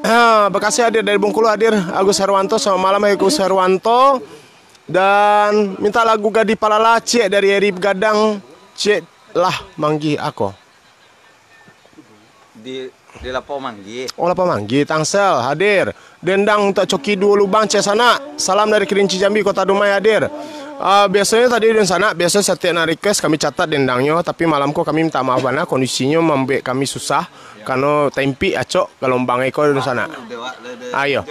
ah, Bekasi hadir, dari Bengkulu hadir, Agus Herwanto, selamat malam Agus Herwanto. Dan minta lagu Gadih Palala, cek dari Eri Begadang, cek lah manggih ako. Di Di Lapau Manggih. Oh, Lapau Manggih, Tangsel hadir. Dendang untuak Coki Duo Lubang, cek sanak. Salam dari Kerinci Jambi, Kota Dumai hadir. Ah, biasonyo tadi dunsanak, biaso satiok nak request kami catat dendangnyo, tapi malam ko kami minta maaf bana, kondisinyo mambuek kami susah, karano taimpik acok galombang iko dunsanak. Ayo.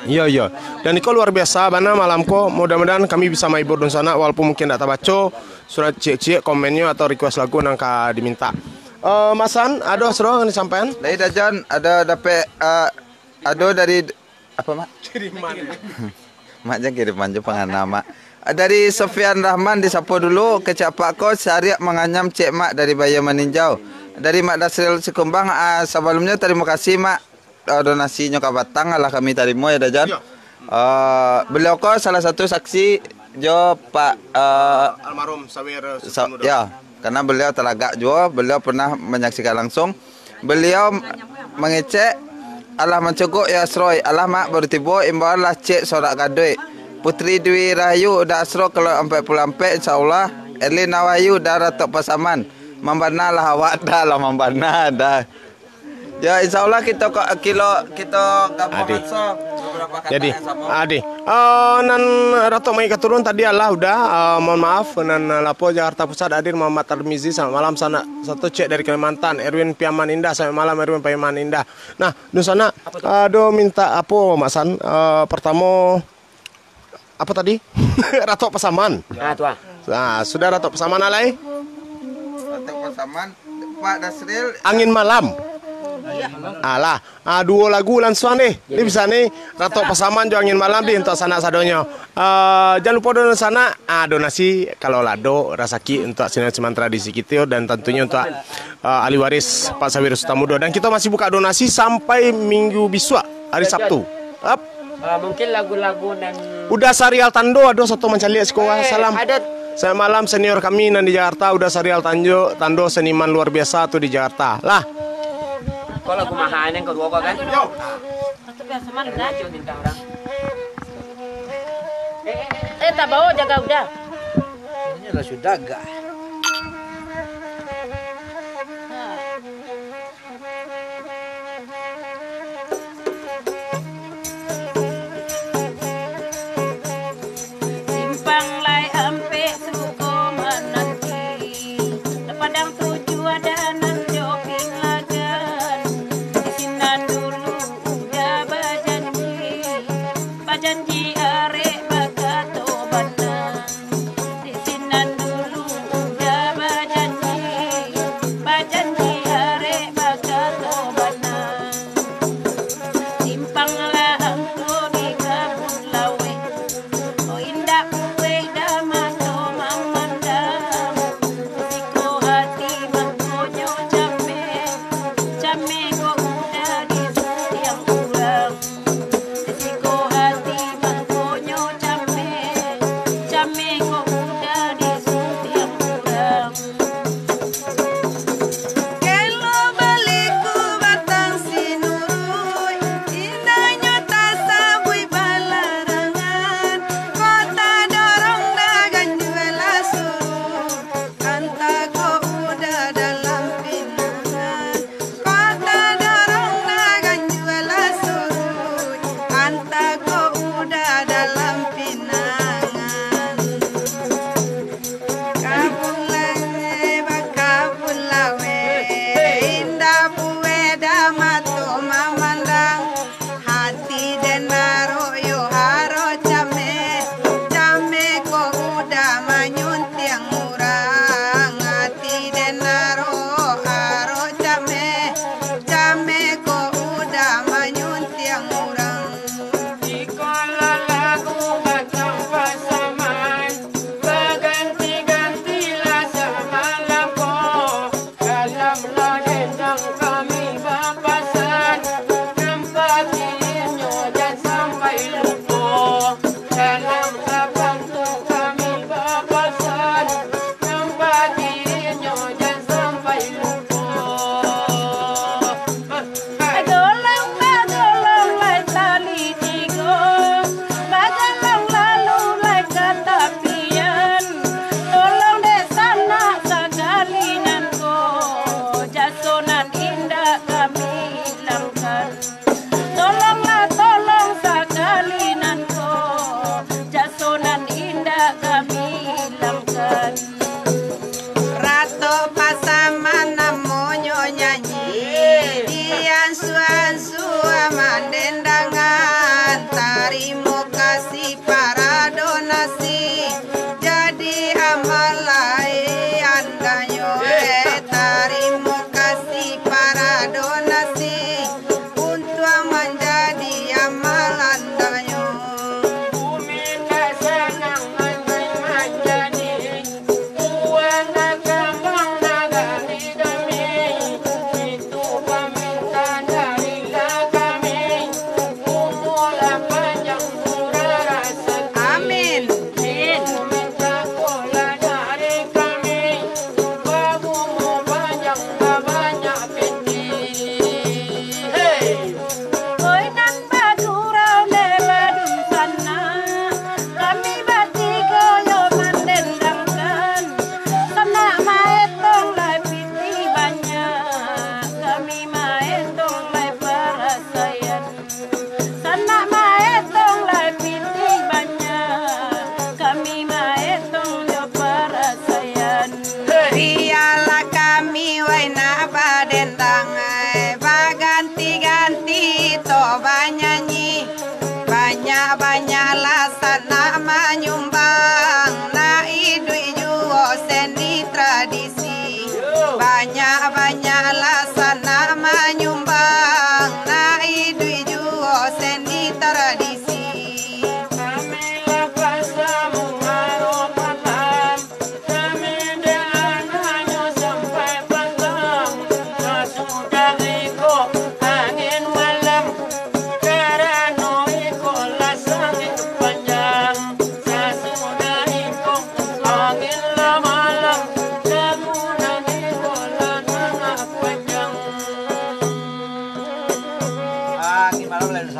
Iyo, iyo. Dan iko luar biasa bana malam ko. Mudah-mudahan kami bisa mahibur dunsanak, walaupun mungkin ndak tabaco surat ciek-ciek komennyo atau request lagu nan ka diminta. Eh, Mak San, ado surang nan disampaian? Lai, Dajan, ado dapek, eh, ado dari, apo, Mak? Mak jan kiriman jo pangana, Mak. Dari Sofian Rahman, disapo dulu, kecek apak ko, sariak manganyam, cek Mak dari Bayo Maninjau. Dari Mak Dasril Sikumbang, ah, sabalumnyo tarimo kasih, Mak. Ah, donasinyo ka batang lah kami tarimo, ya, Dajan. Iyo. Ah, beliau ko salah satu saksi jo Pak, ah, Almarhum Sawir Sa-, Susamudo. Ya, karena beliau talagak juo, beliau pernah manyaksikan langsung. Beliau mangecek, "Alah mancogok ya Asroi, alah mak baru tibo, imbauan lah cek sorak gaduik. Putri Dwi Rahayu udah Asro kalau ampek puluah ampek, insya Allah. Erlina Wahyu udah Ratok Pasaman. Mambana lah awak dah, lah mambana dah." Ya, insya Allah kito ko-, kilo, kito gabuang Adi. Ansua beberapa kata Jadi, yang sama. Adi, eh, nan Ratok Maik Katurun tadi alah udah, eh, mohon maaf, nan, eh, Lapo Jakarta Pusat hadir Muhammad Tarmizi, selamat malam, sanak satu cek dari Kalimantan, Erwin Piaman Indah, selamat malam Erwin Piaman Indah. Nah, dunsanak, ado minta apo, Mak San? Eh, pertamo, apo tadi? Ratok Pasaman. Ah, tu ah. Nah, sudah Ratok Pasaman alai? Ratok Pasaman, Pak Dasril. Angin Malam. Alah, ah, duo lagu lansuang deh. Ni bisa ni, Ratok Pasaman jo Angin Malam deh untuak sanak sadonyo. Ah, jan lupo dunsanak, ah, donasi kalau lah ado rasaki untuak seniman-seniman tradisi kito dan tantunyo untuak, ah, ahli waris Pak Sawir Susamudo. Dan kito masih buka donasi sampai minggu bisuak, hari Sabtu. Ap. Ah, mungkin lagu-lagu nan Uda Sarial Tando ado sato mancaliak siko. Eh, salam. Ado. Selamat malam senior kami nan di Jakarta, Uda Sarial Tanjo, Tando seniman luar biasa tu di Jakarta. Lah. Kau lagu mahal ni yang kedua kau kan? Yo. Eh, tak bawa jaga Uda. Ini lah sudah gah. Simpang lai ampek suko mananti, Padang Tujuah Danan jo Pinglagan. Di sinan dulu Uda bajanji, bajanji arek bakato bana. Di sinan dulu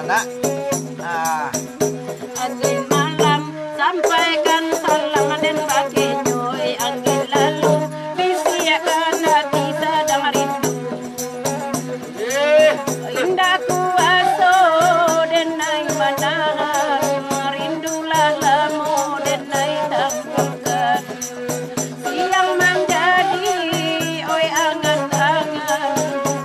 Nak. Ah. Angin malam, sampaikan salam den bakenyo, eh, angin lalu, bisiakkan hati sadang rindu. Indak kuaso den ai manahan, rindu lah lamo den ai tampangkan. Siang manjadi, oi, angan-angan,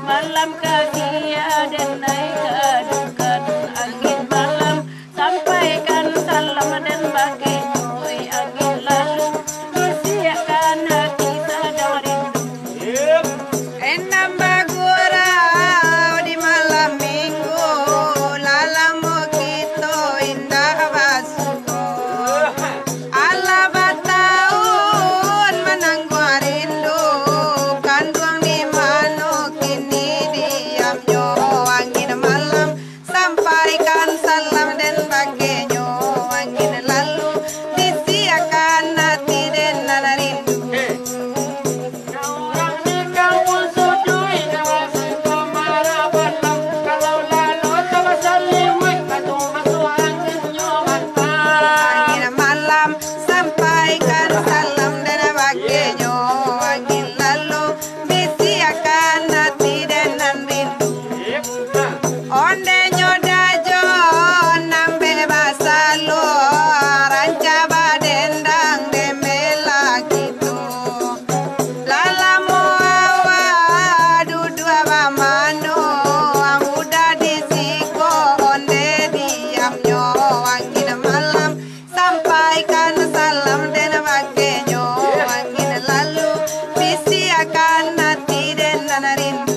malam ka sia den ai kadukan. Angin malam, sampaikan salam den bakenyo, oi, angin lalu, bisiakkan hati sadang rindu. Enam bagurau di malam minggu, lalamo kito indak basuko. Alah batahun manangguang rindu, kanduang di mano kini diamnyo. Angin malam, sampaikan salam den bakenyo, angin lalu, bisiakkan hati den nan rindu. Urang di kampuang suduik, kawasan Komara Batam, kalau lalu tabasalimuik, batu masuak anginnyo mantap. Angin malam, sampaikan salam den bakenyo, angin lalu, bisiakkan hati den nan rindu. Ondeh-nyo dajo nan bebas salua, rancak badendang dek lalaki tu. Lalamo awak duduak bamano, mudah di siko ondeh diamnyo. Angin malam, sampaikan salam den bakenyo, angin lalu, bisiakkan hati den nan rindu.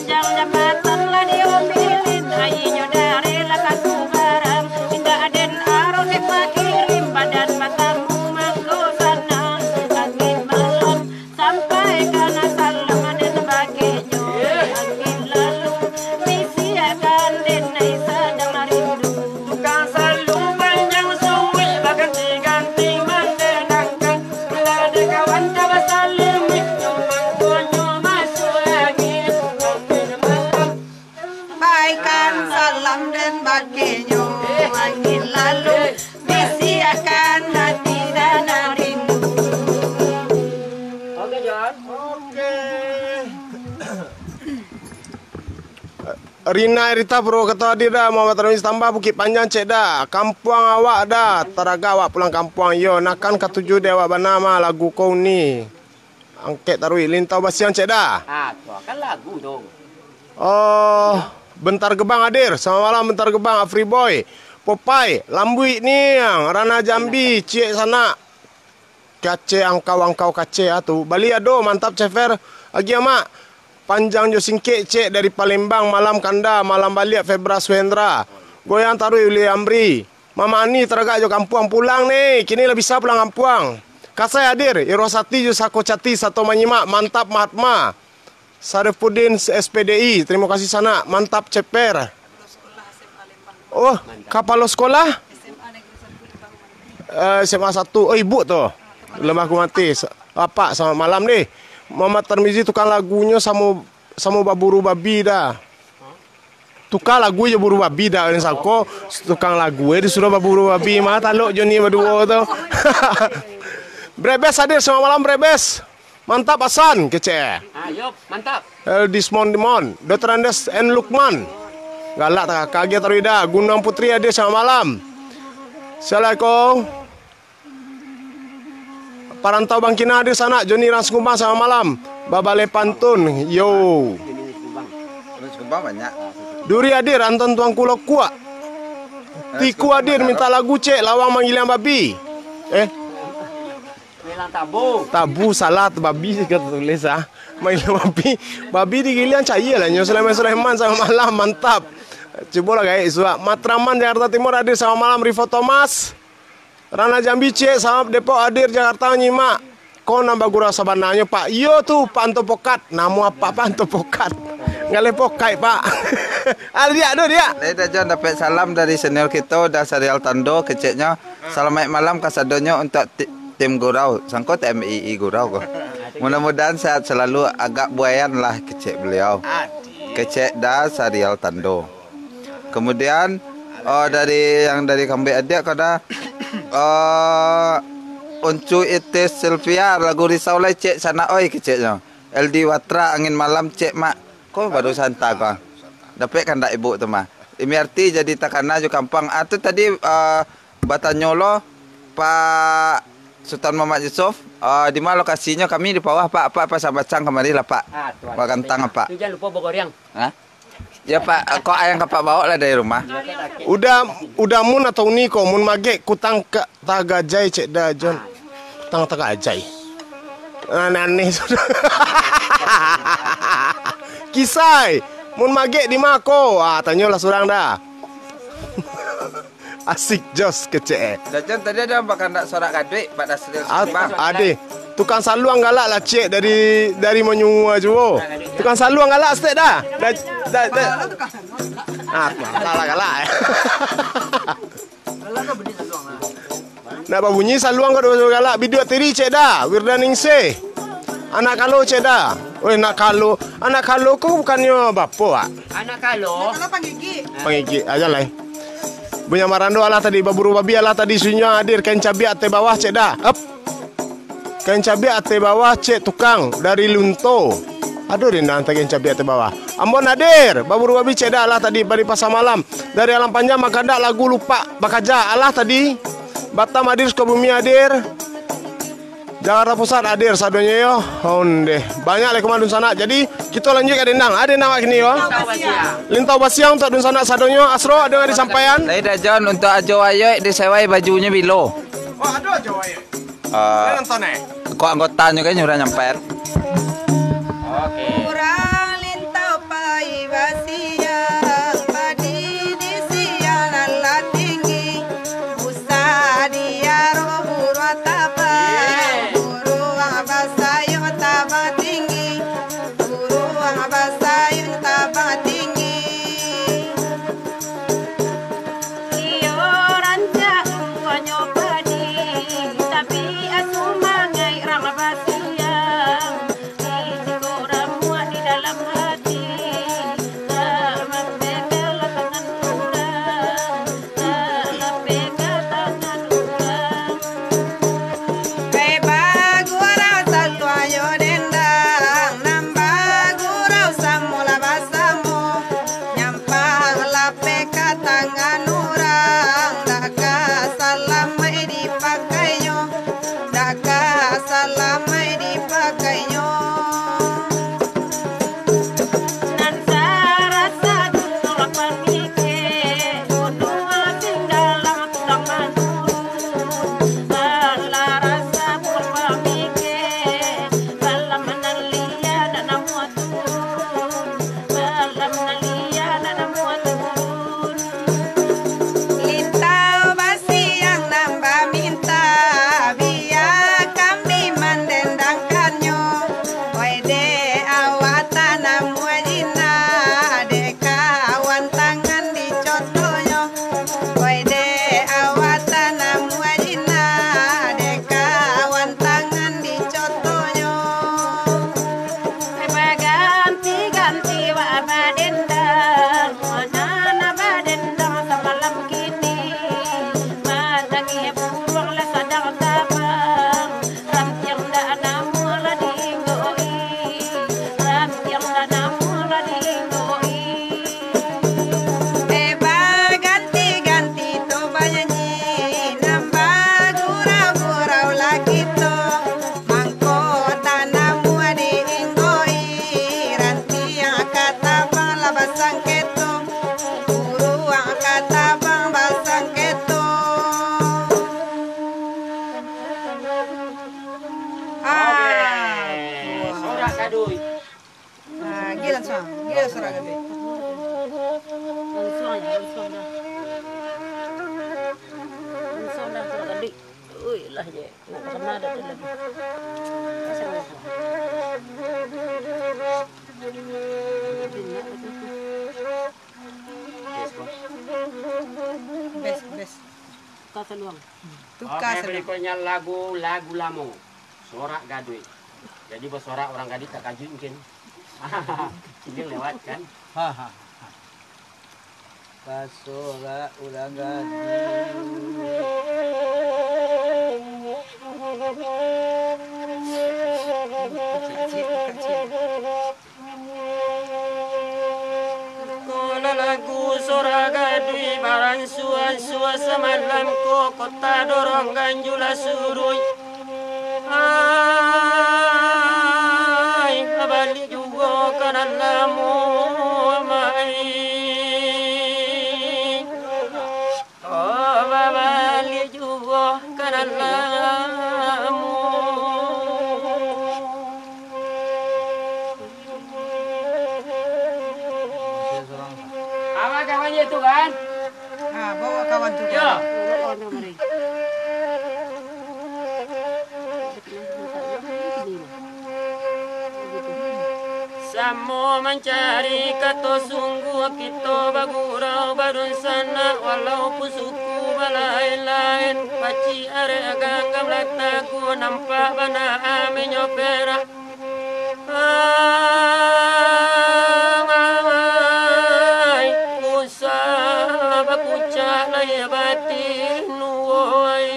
Janjang jambatan lah diambilin, aianyo dareh lah ka subarang. Indak den arok den bakirim, badan batamu mangko sanang. Angin malam, sampaikan salam den bakenyo, angin lalu, bisiakkan den nan sadang rindu. Tukang salun panjang suik, baganti-ganti mandendangkan. Bila dek kawan tabasalimuik, nyo mangkonyo masuak angin. Angin malam, sampaikan salam den bakenyo, angin lalu, bisiakkan hati nan rindu. Oke, John. Oke. Rina Erita Purwokerto hadir da, Muhammad Tarmizi Tambah Bukik Panjang cek da, kampuang awak da, taragak awak pulang kampuang, iyo, nakan katuju dek awak bana mah lagu ko uni. Angkek taruih, Lintau Basiang cek da. Ah, tu kan lagu tu. Oh, Bentar Gebang hadir, selamat malam Bentar Gebang, Afri Boy, Popai, Lambuik Niang, Ranah Jambi, Ciek Sanak. Kaceh angkau-angkau kaceh ah tu. Bali ado, mantap Cefer. Agiah Mak. Panjang jo singkek cek dari Palembang, malam kanda, malam baliak Febra Suhendra. Goyang taruih Uli Amri. Mama Ani taragak jo kampuang pulang ni. Kini lah bisa pulang kampuang. Kasai hadir, Irosati jo Sako Cati sato manyimak, mantap Mahatma. Sarifudin S P D I, terima kasih sanak, mantap Ceper. Oh, kapalo sekolah? Eh, S M A satu. Oh, ibu tu. Lemah ku mati. Sa-, Bapak, selamat malam deh. Muhammad Tarmizi tukang lagunyo samo, samo baburu babi dah. Tukang lagu jo buru babi dah, ni sangko tukang lagu eh disuruh baburu babi mah talok jo ni baduo tu. Brebes hadir selamat malam Brebes. Mantap Hasan, kecek. Ah, yo, mantap. El Dismon Dimon, Doktor Andes N Lukman. Galak tak kagak taruh ida. Gunung Putri hadir selamat malam. Assalamualaikum. Parantau Bangkinang hadir sanak, Joni Rans Kumbang selamat malam. Babalai pantun, yo. Terus kembang banyak. Duri hadir, Anton Tuangku Lokuak. Tiku hadir, minta lagu cek, Lawang Manggiliang Babi. Eh, Melang tabu. Tabu salah, babi ka tulis ah. Main babi. Babi digiliang cayie lah nyo. Sulaiman Sulaiman selamat malam, mantap. Cubolah gaek suak. Matraman Jakarta Timur hadir selamat malam, Rivo Thomas. Rana Jambi cek, selamat Depok hadir Jakarta nyimak. Ko nan bagurau sabananyo, Pak. Iyo tu, Pak Anto Pokat. Namo apa Pak Anto Pokat? Galeh pokai, Pak. Ah, diak tu, diak. Lai dah Jon dapek salam dari senior kito, Da Sarial Tando, keceknyo. Salamaik malam kasadonyo untuak ti-, tim Gurau, sangko T M I I Gurau ko. Mudah-mudahan sehat selalu, agak buaian lah kecek beliau. Kecek Da Sarial Tando. Kemudian, oh, dari yang dari Kambek Adiak ko Da, oh, Uncu Itis Silviar, lagu Risau Lai Cek Sanak Oi keceknyo. L D Watra Angin Malam Cek Mak. Ko baru santa ko. Dapek kandak ibu tu mah. Imi arti jadi takana jo kampang. Ah, tu tadi, ah, batanyo lo Pak Sultan Muhammad Yusuf, ah, di ma lokasinyo? Kami di bawah, Pak. Pak pasang bacang kamari lah, Pak. Ah, tu Pak ada Gantang, tanya. Pak. Tu jangan lupa bagoreng. Hah? Ya, Pak. Kok ayang kapak bawa lah dari rumah? Uda, uda mun atau ni ko, mun magek kutang ka tagajai cek Da Jon. Kutang tagajai. Aneh-aneh sudah. Kisai, mun magek di ma ko? Ah, tanyolah surang Da. Asik jos kecek eh. Da Jon tadi ado bakandak sorak gaduik, Pak Dasril Sumbang. Ade. Tukang saluang galak lah cek dari, dari Manyuwa juo. Tukang saluang galak stek Da. Da, da, da. Ah, galak, galak. Nak babunyi saluang ko galak. Biduak Tiri cek Da. Wirdan Ningsih. Anak Kalo cek Da. Weh, nak Kalo. Anak Kalo ko bukannyo bapo, Wak? Anak Kalo. Anak Kalo panggigik. Panggigik aja lah. Bunya Marando alah tadi, baburu babi alah tadi, sunyo hadir, kain cabiak ateh bawah cek Da. Up. Kain cabiak ateh bawah cek tukang dari Lunto. Aduh, Rina, antah kain cabiak ateh bawah. Ambon hadir, baburu babi cek Da alah tadi, dari Pasar Malam. Dari Alam Panjang, Makandak, lagu Lupak Bakaja alah tadi. Batam hadir, Sukabumi hadir. Jakarta Pusat hadir sadonyo yo. Ondeh. Banyak lai kumain dunsanak. Jadi, kito lanjuik ka dendang. Ah, dendang wak kini yo. Lintau Basiang untuk dunsanak sadonyo. Asro, ado nan disampaian? Lai Da Jon, untuk Ajo Wayuik disewai bajunyo bilo? Oh, ado Ajo Wayuik. Eh, Lai nonton, eh? Kok anggotanyo kan urang nyampai. Oke. Urang Lintau pai basiang, padi di siang nan lah tinggi. Usah diaro buruang tabang, buruang basayun tabang tinggi, buruang basayun tabang tinggi. Iyo rancak umbuanyo padi, tapi asumangaik rang basiang. Di siko ramuah di dalam hati, tak mapeka tangan urang, tak mapeka tangan urang. Pai bagurau saluanyo dendang, nan bagurau samo lah basamo. Nyampang lapeh ka tangan urang, dak ka salamaik dipakainyo. Dak ka salamaik dipakainyo. Nan sarasa gunung pamikek, gunung tinggalang tulang manurun. Alah rasa gunung pamikek, malam nan lia dak namuah turun. Malam nan lia dak namuah turun. Lintau basiang nan baminta, bia kami mandendangkannyo. Wai dek awak tanamuah jinak, dek kawan tangan dicotonyo. Wai dek awak tanamuah jinak, dek kawan tangan dicotonyo. Baganti-ganti wak badendang, nan badendang samalam kini. Matangih buruang lah sadang tabang, rantiang dak namuah lah diinggoi, rantiang dak namuah lah diinggoi. Eh, baganti-ganti tu banyanyi, nan bagurau-gurau lah kito. Mangko tanamuah diinggoi, rantiang ka tabang lah basangketo, buruang ka tabang basangketo. Ah. Oke, sorak gaduik. Ah, gi lansuang, gi lansuang sorak gaduik. Lansuang, lansuang dah. Lansuang dah sorak gaduik. Ui, lah je. Nak ka ma dah tu lagi. Best, best. Tukar saluang. Tukar saluang. Oke, berikutnya lagu, lagu lamo. Sorak gaduik. Jadi basorak urang gadih tak kajuik mungkin. Ini lewat kan? Ha, ha, ha. Basorak urang gadih. Ko lah lagu sorak gaduih, baransua-ansua samalam ko, kota dorong ganju lah suruik. Ai, babaliak juo ka nan lamo, Mak ai. Oh, babaliak juo ka nan lamo. Abah kawan je tu kan? Ha, bawa kawan tu. Yo. Samo mancari kato sungguah, kito bagurau badunsanak, walaupun suku balain-lain, pacik arek ganggam lah taguah, nampak bana aminyo perak. Ai, usah bakucak lai batin, woi.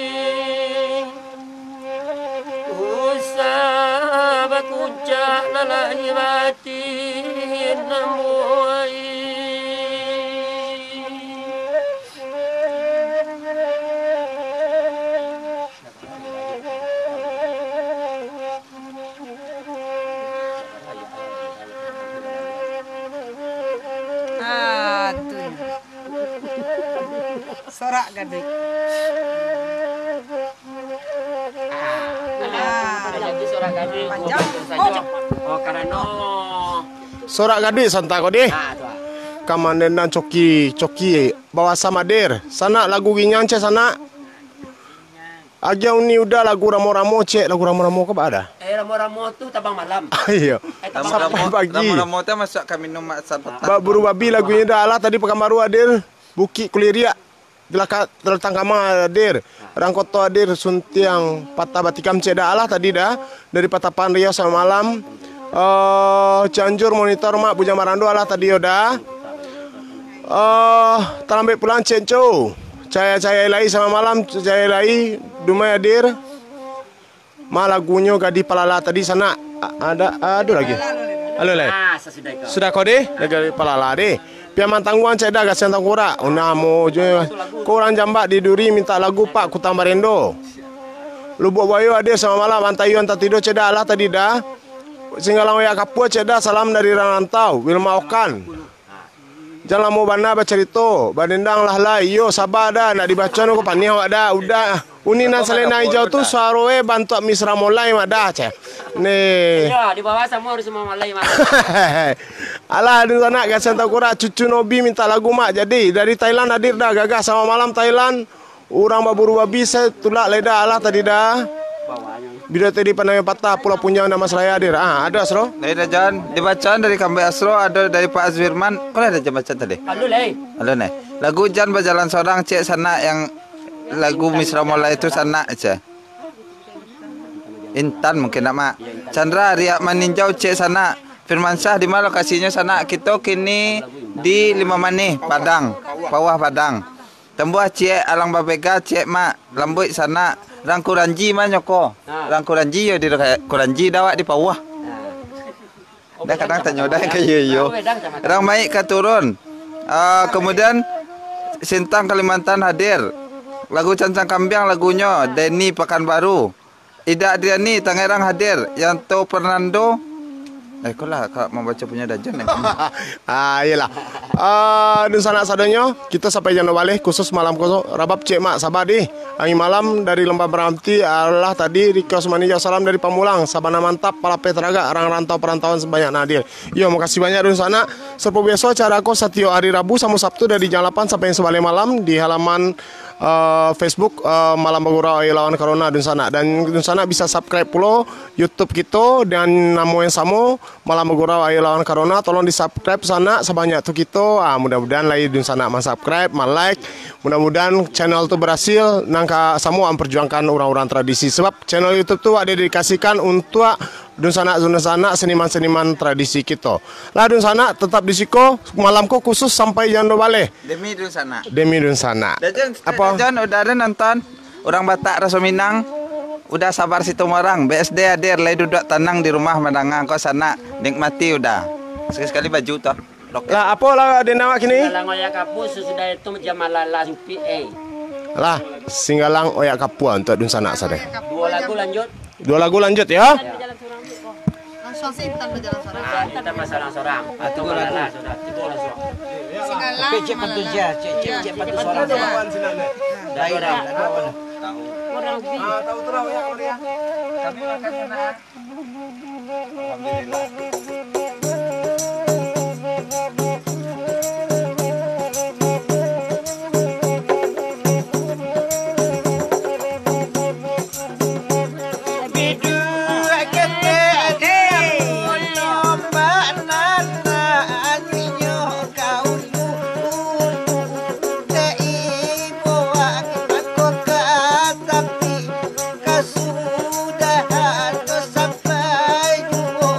Usah bakucak lalai batin ambo ai. Ah, tu. Sorak gadih. Ah, jadi sorak gadih. Panjang. Oh, karano sorak gadih santa ko deh. Ah, tu ah. Kamandenan coki, coki bawasa madir. Sanak lagu ginyan ceh sanak. Agiah uni uda lagu ramo-ramo cek, lagu ramo-ramo ko ba ada? Eh, ramo-ramo tu tabang malam. Iyo. Eh, tabang Sampai malam. Pagi. Ramo-ramo tu masuk ka minum mak sapetak. Bak buru babi lagunyo dah alah tadi Pekanbaru hadir. Bukik Kuliriak. Gelaka Telatang Kama hadir. Rangkoto hadir, Suntiang Patah Batikam cek dah alah tadi dah. Dari Patapan Riau samalam. Eh, Cianjur monitor mak Bujang Marando alah tadi yo dah. Eh, talambek pulang cek co. Cahaya-cahaya lai samalam, cahaya lai Dumai hadir. Ma lagunyo Gadih Palala tadi sanak. A-, ada, ada lagi. Halo, lai. Ah, sasudah itu. Sudah kau deh, dah Gadih Palala deh. Piaman tangguang cek dah gasian tangkurak. Unamo je. Kau urang Jambak di Duri minta lagu Pak Kutang Barendo. Lubuk Buayo hadir samalam, Antayuan Tatido cek dah alah tadi dah. Singgalang Oyak Kapua cek dah, salam dari Rantau, Wilma Okan. Jan lamo bana bacarito, badendang lah lai. Iyo, saba dah, nak dibaco ko paniah awak dah. Udah, uni nan salena ijau tu suaro e bantuak Misra Molai mak dah, ceh. Nih. Iyo, di bawah samo harus Misra Molai mak. Alah, di sanak gasian tangkurak, cucu Nobi minta lagu mak. Jadi, dari Thailand hadir dah, gagah samalam Thailand. Urang baburu babi, saya tulak lai dah alah tadi dah. Bawahnya. Bida tadi pandai patah, pulau punyo nama seraya hadir. Ah, ada, Asro? Dari Rajan, dibacaan dari Kambek Asro, ada dari Pak Azwirman. Kau ada jam bacaan tadi? Halo, lai. Halo, nih. Lagu Jan Bajalan Sorang, cek sanak yang lagu Misra Molai itu sanak, cek. Intan mungkin nak, Mak. Chandra Riak Maninjau, cek sanak. Firmansyah, di mana lokasinyo sanak? Kito kini di Limau Manih, Padang. Pawah Padang. Tambuah ciek, alang babega ciek, Mak. Lambuik sanak. Rang Kuranji ma nyo ko? Ha. Rang Kuranji yo di Kuranji, dah awak di Pawah. Ha. Dah kadang tanyo dah ka iyo, iyo. Rang Maik ka turun. Ah, kemudian Sintang Kalimantan hadir. Lagu Cancang Kambiang lagunyo, Denny Pekanbaru. Ida Adriani, Tangerang hadir. Yanto Fernando. Eh, kau lah, kak mambaco punyo Dajon, eh. Ah, iyolah. Ah, dunsanak sadonyo, kito sampai jano baleh, khusus malam ko, rabab cek mak, saba dih. Angin malam dari Lembah Meranti, alah tadi, Rika Usmani jo salam dari Pamulang, sabana mantap, palapeh taragak, rang rantau perantauan sabanyak nan hadir. Yo, makasih banyak, dunsanak. Seperti biaso, acara ko satiok hari Rabu samo Sabtu dari jam lapan sampai sabaleh malam di halaman eh, Facebook, eh, Malam Bagurau Ayo Lawan Corona, dunsanak. Dan dunsanak bisa subscribe pulo YouTube kito dengan namo yang samo, Malam Bagurau Ayo Lawan Corona. Tolong di-subscribe sanak sabanyak tu kito. Ah, mudah-mudahan lai dunsanak ma-subscribe, ma-like. Mudah-mudahan channel tu berhasil, nan ka samo amperjuangkan urang-urang tradisi. Sebab channel YouTube tu ado didedikasikan untuak Dunsanak-dunsanak, seniman-seniman tradisi kito. Lah, dunsanak, tetap di siko, malam ko khusus sampai jam duo baleh. Demi dunsanak. Demi dunsanak. Dajon, Apo? Dajon, udah ada nonton. Urang Batak Raso Minang, udah sabar situ marang. B S D hadir, lai duduak tanang di rumah mandanga ko sanak. Nikmati udah. Sekali-sekali baju tu. Loket. Lah, apo lah den awak kini? Singgalang oyak kapua, sasudah itu macam malala supi, eh. Lah, singgalang oyak kapua untuk dunsanak sadeh. Dua lagu lanjut. Dua lagu lanjut, ya. Langsung sih, Intan berjalan seorang. Ah, Intan berjalan seorang. Ah, tigo lagu. Sudah, tigo lagu. Singgalang, Tapi cek pantun malala. Cek, cek, cek pantun seorang. Lagu orang, lagu apa? Orang. Ah, tahu tu lah, ya, ya. Kami makan sana. Kasudahan sampai juo.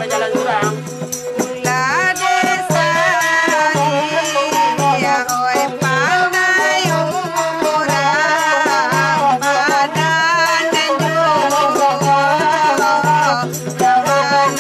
Jalan surang. Mula desa iya, oi, pandai urang, padan dan juo, kawanan.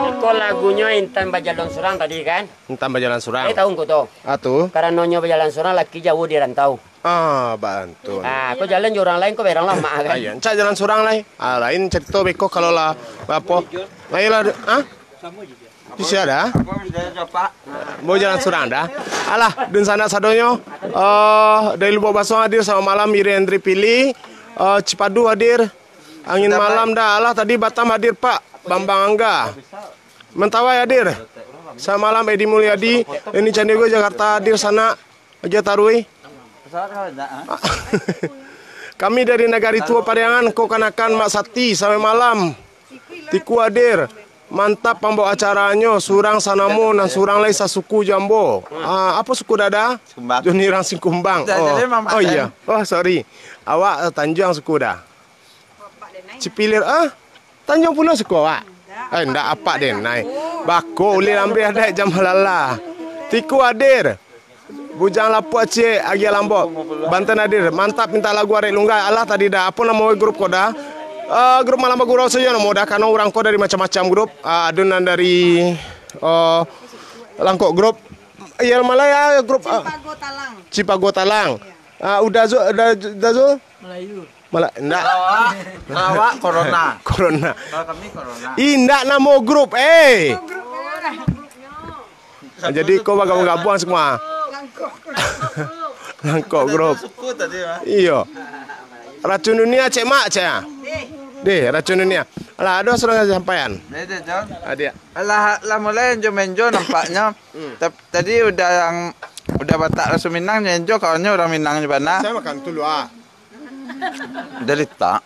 Iko lagunyo Intan Bajalan Surang tadi, kan? Intan Bajalan Surang. Eh, tahu ngko tu? Ah, tu. Karanonyo bajalan surang, laki jauah di rantau. Ah, bantu. Ah, ko jalan jo urang lain, ko berang lamak, kan? Ayo, encak jalan surang lai. Ah, lain carito beko kalau lah apo. Ayolah, ah? Bisa dah. Mau jalan surang dah. Alah, dunsanak sadonyo. Eh, dari Lubuak Basuang hadir, selamat malam, Iri Hendri Pili. Eh, Cipadu hadir. Angin Malam dah. Alah, tadi Batam hadir, Pak Bambang Angga. Mentawai hadir. Selamat malam, Edi Mulyadi. Ini Caniago Jakarta hadir, sanak. Aja taruih. Kami dari Nagari Tuo Pariangan, ko kanakan Mak Sati, sampai malam. Tiku hadir. Mantap pambawa acaranyo, surang sanamo, nan surang lai sasuku jo ambo. Ah, apo suku Dada? Sikumbang. Joni urang Sikumbang. Dah, Oh, jadi Mak oh Mat, iya. Oh, sorry. Awak, eh, Tanjuang suku dah. Cipilir, ah? Tanjuang pulo suku awak? Eh, ndak apak den, nai. Bako ulih lambeh dek jam halala. Tiku hadir. Bujang Lapuak Ciek, Agia Lambok. Banten hadir. Mantap, minta lagu Arek Lunggai. Alah tadi dah. Apo namo grup ko dah? Eh, grup Malam Bagurau sajo namo dah, karano urang ko dari macam-macam grup. Ah, ado nan dari, eh, Langkok Grup. Iya, Malaya grup, ah, Cipago Talang. Cipago Talang. Iya. Ah, udah Zul, udah, udah Zul? Melayu. Malah, ndak. Kalau awak, kalau awak corona. Corona. Kalau kami corona. Ih, ndak namo grup, eh. Jadi ko bagabung-gabung semua. Langkok grup. Suku tadi, mah. Iyo. Racun Dunia, cek mak, cek ah. Deh, Racun Dunia. Alah, ado surang sampaian. Deh, deh, John. Adiak. Alah, lah mulai enjo-menjo nampaknyo. Hmm. Tap-, tadi udah yang, udah Batak Raso Minang, nyo-enjo kawannyo urang Minang nyo bana. Saya makan tu lu, ah. Udah litak.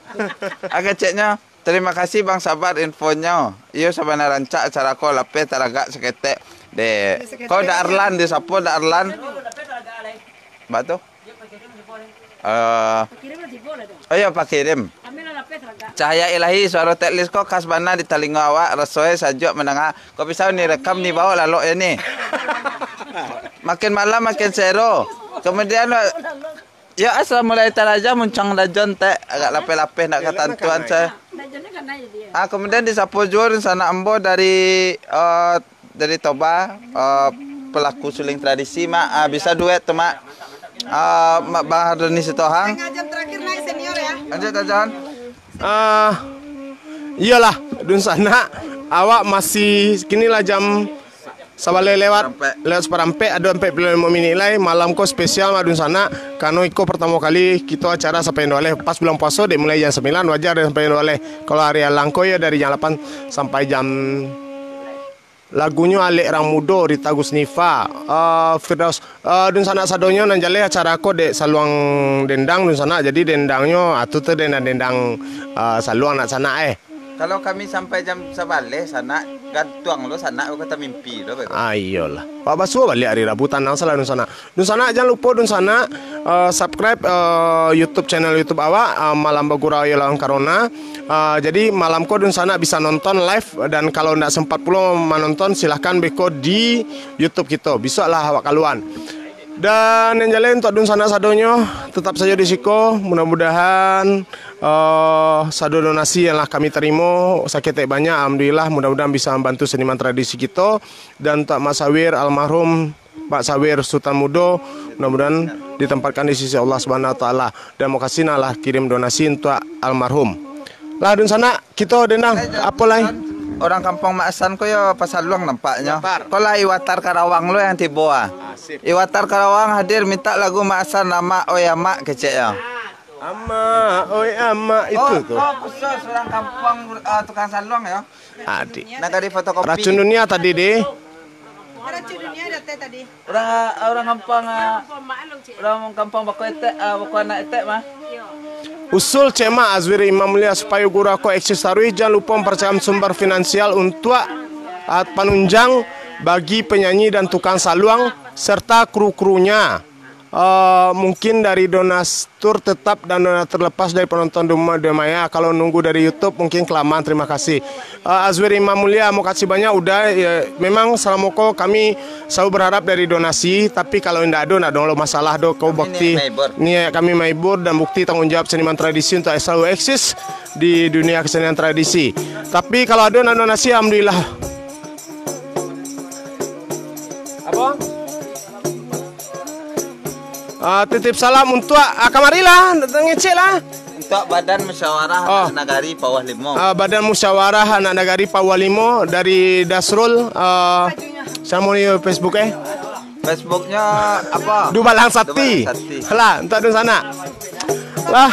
Agak ceknyo, "Terima kasih Bang Sabar infonyo. Iyo sabana rancak acara ko, lapeh taragak saketek." Deh, ko Da Arlan, deh, sapo Da Arlan? Ba tu? Eh, oh iyo, Pak Kirim. Cahaya Ilahi, suaro teklis ko khas bana di talingo awak, raso e sajuak mandanga. Ko pisau ni rekam ni, bawa lalok ya ni. Makin malam makin sero. Kemudian, ya, asal mulai taraja muncang dajon tek, agak lapeh-lapeh nak katantuan saya. Ah, kemudian disapo juo dunsanak ambo dari, eh, dari Toba, eh, pelaku suling tradisi, Mak. Ah, bisa duet tu, Mak. Ah, Mak Bang Hardoni Sitohang. Setengah jam terakhir naik senior ya. Lanjut, Tajan. Ah, iyolah, dunsanak, awak masih, kini lah jam sabaleh lewat, lewat saparampek, ado ampek puluah limo minik lai. Malam ko spesial, Mak, dunsanak, karano iko partamo kali kito acara sampai Indoaleh. Pas bulan puaso, dek mulai jam sambilan, wajar dek sampai Indoaleh. Kalau hari alang ko, yo dari jam lapan sampai jam Lagunyo Alek Rang Mudo, Rita Gusnifa, eh, Firdaus, eh, dunsanak sadonyo nan jaleh acara ko dek saluang dendang dunsanak, jadi dendangnyo, ah, tu, tu dendang-dendang, eh, saluang nak sanak, eh. Kalau kami sampai jam sabaleh sanak, gantuang lo sanak, kata mimpi lo, betul. Ah, iyolah. Pak Basuo baliak hari Rabu, tanang salah dunsanak. Dunsanak, jan lupo dunsanak, eh, subscribe, eh, YouTube channel YouTube awak, eh, Malam Bagurau Iyo Lawan Corona. Eh, jadi malam ko dunsanak bisa nonton live, dan kalau ndak sempat pulo manonton, silahkan beko di YouTube kito. Bisuak lah awak kaluan. Dan yang jaleh untuk dunsanak sadonyo, tetap sajo di siko. Mudah-mudahan, eh, sado donasi yang lah kami tarimo saketek banyak, alhamdulillah, mudah-mudahan bisa mambantu seniman tradisi kito. Dan untuk Mak Sawir almarhum, Pak Sawir Sutan Mudo, mudah-mudahan ditempatkan di sisi Allah Subhanahu Wa Taala. Dan makasih nak lah kirim donasi untuk almarhum. Lah, dunsanak, kito dendang, apo lai? Urang kampuang Mak Asan ko yo pasaluang nampaknyo. Ko lah Iwatar Karawang lo yang tibo ah. Iwatar Karawang hadir minta lagu Mak Asan, Amak Oi Amak, kecek yo. Amak Oi Amak, itu tu. Oh, khusus urang kampuang, eh, tukang saluang yo. Adik. Nak tadi fotokopi. Racun Dunia tadi, deh. Racun Dunia ada teh tadi. Urang, urang kampuang, ah, urang kampuang bako etek, ah, bako anak etek mah. Usul cek Mak Azwiri Imam Mulia, supayo guru ko eksis taruih, jan lupo mamparacakan sumber finansial untuak, ah, panunjang bagi penyanyi dan tukang saluang serta kru-krunya. Eh, mungkin dari donatur tetap dan donatur lepas dari penonton di rumah, di rumah ya. Kalau nunggu dari YouTube mungkin kelamaan. Terima kasih. Eh, Azwir Imam Mulia, makasih banyak udah, ya, memang salamo ko kami selalu berharap dari donasi, tapi kalau indak ado, ndak ado masalah do, ko bukti niat kami mahibur dan bukti tanggung jawab seniman tradisi untuk selalu eksis di dunia kesenian tradisi. Tapi kalau ado nak donasi, alhamdulillah. Apa? Ah, titip salam untuk, ah, kamarilah, ngecek lah. Untuk Badan Musyawarah Oh. Anak Nagari Pauah Limo. Ah, Badan Musyawarah Anak Nagari Pauah Limo dari Dasrul, ah, samo ni Facebook, eh? Facebooknya apa? Dubalang Sakti. Dubalang Sakti. Lah, untuk dunsanak. Lah.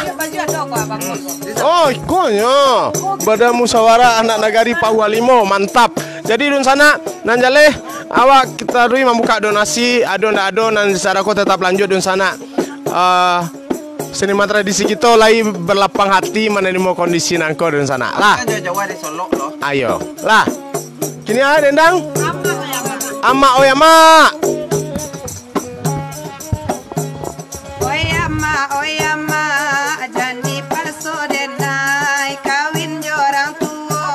Oh, ikonyo. Badan Musyawarah Anak Nagari Pauah Limo, mantap. Jadi dunsanak, nan jaleh, awak kita rui mambuka donasi, ado ndak ado, nan acara ko tetap lanjut dunsanak. Ah, seniman tradisi kito lai berlapang hati manarimo kondisi nangko dunsanak. Lah. Kan jauah-jauah dari Solok lo. Ayo. Lah. Kini ah, dendang. Amak oi amak. Oi amak, oi amak, jan dipaso denai, kawin jo urang tuo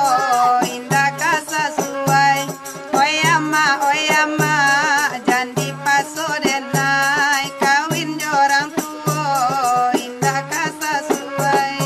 indak ka sasuai. Oi amak, oi amak, jan dipaso denai, kawin jo urang tuo indak ka sasuai.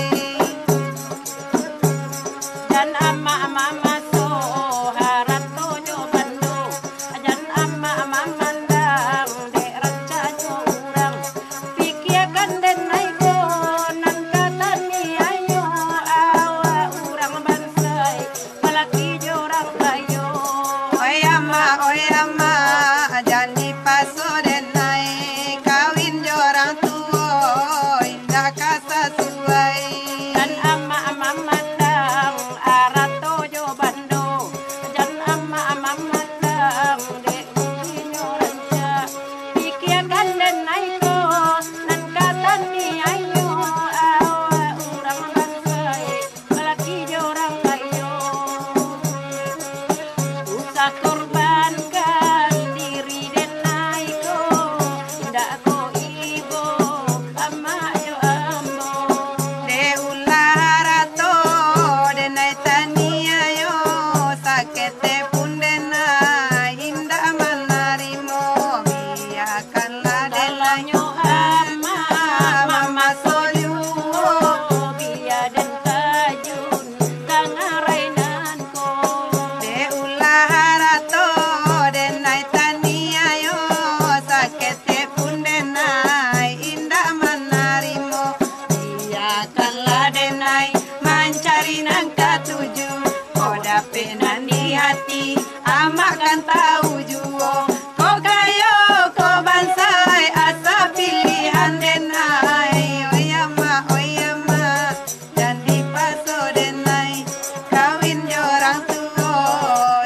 Akanlah denai mancari nan katuju, ko dapek nan di hati, amak kan tahu juo. Ko kayo, ko bansai, asa pilihan denai. Oi amak, oi amak, jan dipaso denai, kawin jo urang tuo,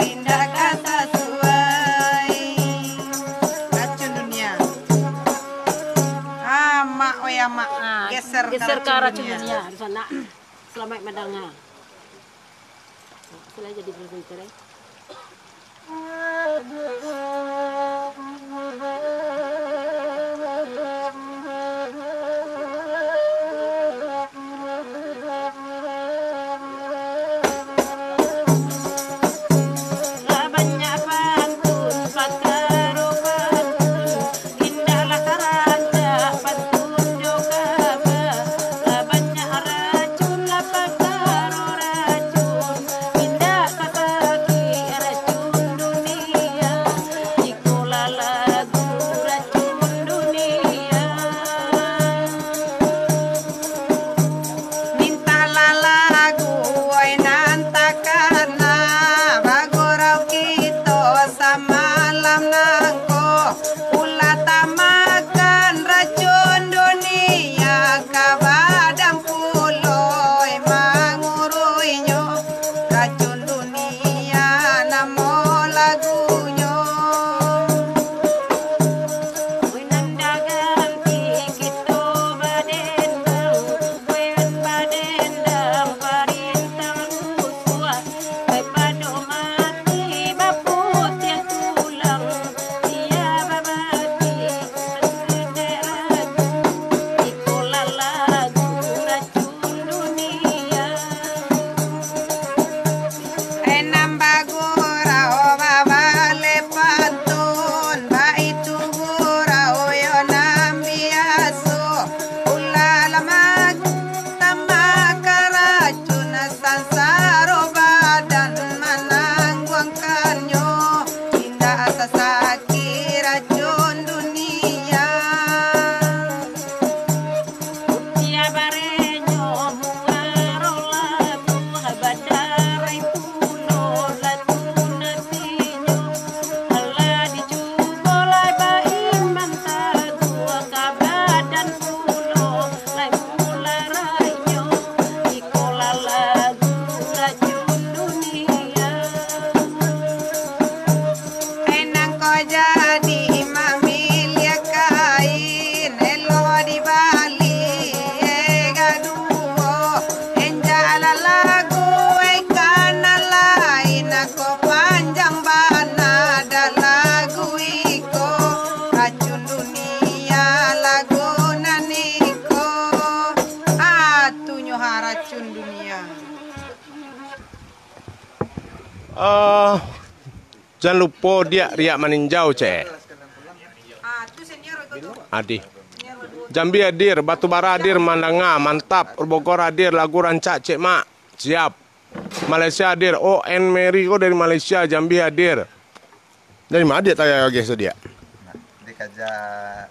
indak ka sasuai. Racun dunia. Ah, mak, oi, ah, mak. Ah, geser ka geser ka racun racun dunia. Dunia, di sana. Selamat mandanga. Selain jadi berita, eh. Lah banyak pantun, pakaro pantun, indaklah tarancak pantun jo kaba. Lah banyak racun, lah pakaro racun, indak ka sakik racun dunia. Ikolah lagu racun dunia. Mintaklah lagu, oi, nan takana, bagurau kito samalam nangko. Ulah tamakan racun dunia ka badan pulo, oi, manguruinyo. Racun dunia namo lagunyo. Nan dagang kito badendang, wen badendang parintang rusuah. Daripado mati baputiah tulang, sia babati, iko lah lagu racun dunia. Enam bagurau babaleh pantun, baitu gurau yo nan biaso. Ulah lamak tambah ka racun, sansaro badan manangguangkannyo. Indak sasakik racun dunia. Usia barenyo muaro labuah, badarai pulo latu nasinyo. Alah dicubo lai baiman taguah, ka badan pulo lai mularainyo. Ikolah lagu racun dunia. Enang ko jadi mamiliah kain, elok dibali ega duo. Enjaklah lagu eka nan lain, ko panjang bana dah lagu iko. Racun dunia lagu nan iko. Atunyo ha racun dunia. Eh, jan lupo diak riak maninjau, cek. Adi. Jambi hadir, Batubara hadir, mandanga, mantap. Bogor hadir, lagu rancak, cek mak. Siap. Malaysia hadir, O N Mary ko dari Malaysia, Jambi hadir. Dari ma diak tayar gas tu diak? Dikaja,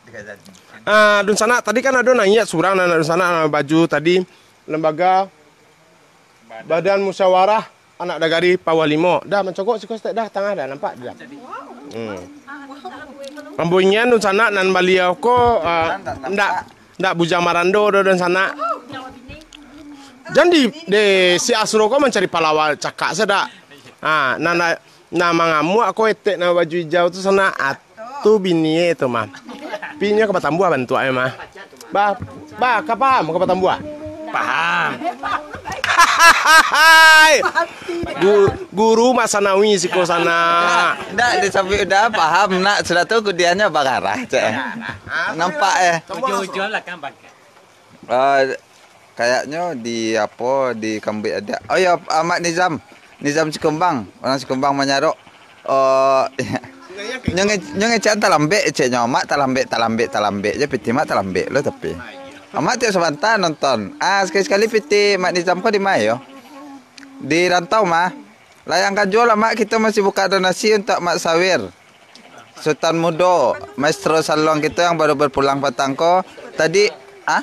dikaja. Ah, dunsanak, tadi kan ado naiak surang, anak dunsanak, anak baju tadi, lembaga Badan Musyawarah Anak Nagari Pawah Limo. Dah mancongkok siko saketek dah, tangah dah, nampak dah. Hmm. Ambo ingian dunsanak nan baliau ko, ah, ndak, ndak bujang marando doh dunsanak. Jan di, deh, si Asro ko mancari palawan cakak sajo dak. Ah, nan, nan mangamuak ko etek nan baju ijau tu sanak. Ah, tu binie tu mah. Pinyo ka batambuah bantuaknyo mah. Bah, bah, ka paham ka batambuah? Paham. Gu-, guru Mak Sanawi siko sanak. Ndak, disambuik udah paham, nak, sudah tu kudianyo bararah, cek. Nampak, eh. Ujuang-ujuang lah kan, Bang. Ah, kayaknyo di apo, di Kambuik Adiak. Oh iyo, Mak Nizam. Nizam Sikumbang, urang Sikumbang manyarok. Oh, nyo nge-, nyo ngecek talambek, ceknyo. Mak talambek, talambek, talambek je, pitih Mak talambek lo tapi. Mak tiok sabanta nonton. Ah, sakali-sakali pitih Mak Nizam ko di ma yo? Di rantau mah. Layangkan juo lah, Mak, kito masih buka donasi untuak Mak Sawir. Sutan Mudo, maestro saluang kito yang baru berpulang patang ko tadi, ah?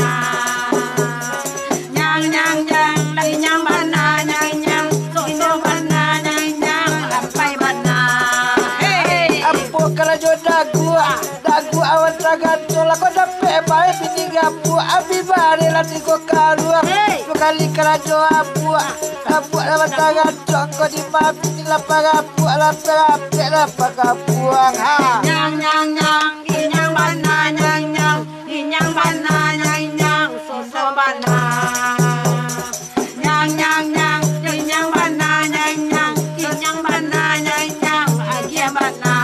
bana. Nyang, nyang, nyang, lah inyang bana, nyang, nyang, soso bana, nyang, nyang, lampai bana. Hei. Apo karajo dagu, dagu awan tagato, lah kau dapek bae bini gabuak, abih bareh lah tigo karuang. Hei. Duo kali karajo abuak, abuak lah batarajo, kau di mabini lah parabuak, lah parapek lah pagabuang. Ha. Nyang, nyang, nyang, inyang bana, nyang, nyang, inyang bana, nyang, Nyang, nyang, nyang, nyang, nyang bana, nyang, nyang, nyang bana, nyang, nyang, agiah bana.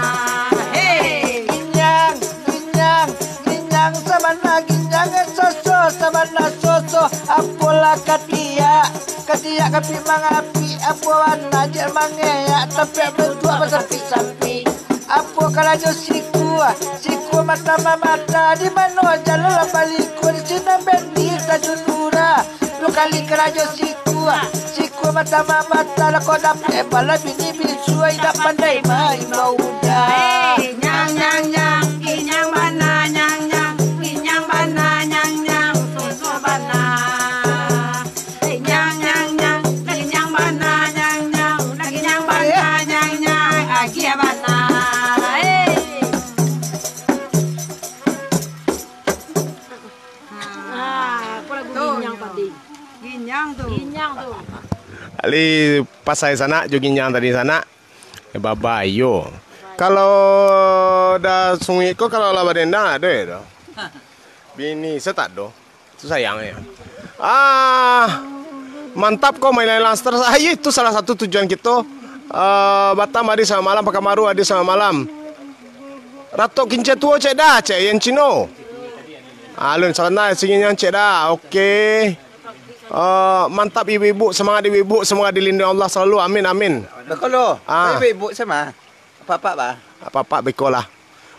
Hei! Ginyang, ginyang, ginyang sabana, ginyang soso, sabana soso. Apolah katiak, katiak kapik mangapik, apo bana jek mangeak, tampek bantuak basapik-sapik. Apo karajo siku? Siku mata mamata, di mano jalan lah baliku, di sinan bendi tajun murah. Duo kali karajo siku, siku mata mamata, lah kok dapek bala bini bisu, indak pandai maimbau budak. Nyang, nyang, nyang, ginyang bana, nyang, nyang, ginyang bana, nyang, nyang, soso bana. Nyang, nyang, nyang, ginyang bana, nyang, nyang, ginyang bana, nyang, nyang, agiah bana. Hei. Ah, apo lagu ginyang tadi? Ginyang tu. Ginyang tu. Ali pasai sanak jo ginyang tadi sanak. Eh, babayo. Kalau dah sunguik ko, kalau lah badendang, ado ya doh. Bini, saya tak ado. Itu sayangnya. Ah, mantap ko main Lance Armstrong. Ah, iyo, itu salah satu tujuan kito. Eh, Batam hadir selamat malam, Pekanbaru hadir selamat malam. Ratok Kincia Tuo cek dah, cek Yan Cino. Alun, sabantar, singinyo cek dah. Oke. Eh, mantap ibu-ibu, semangat ibu-ibu, semoga dilindungi Allah selalu. Amin, amin. Bakalo, Ah. ibu-ibu sama. Apak-apak, bah. Apak-apak beko lah.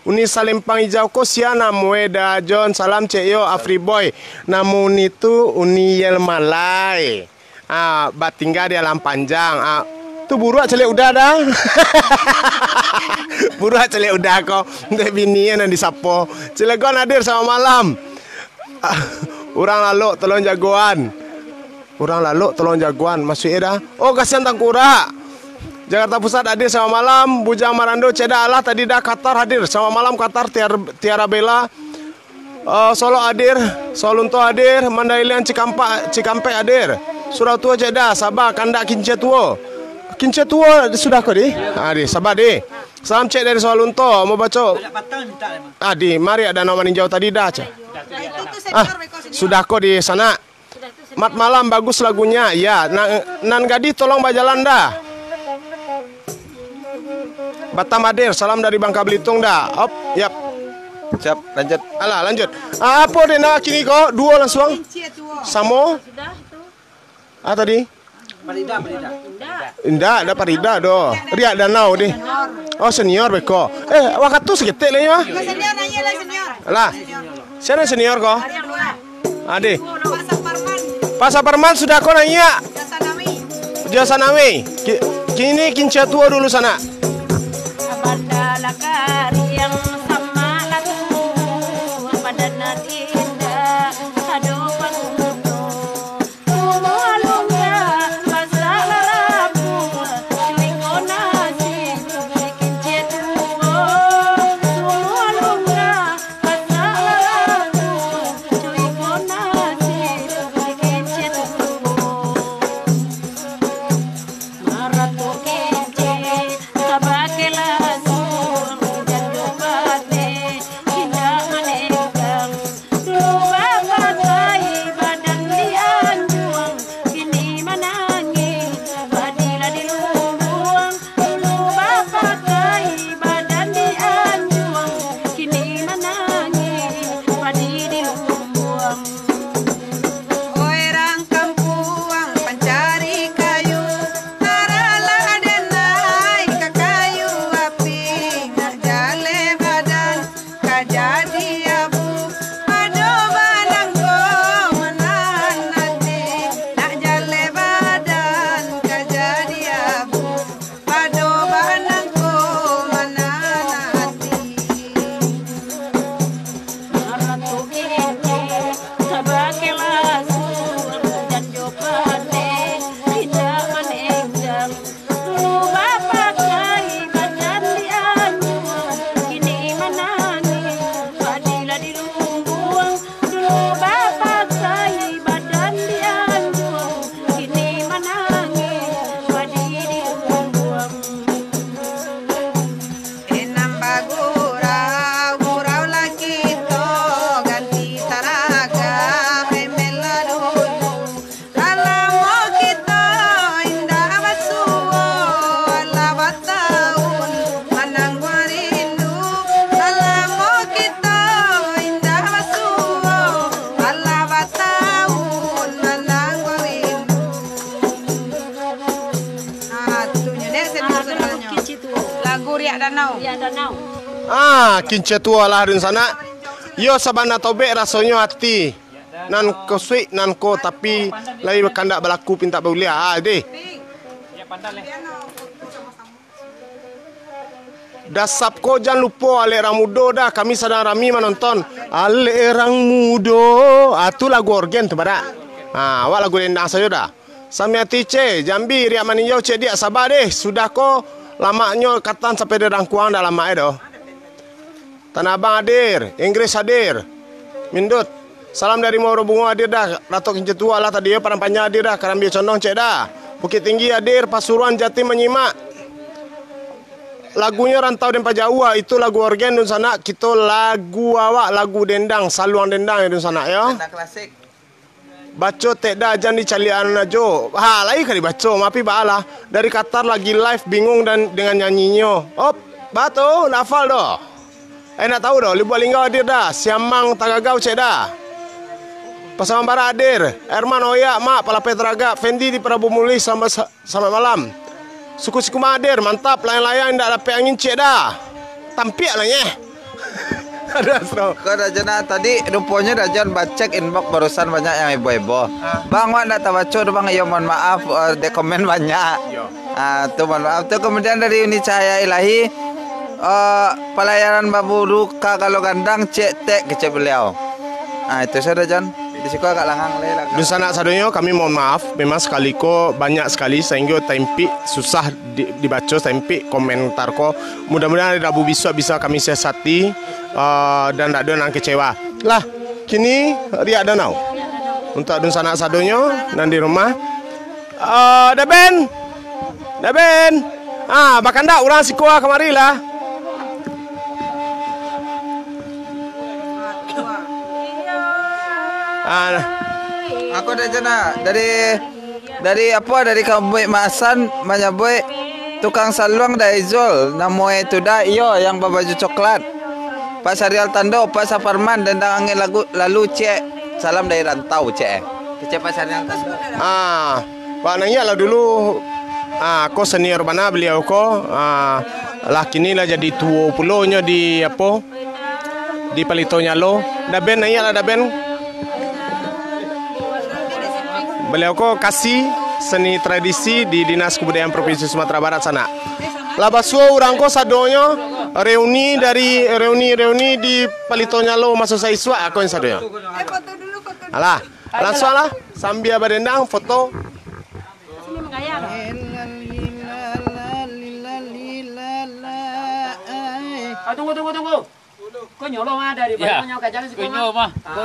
Uni Salempang Ijau ko sia namoe dah, Jon? Salam cek yo, Afri Boy. Namo uni tu Uni Yel Malai. Ah, batingga di Alam Panjang. Ah, tu buruak caliak uda dah. Buruak caliak uda ko. Dek bini nan disapo. Cilegon hadir selamat malam. Ah, urang lalok tolong jagoan. Urang lalok tolong jagoan, masuak dah. Oh, kasihan tangkurak. Jakarta Pusat hadir selamat malam. Bujang Marando cek dah, alah tadi dah. Qatar hadir selamat malam, Qatar, Tiar-, Tiara Bella. Eh, Solok hadir, Solunto hadir, Mandailing Cikampak, Cikampek hadir. Surau Tuo cek dah, saba kandak Kincia Tuo. Kincia Tuo sudah ko di? Ah, di, saba di. Salam cek dari Solunto, mau baco. Ah, di, mari ado namo maninjau tadi dah, cek. Ah, sudah ko di sanak. Mat malam, bagus lagunya. Ya, nan, nan gadih tolong bajalan dah. Batam hadir, salam dari Bangka Belitung dah. Op, yap. Siap, lanjut. Alah, lanjut. Ah, apo dek nak kini ko? Duo langsuang. Samo. Ah, tadi? Indak, dak Parida doh. Riak Danau deh. Oh, senior beko. Eh, wakatu saketek lai, ah. Lah. Sia nan senior ko? Ade. Pak Saparman sudah ko naiak? Jo Sanawi. Ki-, kini Kincia Tuo dulu sanak. Banda lakar yang sama lagu, badan nan indah, ado bangunan. Riak danau. Riak danau. Ah, kince tuo lah dunsanak. Yo sabana tobek rasonyo ati. Nan ko suik, nan ko tapi lai kandak balaku pintak bauliah. Ah, deh. Dasap ko jan lupo alek rang mudo dah, kami sadang rami manonton. Alek rang mudo. Ah, tu lagu orgen tu, badak. Ah, awak lagu dendang sajo dah. Samiati ce, Jambi, riak maninjau cek diak, saba deh. Sudah ko, lamaknyo katan sampai di Rangkuang dah lamak e doh. Tanah Abang hadir, Inggris hadir. Mindut. Salam dari Muaro Bungo hadir dah. Datuk Kince Tua lah tadi yo, Padang Panjang hadir dah. Karambia Condong cek dah. Bukittinggi hadir, Pasuruan Jatim manyimak. Lagunyo Rantau Denpasar Jauah, itu lagu orgen dunsanak, kito lagu awak, lagu dendang, saluang dendang yo dunsanak yo. Dendang klasik. Baco tek dah, jan dicaliakan ajo. Ha, lai ka dibaco, mapi baalah. Dari Qatar lagi live, bingung dan dengan nyanyinyo. Op, bato, ndak hafal doh. Eh, ndak tahu doh, Libuak Linggau hadir dah. Siamang Tagagau cek dah. Pasaman Barat hadir. Herman Oyak, Mak, Palapeh Taragak, Fendi di Prabu Mulih, selamat sa-, selamat malam. Suku Sikuma hadir, mantap, layang-layang indak dapek angin cek dah. Tampiak lah nyeh. Aduh, astro. Kau dah jenak tadi, ruponyo dah Jan bacek inbox barusan banyak yang heboh-heboh. Ah. Bang, wak ndak tabaco tu, Bang. Iyo, mohon maaf, eh, dek komen banyak. Iyo. Ah, tu mohon maaf. Tu kemudian dari Uni Cahaya Ilahi, eh, palayanan baburu ka Galo Gandang, cek tek, kecek beliau. Ah, itu saja, Jan. Di siko agak langang lai lah. Dunsanak sadonyo, kami mohon maaf, memang sakali ko banyak sakali, sahinggo taimpik susah di, dibaco, saimpik komentar ko. Mudah-mudahan hari Rabu bisuak bisa kami siasati, eh, dan ndak ado nan kecewa. Lah, kini riak danau. Untuak dunsanak sadonyo nan di rumah, Ah, Daben. Daben. Ah, bakandak urang siko ah kamari lah. Ah, nah. Aku dah jenak dari, dari apa, dari Kabuik Maasan manyabuik tukang saluang dari Zul, namo itu dah, iyo, yang babaju coklat. Pak Sarial Tando, Pak Saparman, Dendang Angin lagu, lalu cek, salam dari rantau, cek, eh. Kecek Pak Sarial Tando. Ah, Pak Naiak lah dulu, ah, ko senior bana beliau ko, ah, lah kini lah jadi tuo pulo nyo di apo, di Palito Nyalo. Daben Naiak lah, Daben. Beliau ko kasi seni tradisi di Dinas Kebudayaan Provinsi Sumatera Barat sanak. Lah basuo urang ko sadonyo reuni dari, reuni, reuni di Palito Nyalo maso saisuak ko sadonyo. Alah, langsuang lah, sambia badendang, foto. Ah, tunggu, tunggu, tunggu. Ko nyo lo mah dari Yo. Ko nyo mah. Ah.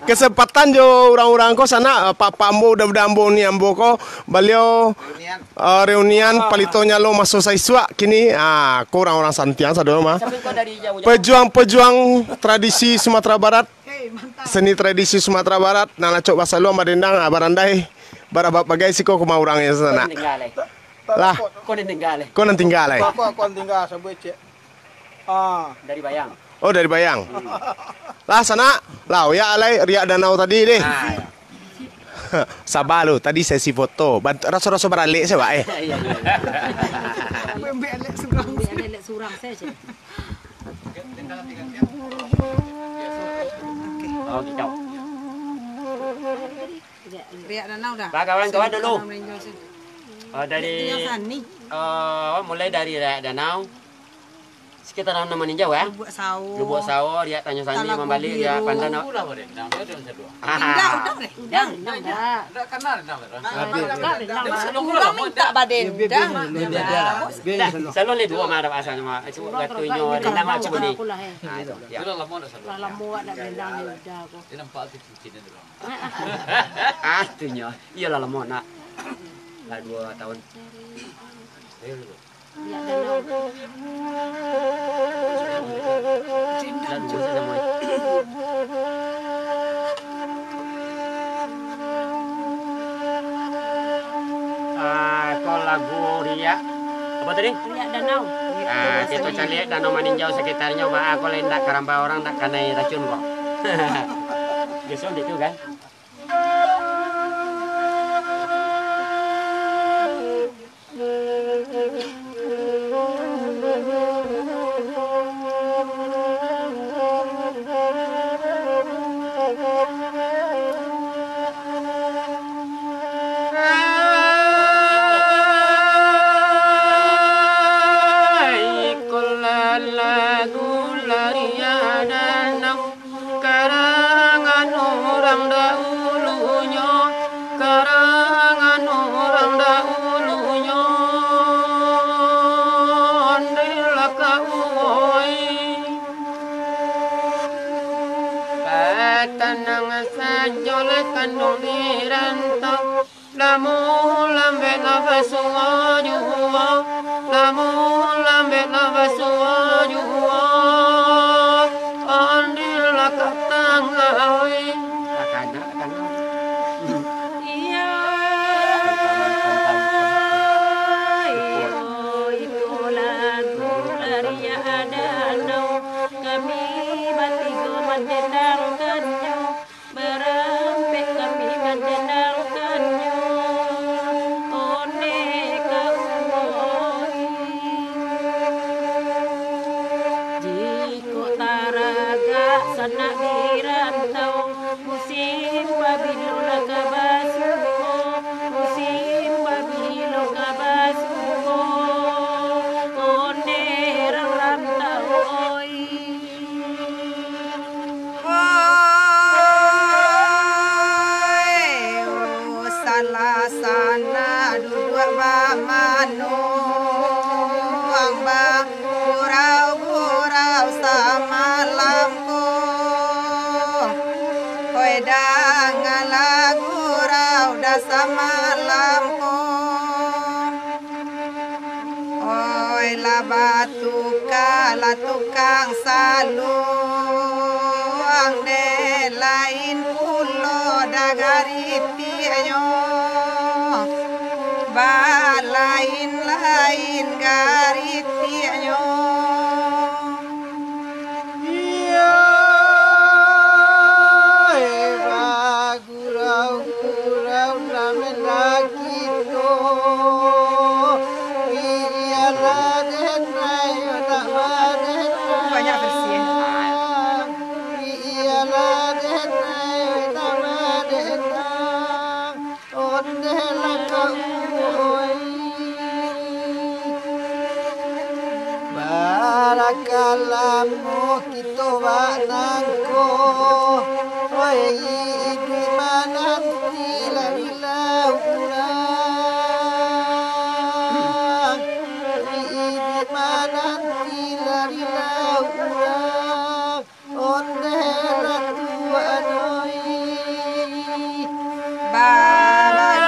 Kesempatan jo urang-urang ko sanak, eh, pak-pak ambo, uda-uda ambo, ni ambo ko, baliau, eh, reunian Palito Nyalo maso saisuak kini, ah, ko urang-urang Santiang sadonyo mah. Sampai ko dari jauh-jauh. Pejuang-pejuang tradisi Sumatera Barat, seni tradisi Sumatera Barat, nan acok basaluang, badendang, ah, barandai, barabak bagai siko ko mah urangnyo sanak. Ko nan tingga lai. Lah. Ko nan tingga lai. Ko nan tingga lai. Ko, ko, ko nan tingga, sabuik cek. Ah. Dari Bayang. Oh, dari Bayang. Hmm. Lah, sanak. Lah, oyak alai riak danau tadi deh. Ah, iyo. Saba lu, tadi sesi foto. Bant-, raso-raso baralek se, Wak, eh. Iyo, iyo, iyo. Bembek alek surang. Bembek alek surang se, cek. Oh, kicau. Riak danau dah. Ba, kawan-kawan dulu. Sini, kawan meninjau sini. Oh, dari, itu yang sani. Eh, mulai dari Riak Danau. Sekitar Tanah Maninjau, eh? Lubuak Sawo. Lubuak Sawo, Riak Tanjung Sani, Talabubiru. Mambalik, Riak Pandan, no? Ah. Indah, udah deh. Indah, indah, indah. Ndak kenal, ndak kenal. Ah, ndak kenal. Urang minta badendang. Dah, salon le duo mah, dah pasang mah. Itu gatunyo, dendang macam ni. Ah, itu, ya. Lah lamo dak dendang ni udah ko. Dia nampak tu cincin tu. Ah, tu nyo. Iyolah lamo nak. Lah duo tahun. Ayo dulu. Lah duo tahun. Ah, ko lagu Riak. Apa tadi? Riak Danau. Ah, kito caliak Danau Maninjau sekitarnyo, ba, ko lain dak karambau urang, dak kanai racun ko. Biaso dek tu kan? Sajo lah kanduang di rantau, lamun lambek lah basuo juo, lamun lambek lah basuo juo, ondeh lah ka tangah, oi. Iyo, iyo, itu lagu Lariak Danau, kami batigo mandendangkannyo. Barampek kami mandendangkannyo, ondeh ka umoy. Jikok taragak sanak di rantau, musim pabilo lah ka basuo, musim pabilo ka basuo, ondeh rang rantau, oi. Oi, salah sanak duduak bamanuang, bagurau-gurau samalam ko. Oi, dangalah gurau dah samalam ko. Oi, lah batuka lah tukang saluang, dek lain pulo dah garitiaknyo, balain-lain garitiaknyo. Iyo, eh, bagurau-gurau ramen laki tu. Iyolah, den, ayo nak badenang. Banyak versi, eh. Iyolah, den, ayo nak badenang. Ondeh lah ka umoy. Barakalamo kito bak nangko, oi, iduik mananti lari lah urang. Iduik mananti lari lah urang. Ondeh lah tuan, oi. Bagai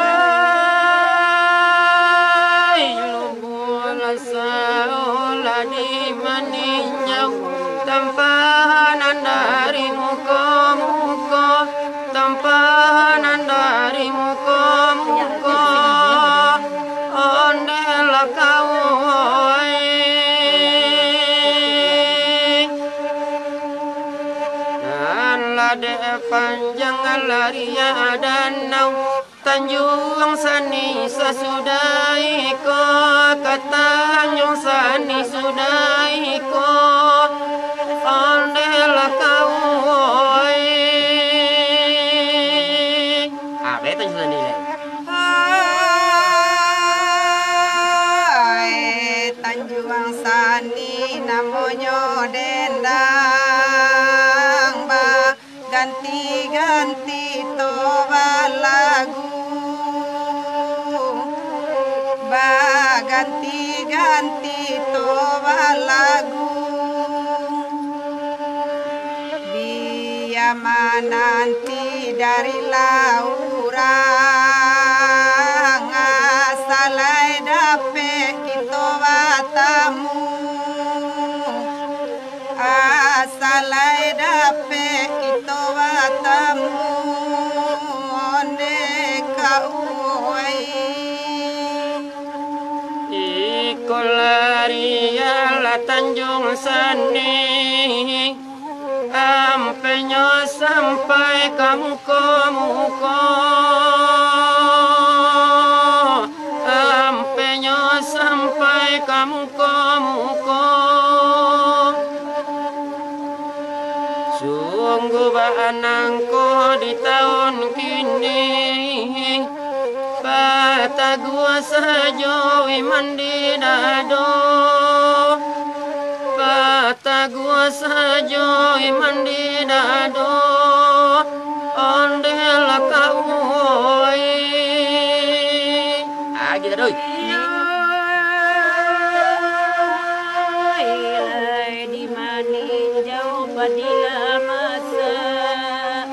lubuang saolah di maninjau, tampahan dari muko-muko, tampahan dari muko-muko. Ondeh lah ka umoy. Nan lah dek panjang lariak danau, Tanjuang Sani sasudah iko, ka Tanjuang Sani sudah iko, ondeh lah ka umoy. Ah, beta Tanjuang Sani lai. Hai, Tanjuang Sani namonyo dendang, baganti-ganti to balagu, baganti-ganti to balagu. Bia mananti dari lah urang, asa lai dapek kito batamu, asa lai dapek kito batamu, ondeh ka umoy. Iko lariak lah Tanjuang Sani, ampenyo sampai ka muko-muko, ampenyo sampai ka muko-muko. Sungguah baa nangko di taun kini, pataguah sajo iman di dado, pataguah sajo iman di dado, ondeh lah ka umoy. Ah, gitu, Doi. Lai di maninjau padi lah masak.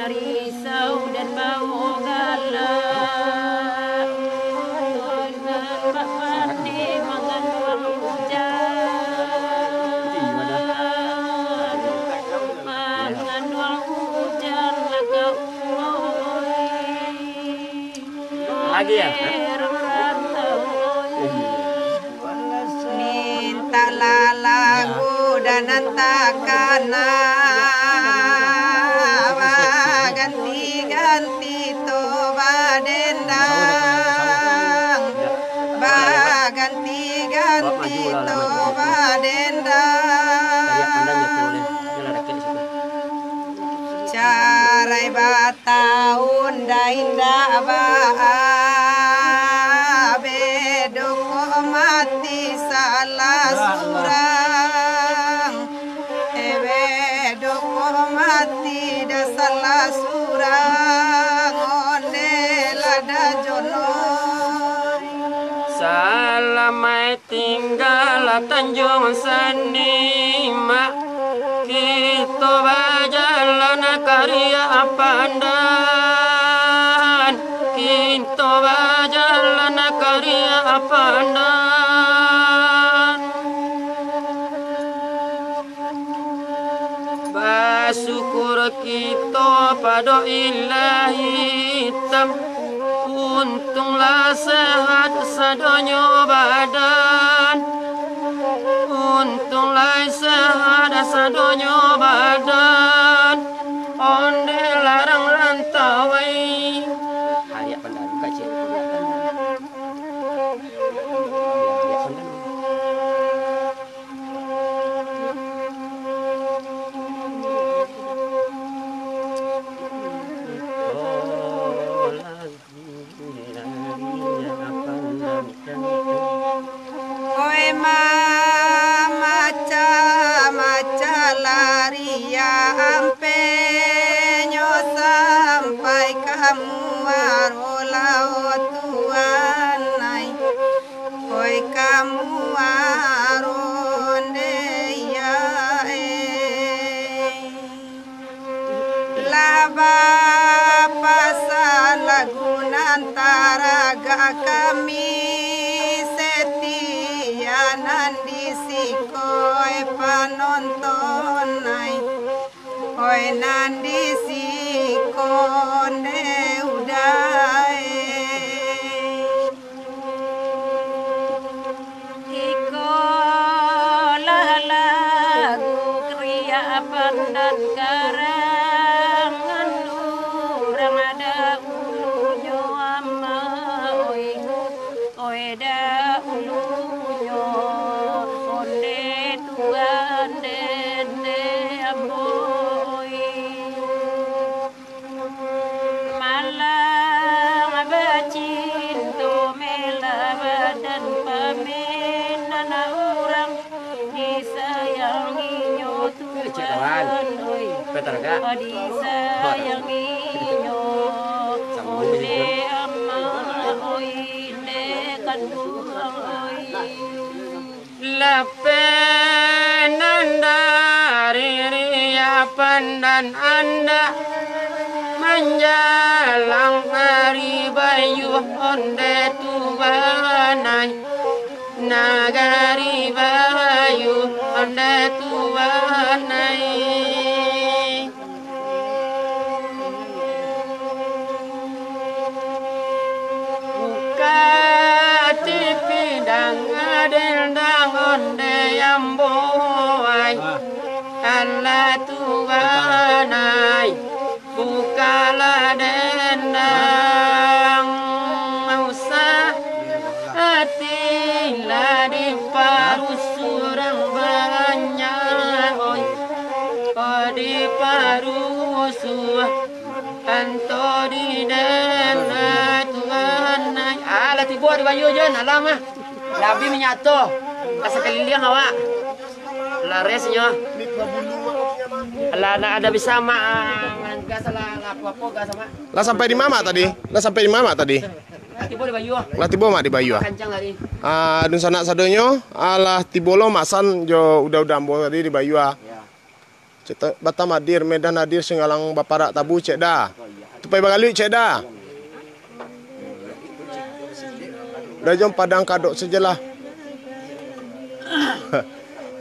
Risau dan bawa galak, turun bak padi manganuang ujan. Manganuang ujan lah ka uloi. Lagi ya? Mintaklah lagu dan takana, baganti-ganti to badendang, baganti-ganti to badendang. Carai bataun dai indak baa, bedok mati salah surang. Eh, bedok mati dah salah surang, onde lah dah jono. Salamaik tinggalah Tanjuang Sanimak, kito bajalan ka Riak Pandan, kito bajalan ka Riak Pandan. Basyukur kito pado Ilahi Tam, untung lah sehat sadonyo badan, untung lah sehat sadonyo badan, onde larang rantau ai. Hariak pandang, buka cek. Hariak pandang. Oi, mamaca-maca lariak ampenyo sampai ka muaro lao tuan ai. Oi, ka muaro nde ya, eh. Lah bapasan lagu nan taragak kami setia nan di siko, eh, panonton ai. Oi, nan di siko nde udae. Ikolah lagu Riak Pandan karangan urang dahulunyo, ama oi. Oi, dahulunyo, onde tuan dende ambo oi. Malang bacinto mela badan pamenan urang, disayanginyo Tuhan, oi. Disayanginyo oleh ama, oi, nde kanduang, oi. Lapenan dari Riak Pandan Andak, manjalang ari bayuah onde tuan ai, nagari bayuah onde tuan ai. Buka tipi dang, adil dang, onde ambo ai. Alah tuan ai, bukalah dendang. Usah ati lah diparusuh urang banyak, oi. Oh, diparusuh. Anto di den, ah, Tuhan, ah. Alah tibo di bayuah, Jon, alah mah. Labi manyato ka sakaliliang awak. Laresnyo. Alah, ndak ado bisa, Mak. Gas lah, lah apo-apo gas, Mak. Lah sampai di ma, Mak, tadi? Lah sampai di ma, Mak, tadi? Lah tibo di bayuah. Lah tibo, Mak, di bayuah. Kancang tadi. Ah, dunsanak sadonyo, alah tibo lo Mak San jo uda-uda ambo tadi di bayuah. Ya. Cek ta-, Batam hadir, Medan hadir, Singgalang baparak tabu, cek Da. Tupai Bagaluik, cek Da. Dah jom Padang Kadok sajalah.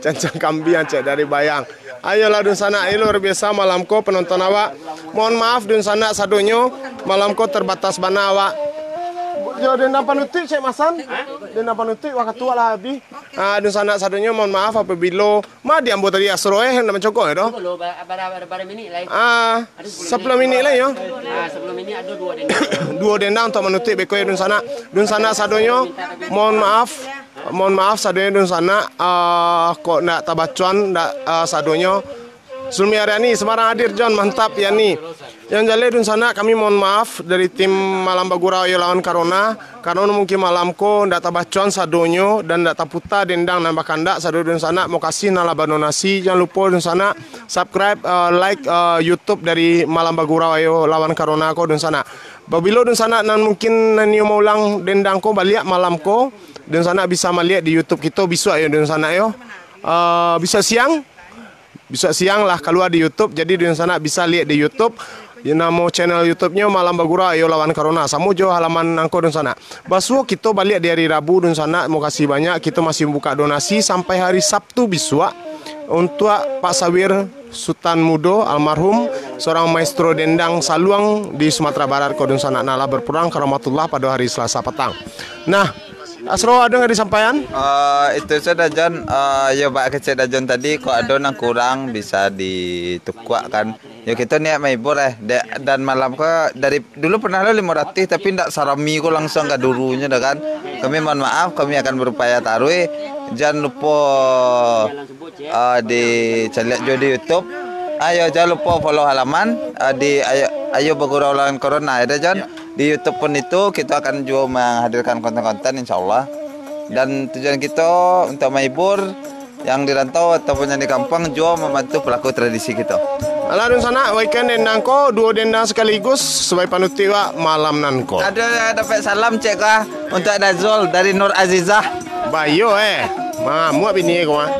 Cancang kambiang, cek dari Bayang. Ayolah dunsanak, eh, luar biasa malam ko penonton awak. Mohon maaf dunsanak sadonyo, malam ko terbatas bana awak. Jo dendang panutuik, cek Masan. Dendang panutuik, wakatu lah habih. Ah, dunsanak sadonyo, mohon maaf apabilo Ma di ambo tadi Asro, eh, nak mancokok, eh, doh? Tunggu lo, ba-, bara-, bara-, bara minik lai. Ah, sapuluah minik lai, yo. Ah, sapuluah minik ado duo dendang. Duo dendang untuak manutuik beko, eh, dunsanak. Dunsanak sadonyo, mohon maaf. Mohon maaf sadonyo dunsanak, ah, kok ndak tabacoan, ndak, ah, sadonyo. Zulmi Aryani, Semarang hadir, Jon, mantap, Yani. Yang jaleh dunsanak, kami mohon maaf dari tim Malam Bagurau Ayo Lawan Corona, karano mungkin malam ko ndak tabacoan sadonyo dan ndak taputa dendang nan bakandak sado dunsanak. Mokasih nan lah badonasi, jan lupo dunsanak subscribe, eh, like, eh, YouTube dari Malam Bagurau Ayo Lawan Corona ko dunsanak. Babilo dunsanak nan mungkin nan nio maulang dendang ko baliak malam ko, dunsanak bisa maliek di YouTube kito bisuak yo dunsanak yo. Eh, bisuak siang, Bisuak siang lah kalua di YouTube, jadi dunsanak bisa liek di YouTube. Yo, namo channel YouTube-nyo Malam Bagurau Ayo Lawan Corona, samo jo halaman angko dunsanak. Basuo kito baliak di hari Rabu dunsanak, mokasih banyak, kito masih buka donasi sampai hari Sabtu bisuak untuak Pak Sawir Sutan Mudo almarhum, seorang maestro dendang saluang di Sumatera Barat ko dunsanak, nan lah berpulang ka rahmatullah pado hari Selasa patang. Nah, Asro, ado nan ka disampaian? Eh, itu sajo, Jon. Eh, yo, bak kecek Dajon tadi, kok ado nan kurang, bisa ditukuak, kan. Yo, kito niat mahibur, eh. Dek, dan malam ko, dari dulu pernah lo limo ratuih, tapi ndak sarami ko langsung ka durunyo dah, kan. Kami mohon maaf, kami akan berupaya taruih. Jan lupo, eh, dicaliak juo di YouTube. Ayo, jan lupo follow halaman, eh, di Ayo, Ayo Bagurau Lawan Corona, ya dah, Jon? Di YouTube pun itu, kita akan juga menghadirkan konten-konten, insya Allah. Dan tujuan kita untuk menghibur yang di rantau ataupun yang di kampung, juga membantu pelaku tradisi kita. Alah, dunsanak, waikan dendang ko, duo dendang sekaligus, sebagai panutup wak malam nan ko. Ada dapat salam, cek kah, untuk Dazol dari Nur Azizah. Bayo, eh. Mamuak bini ko, ah.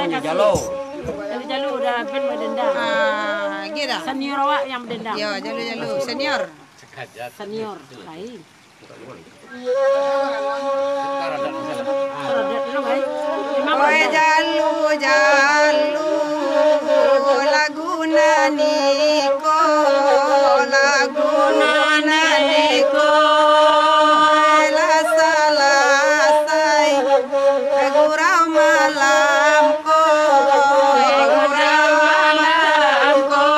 Jalo. Jalo-jalo udah ben badendang. Ah, gitu. Senior awak yang badendang. Ya, jalo-jalo senior. Senior lain. Oi, jalu, jalu, lagu nan iko, lagu nan iko, lah salasai gurau malam ko, gurau malam ko,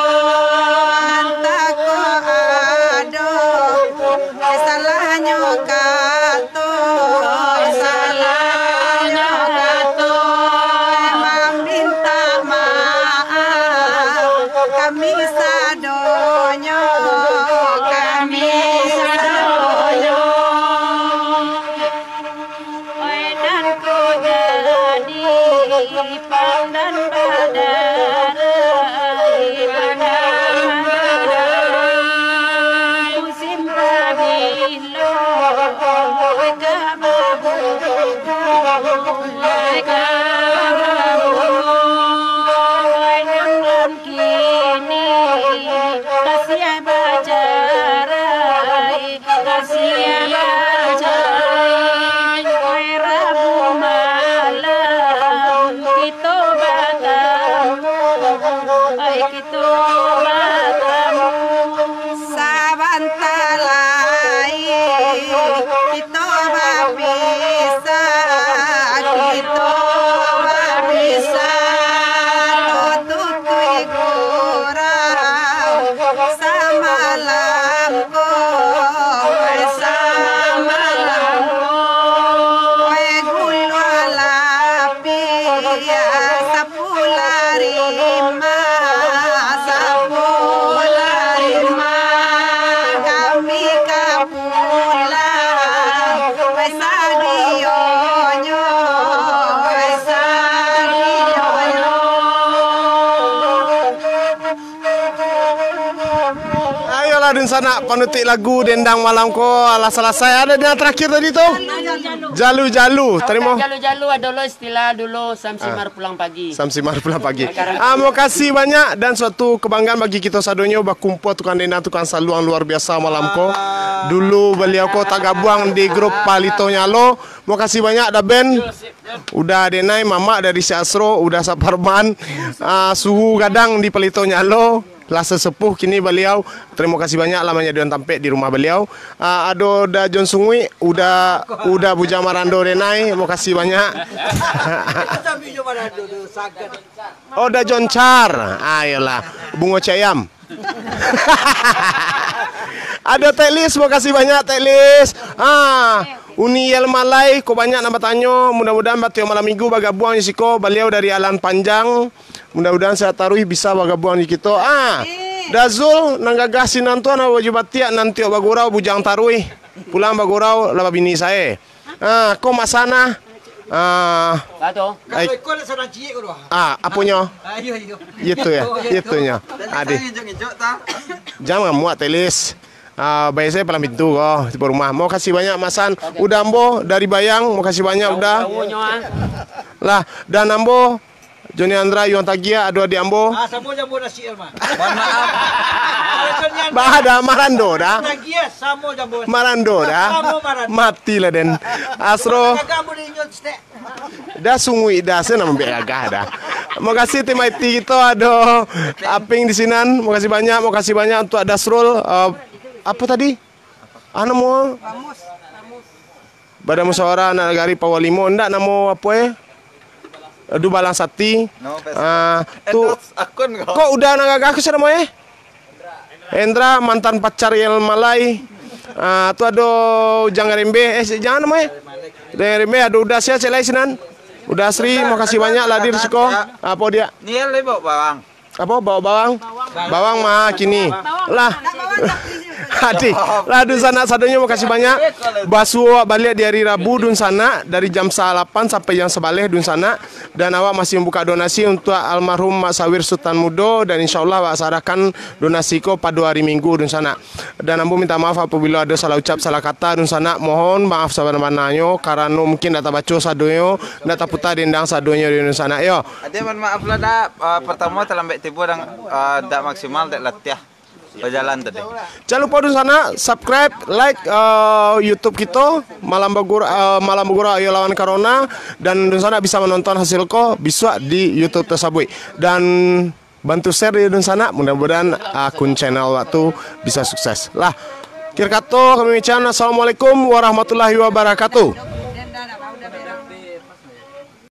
antah ko ado salahnyo kato, salahnyo kato, mamintak maaf kami sadonyo, kami sadonyo. Oi, nan ko jadi pandan badarai, pandan badarai. Musim pabilo ka babunga, ka babunga. Oi, nan kini kasiah bacarai, kasiah bacarai. Oi, Rabu malam kito batamu, oi, kito batamu. Sabanta lai kito bapisah, kito bapisah. Tutuik gurau samalam ko, samalam ko. Guluah lapiah, sapulah rima, sapulah rima. Kami ka pulang, weh sadionyo, weh sadionyo. Ayolah, dunsanak, panutuik lagu Dendang Malam ko lah salasai. Ado nan tarakhir tadi tu? Jalu-jalu. Tarimo. Jalu-jalu adalah istilah dulu Samsimar pulang pagi. Samsimar pulang pagi. Ah, makasih banyak dan suatu kebanggaan bagi kito sadonyo bakumpua tukang dendang, tukang saluang luar biasa malam ko. Dulu baliau ko tagabuang di grup Palito Nyalo. Makasih banyak Da Ben. Uda Denai, mamak dari si Asro, Uda Saparman, ah, suhu gadang di Palito Nyalo, lah sasepuh kini baliau. Tarimo kasih banyak lah manyadiakan tampek di rumah baliau. Ah, ado Da John Sunguik, Uda, Uda Bujang Marando Denai, makasih banyak. Oh, Da John Char, ayolah, Bungo Cayam. Ado Teklis, makasih banyak Teklis. Ah, Uni Yel Malai, ko banyak nan batanyo. Mudah-mudahan batiok malam minggu bagabuang di siko. Baliau dari Alan Panjang. Mudah-mudahan sehat taruih bisa bagabuang di kito. Ah, Dazul nan gagah sinan tu, nan baju batiak, nan tiok bagurau bujang taruih. Pulang bagurau lah babini sae. Ah, ko Mak Sana. Ah, Bato. Ai. Kalau ikut nak sadang ciek ko doh. Ah, aponyo? Ayo, ayo. Itu ya, itunya. Adi. Jangan muak Teklis. Ah, baik saya palang pintu ko, tipe rumah. Mau kasih banyak Mak San. Uda ambo dari Bayang, mau kasih banyak Uda. Lah, dan ambo Joni Andra Yuan Tagia, ado adik ambo. Ah, samo jambo nasi, Elma. Mohon maaf. Kalau Joni Andra Bah, dah marando dah. Tagia, samo jambo nasi. Marando dah. Samo marando. Matilah den. Asro. Kagak boleh nyut stek. Dah sungui dah, saya nak ambil gagah dah. Makasih tim I T kita, ada Aping di sinan. Makasih banyak, makasih banyak untuk Dasrul. Eh, apa tadi? Ah, nama? Badan Musyawarah Anak Nagari Power Limo, ndak namo apo eh? Dubalang Sati. No, Facebook. Ah, tu. Endorse akun kau. Kok udah nak gagah ke sana mo eh? Hendra, mantan pacar yang malai. Ah, tu ado Ujang Garembe, eh, si Ujang namo eh? Ujang Garembe, ado Uda sia, cek lai sinan. Uda Asri, makasih banyak lah hadir siko. Apo dia? Niel le bawa bawang. Apo bawa bawang? Bawang mah kini. Lah. Adi, lah dunsanak sadonyo, makasih banyak. Basuo awak baliak di hari Rabu dunsanak, dari jam salapan sampai jam sabaleh dunsanak. Dan awak masih mambuka donasi untuak almarhum Mak Sawir Sutan Mudo, dan insyaallah awak sarahkan donasi ko pado hari Minggu dunsanak. Dan ambo minta maaf apabilo ado salah ucap, salah kata dunsanak, mohon maaf sabana-bananyo, karano mungkin ndak tabaco sadonyo, ndak taputa dendang sadonyo dunsanak yo. Ade, mohon maaf lah, dak, eh, pertama talambek tibo dan, eh, dak maksimal, dak latiah bajalan tadi. Jan lupo dunsanak subscribe, like, eh, YouTube kito, Malam Bagurau, eh, Malam Bagurau Ayo Lawan Corona, dan dunsanak bisa manonton hasil ko bisuak di YouTube tasabuik. Dan bantu share yo dunsanak, mudah-mudahan akun channel awak tu bisa sukses. Lah, akhir kato kami ucapkan, assalamualaikum warahmatullahi wabarakatuh.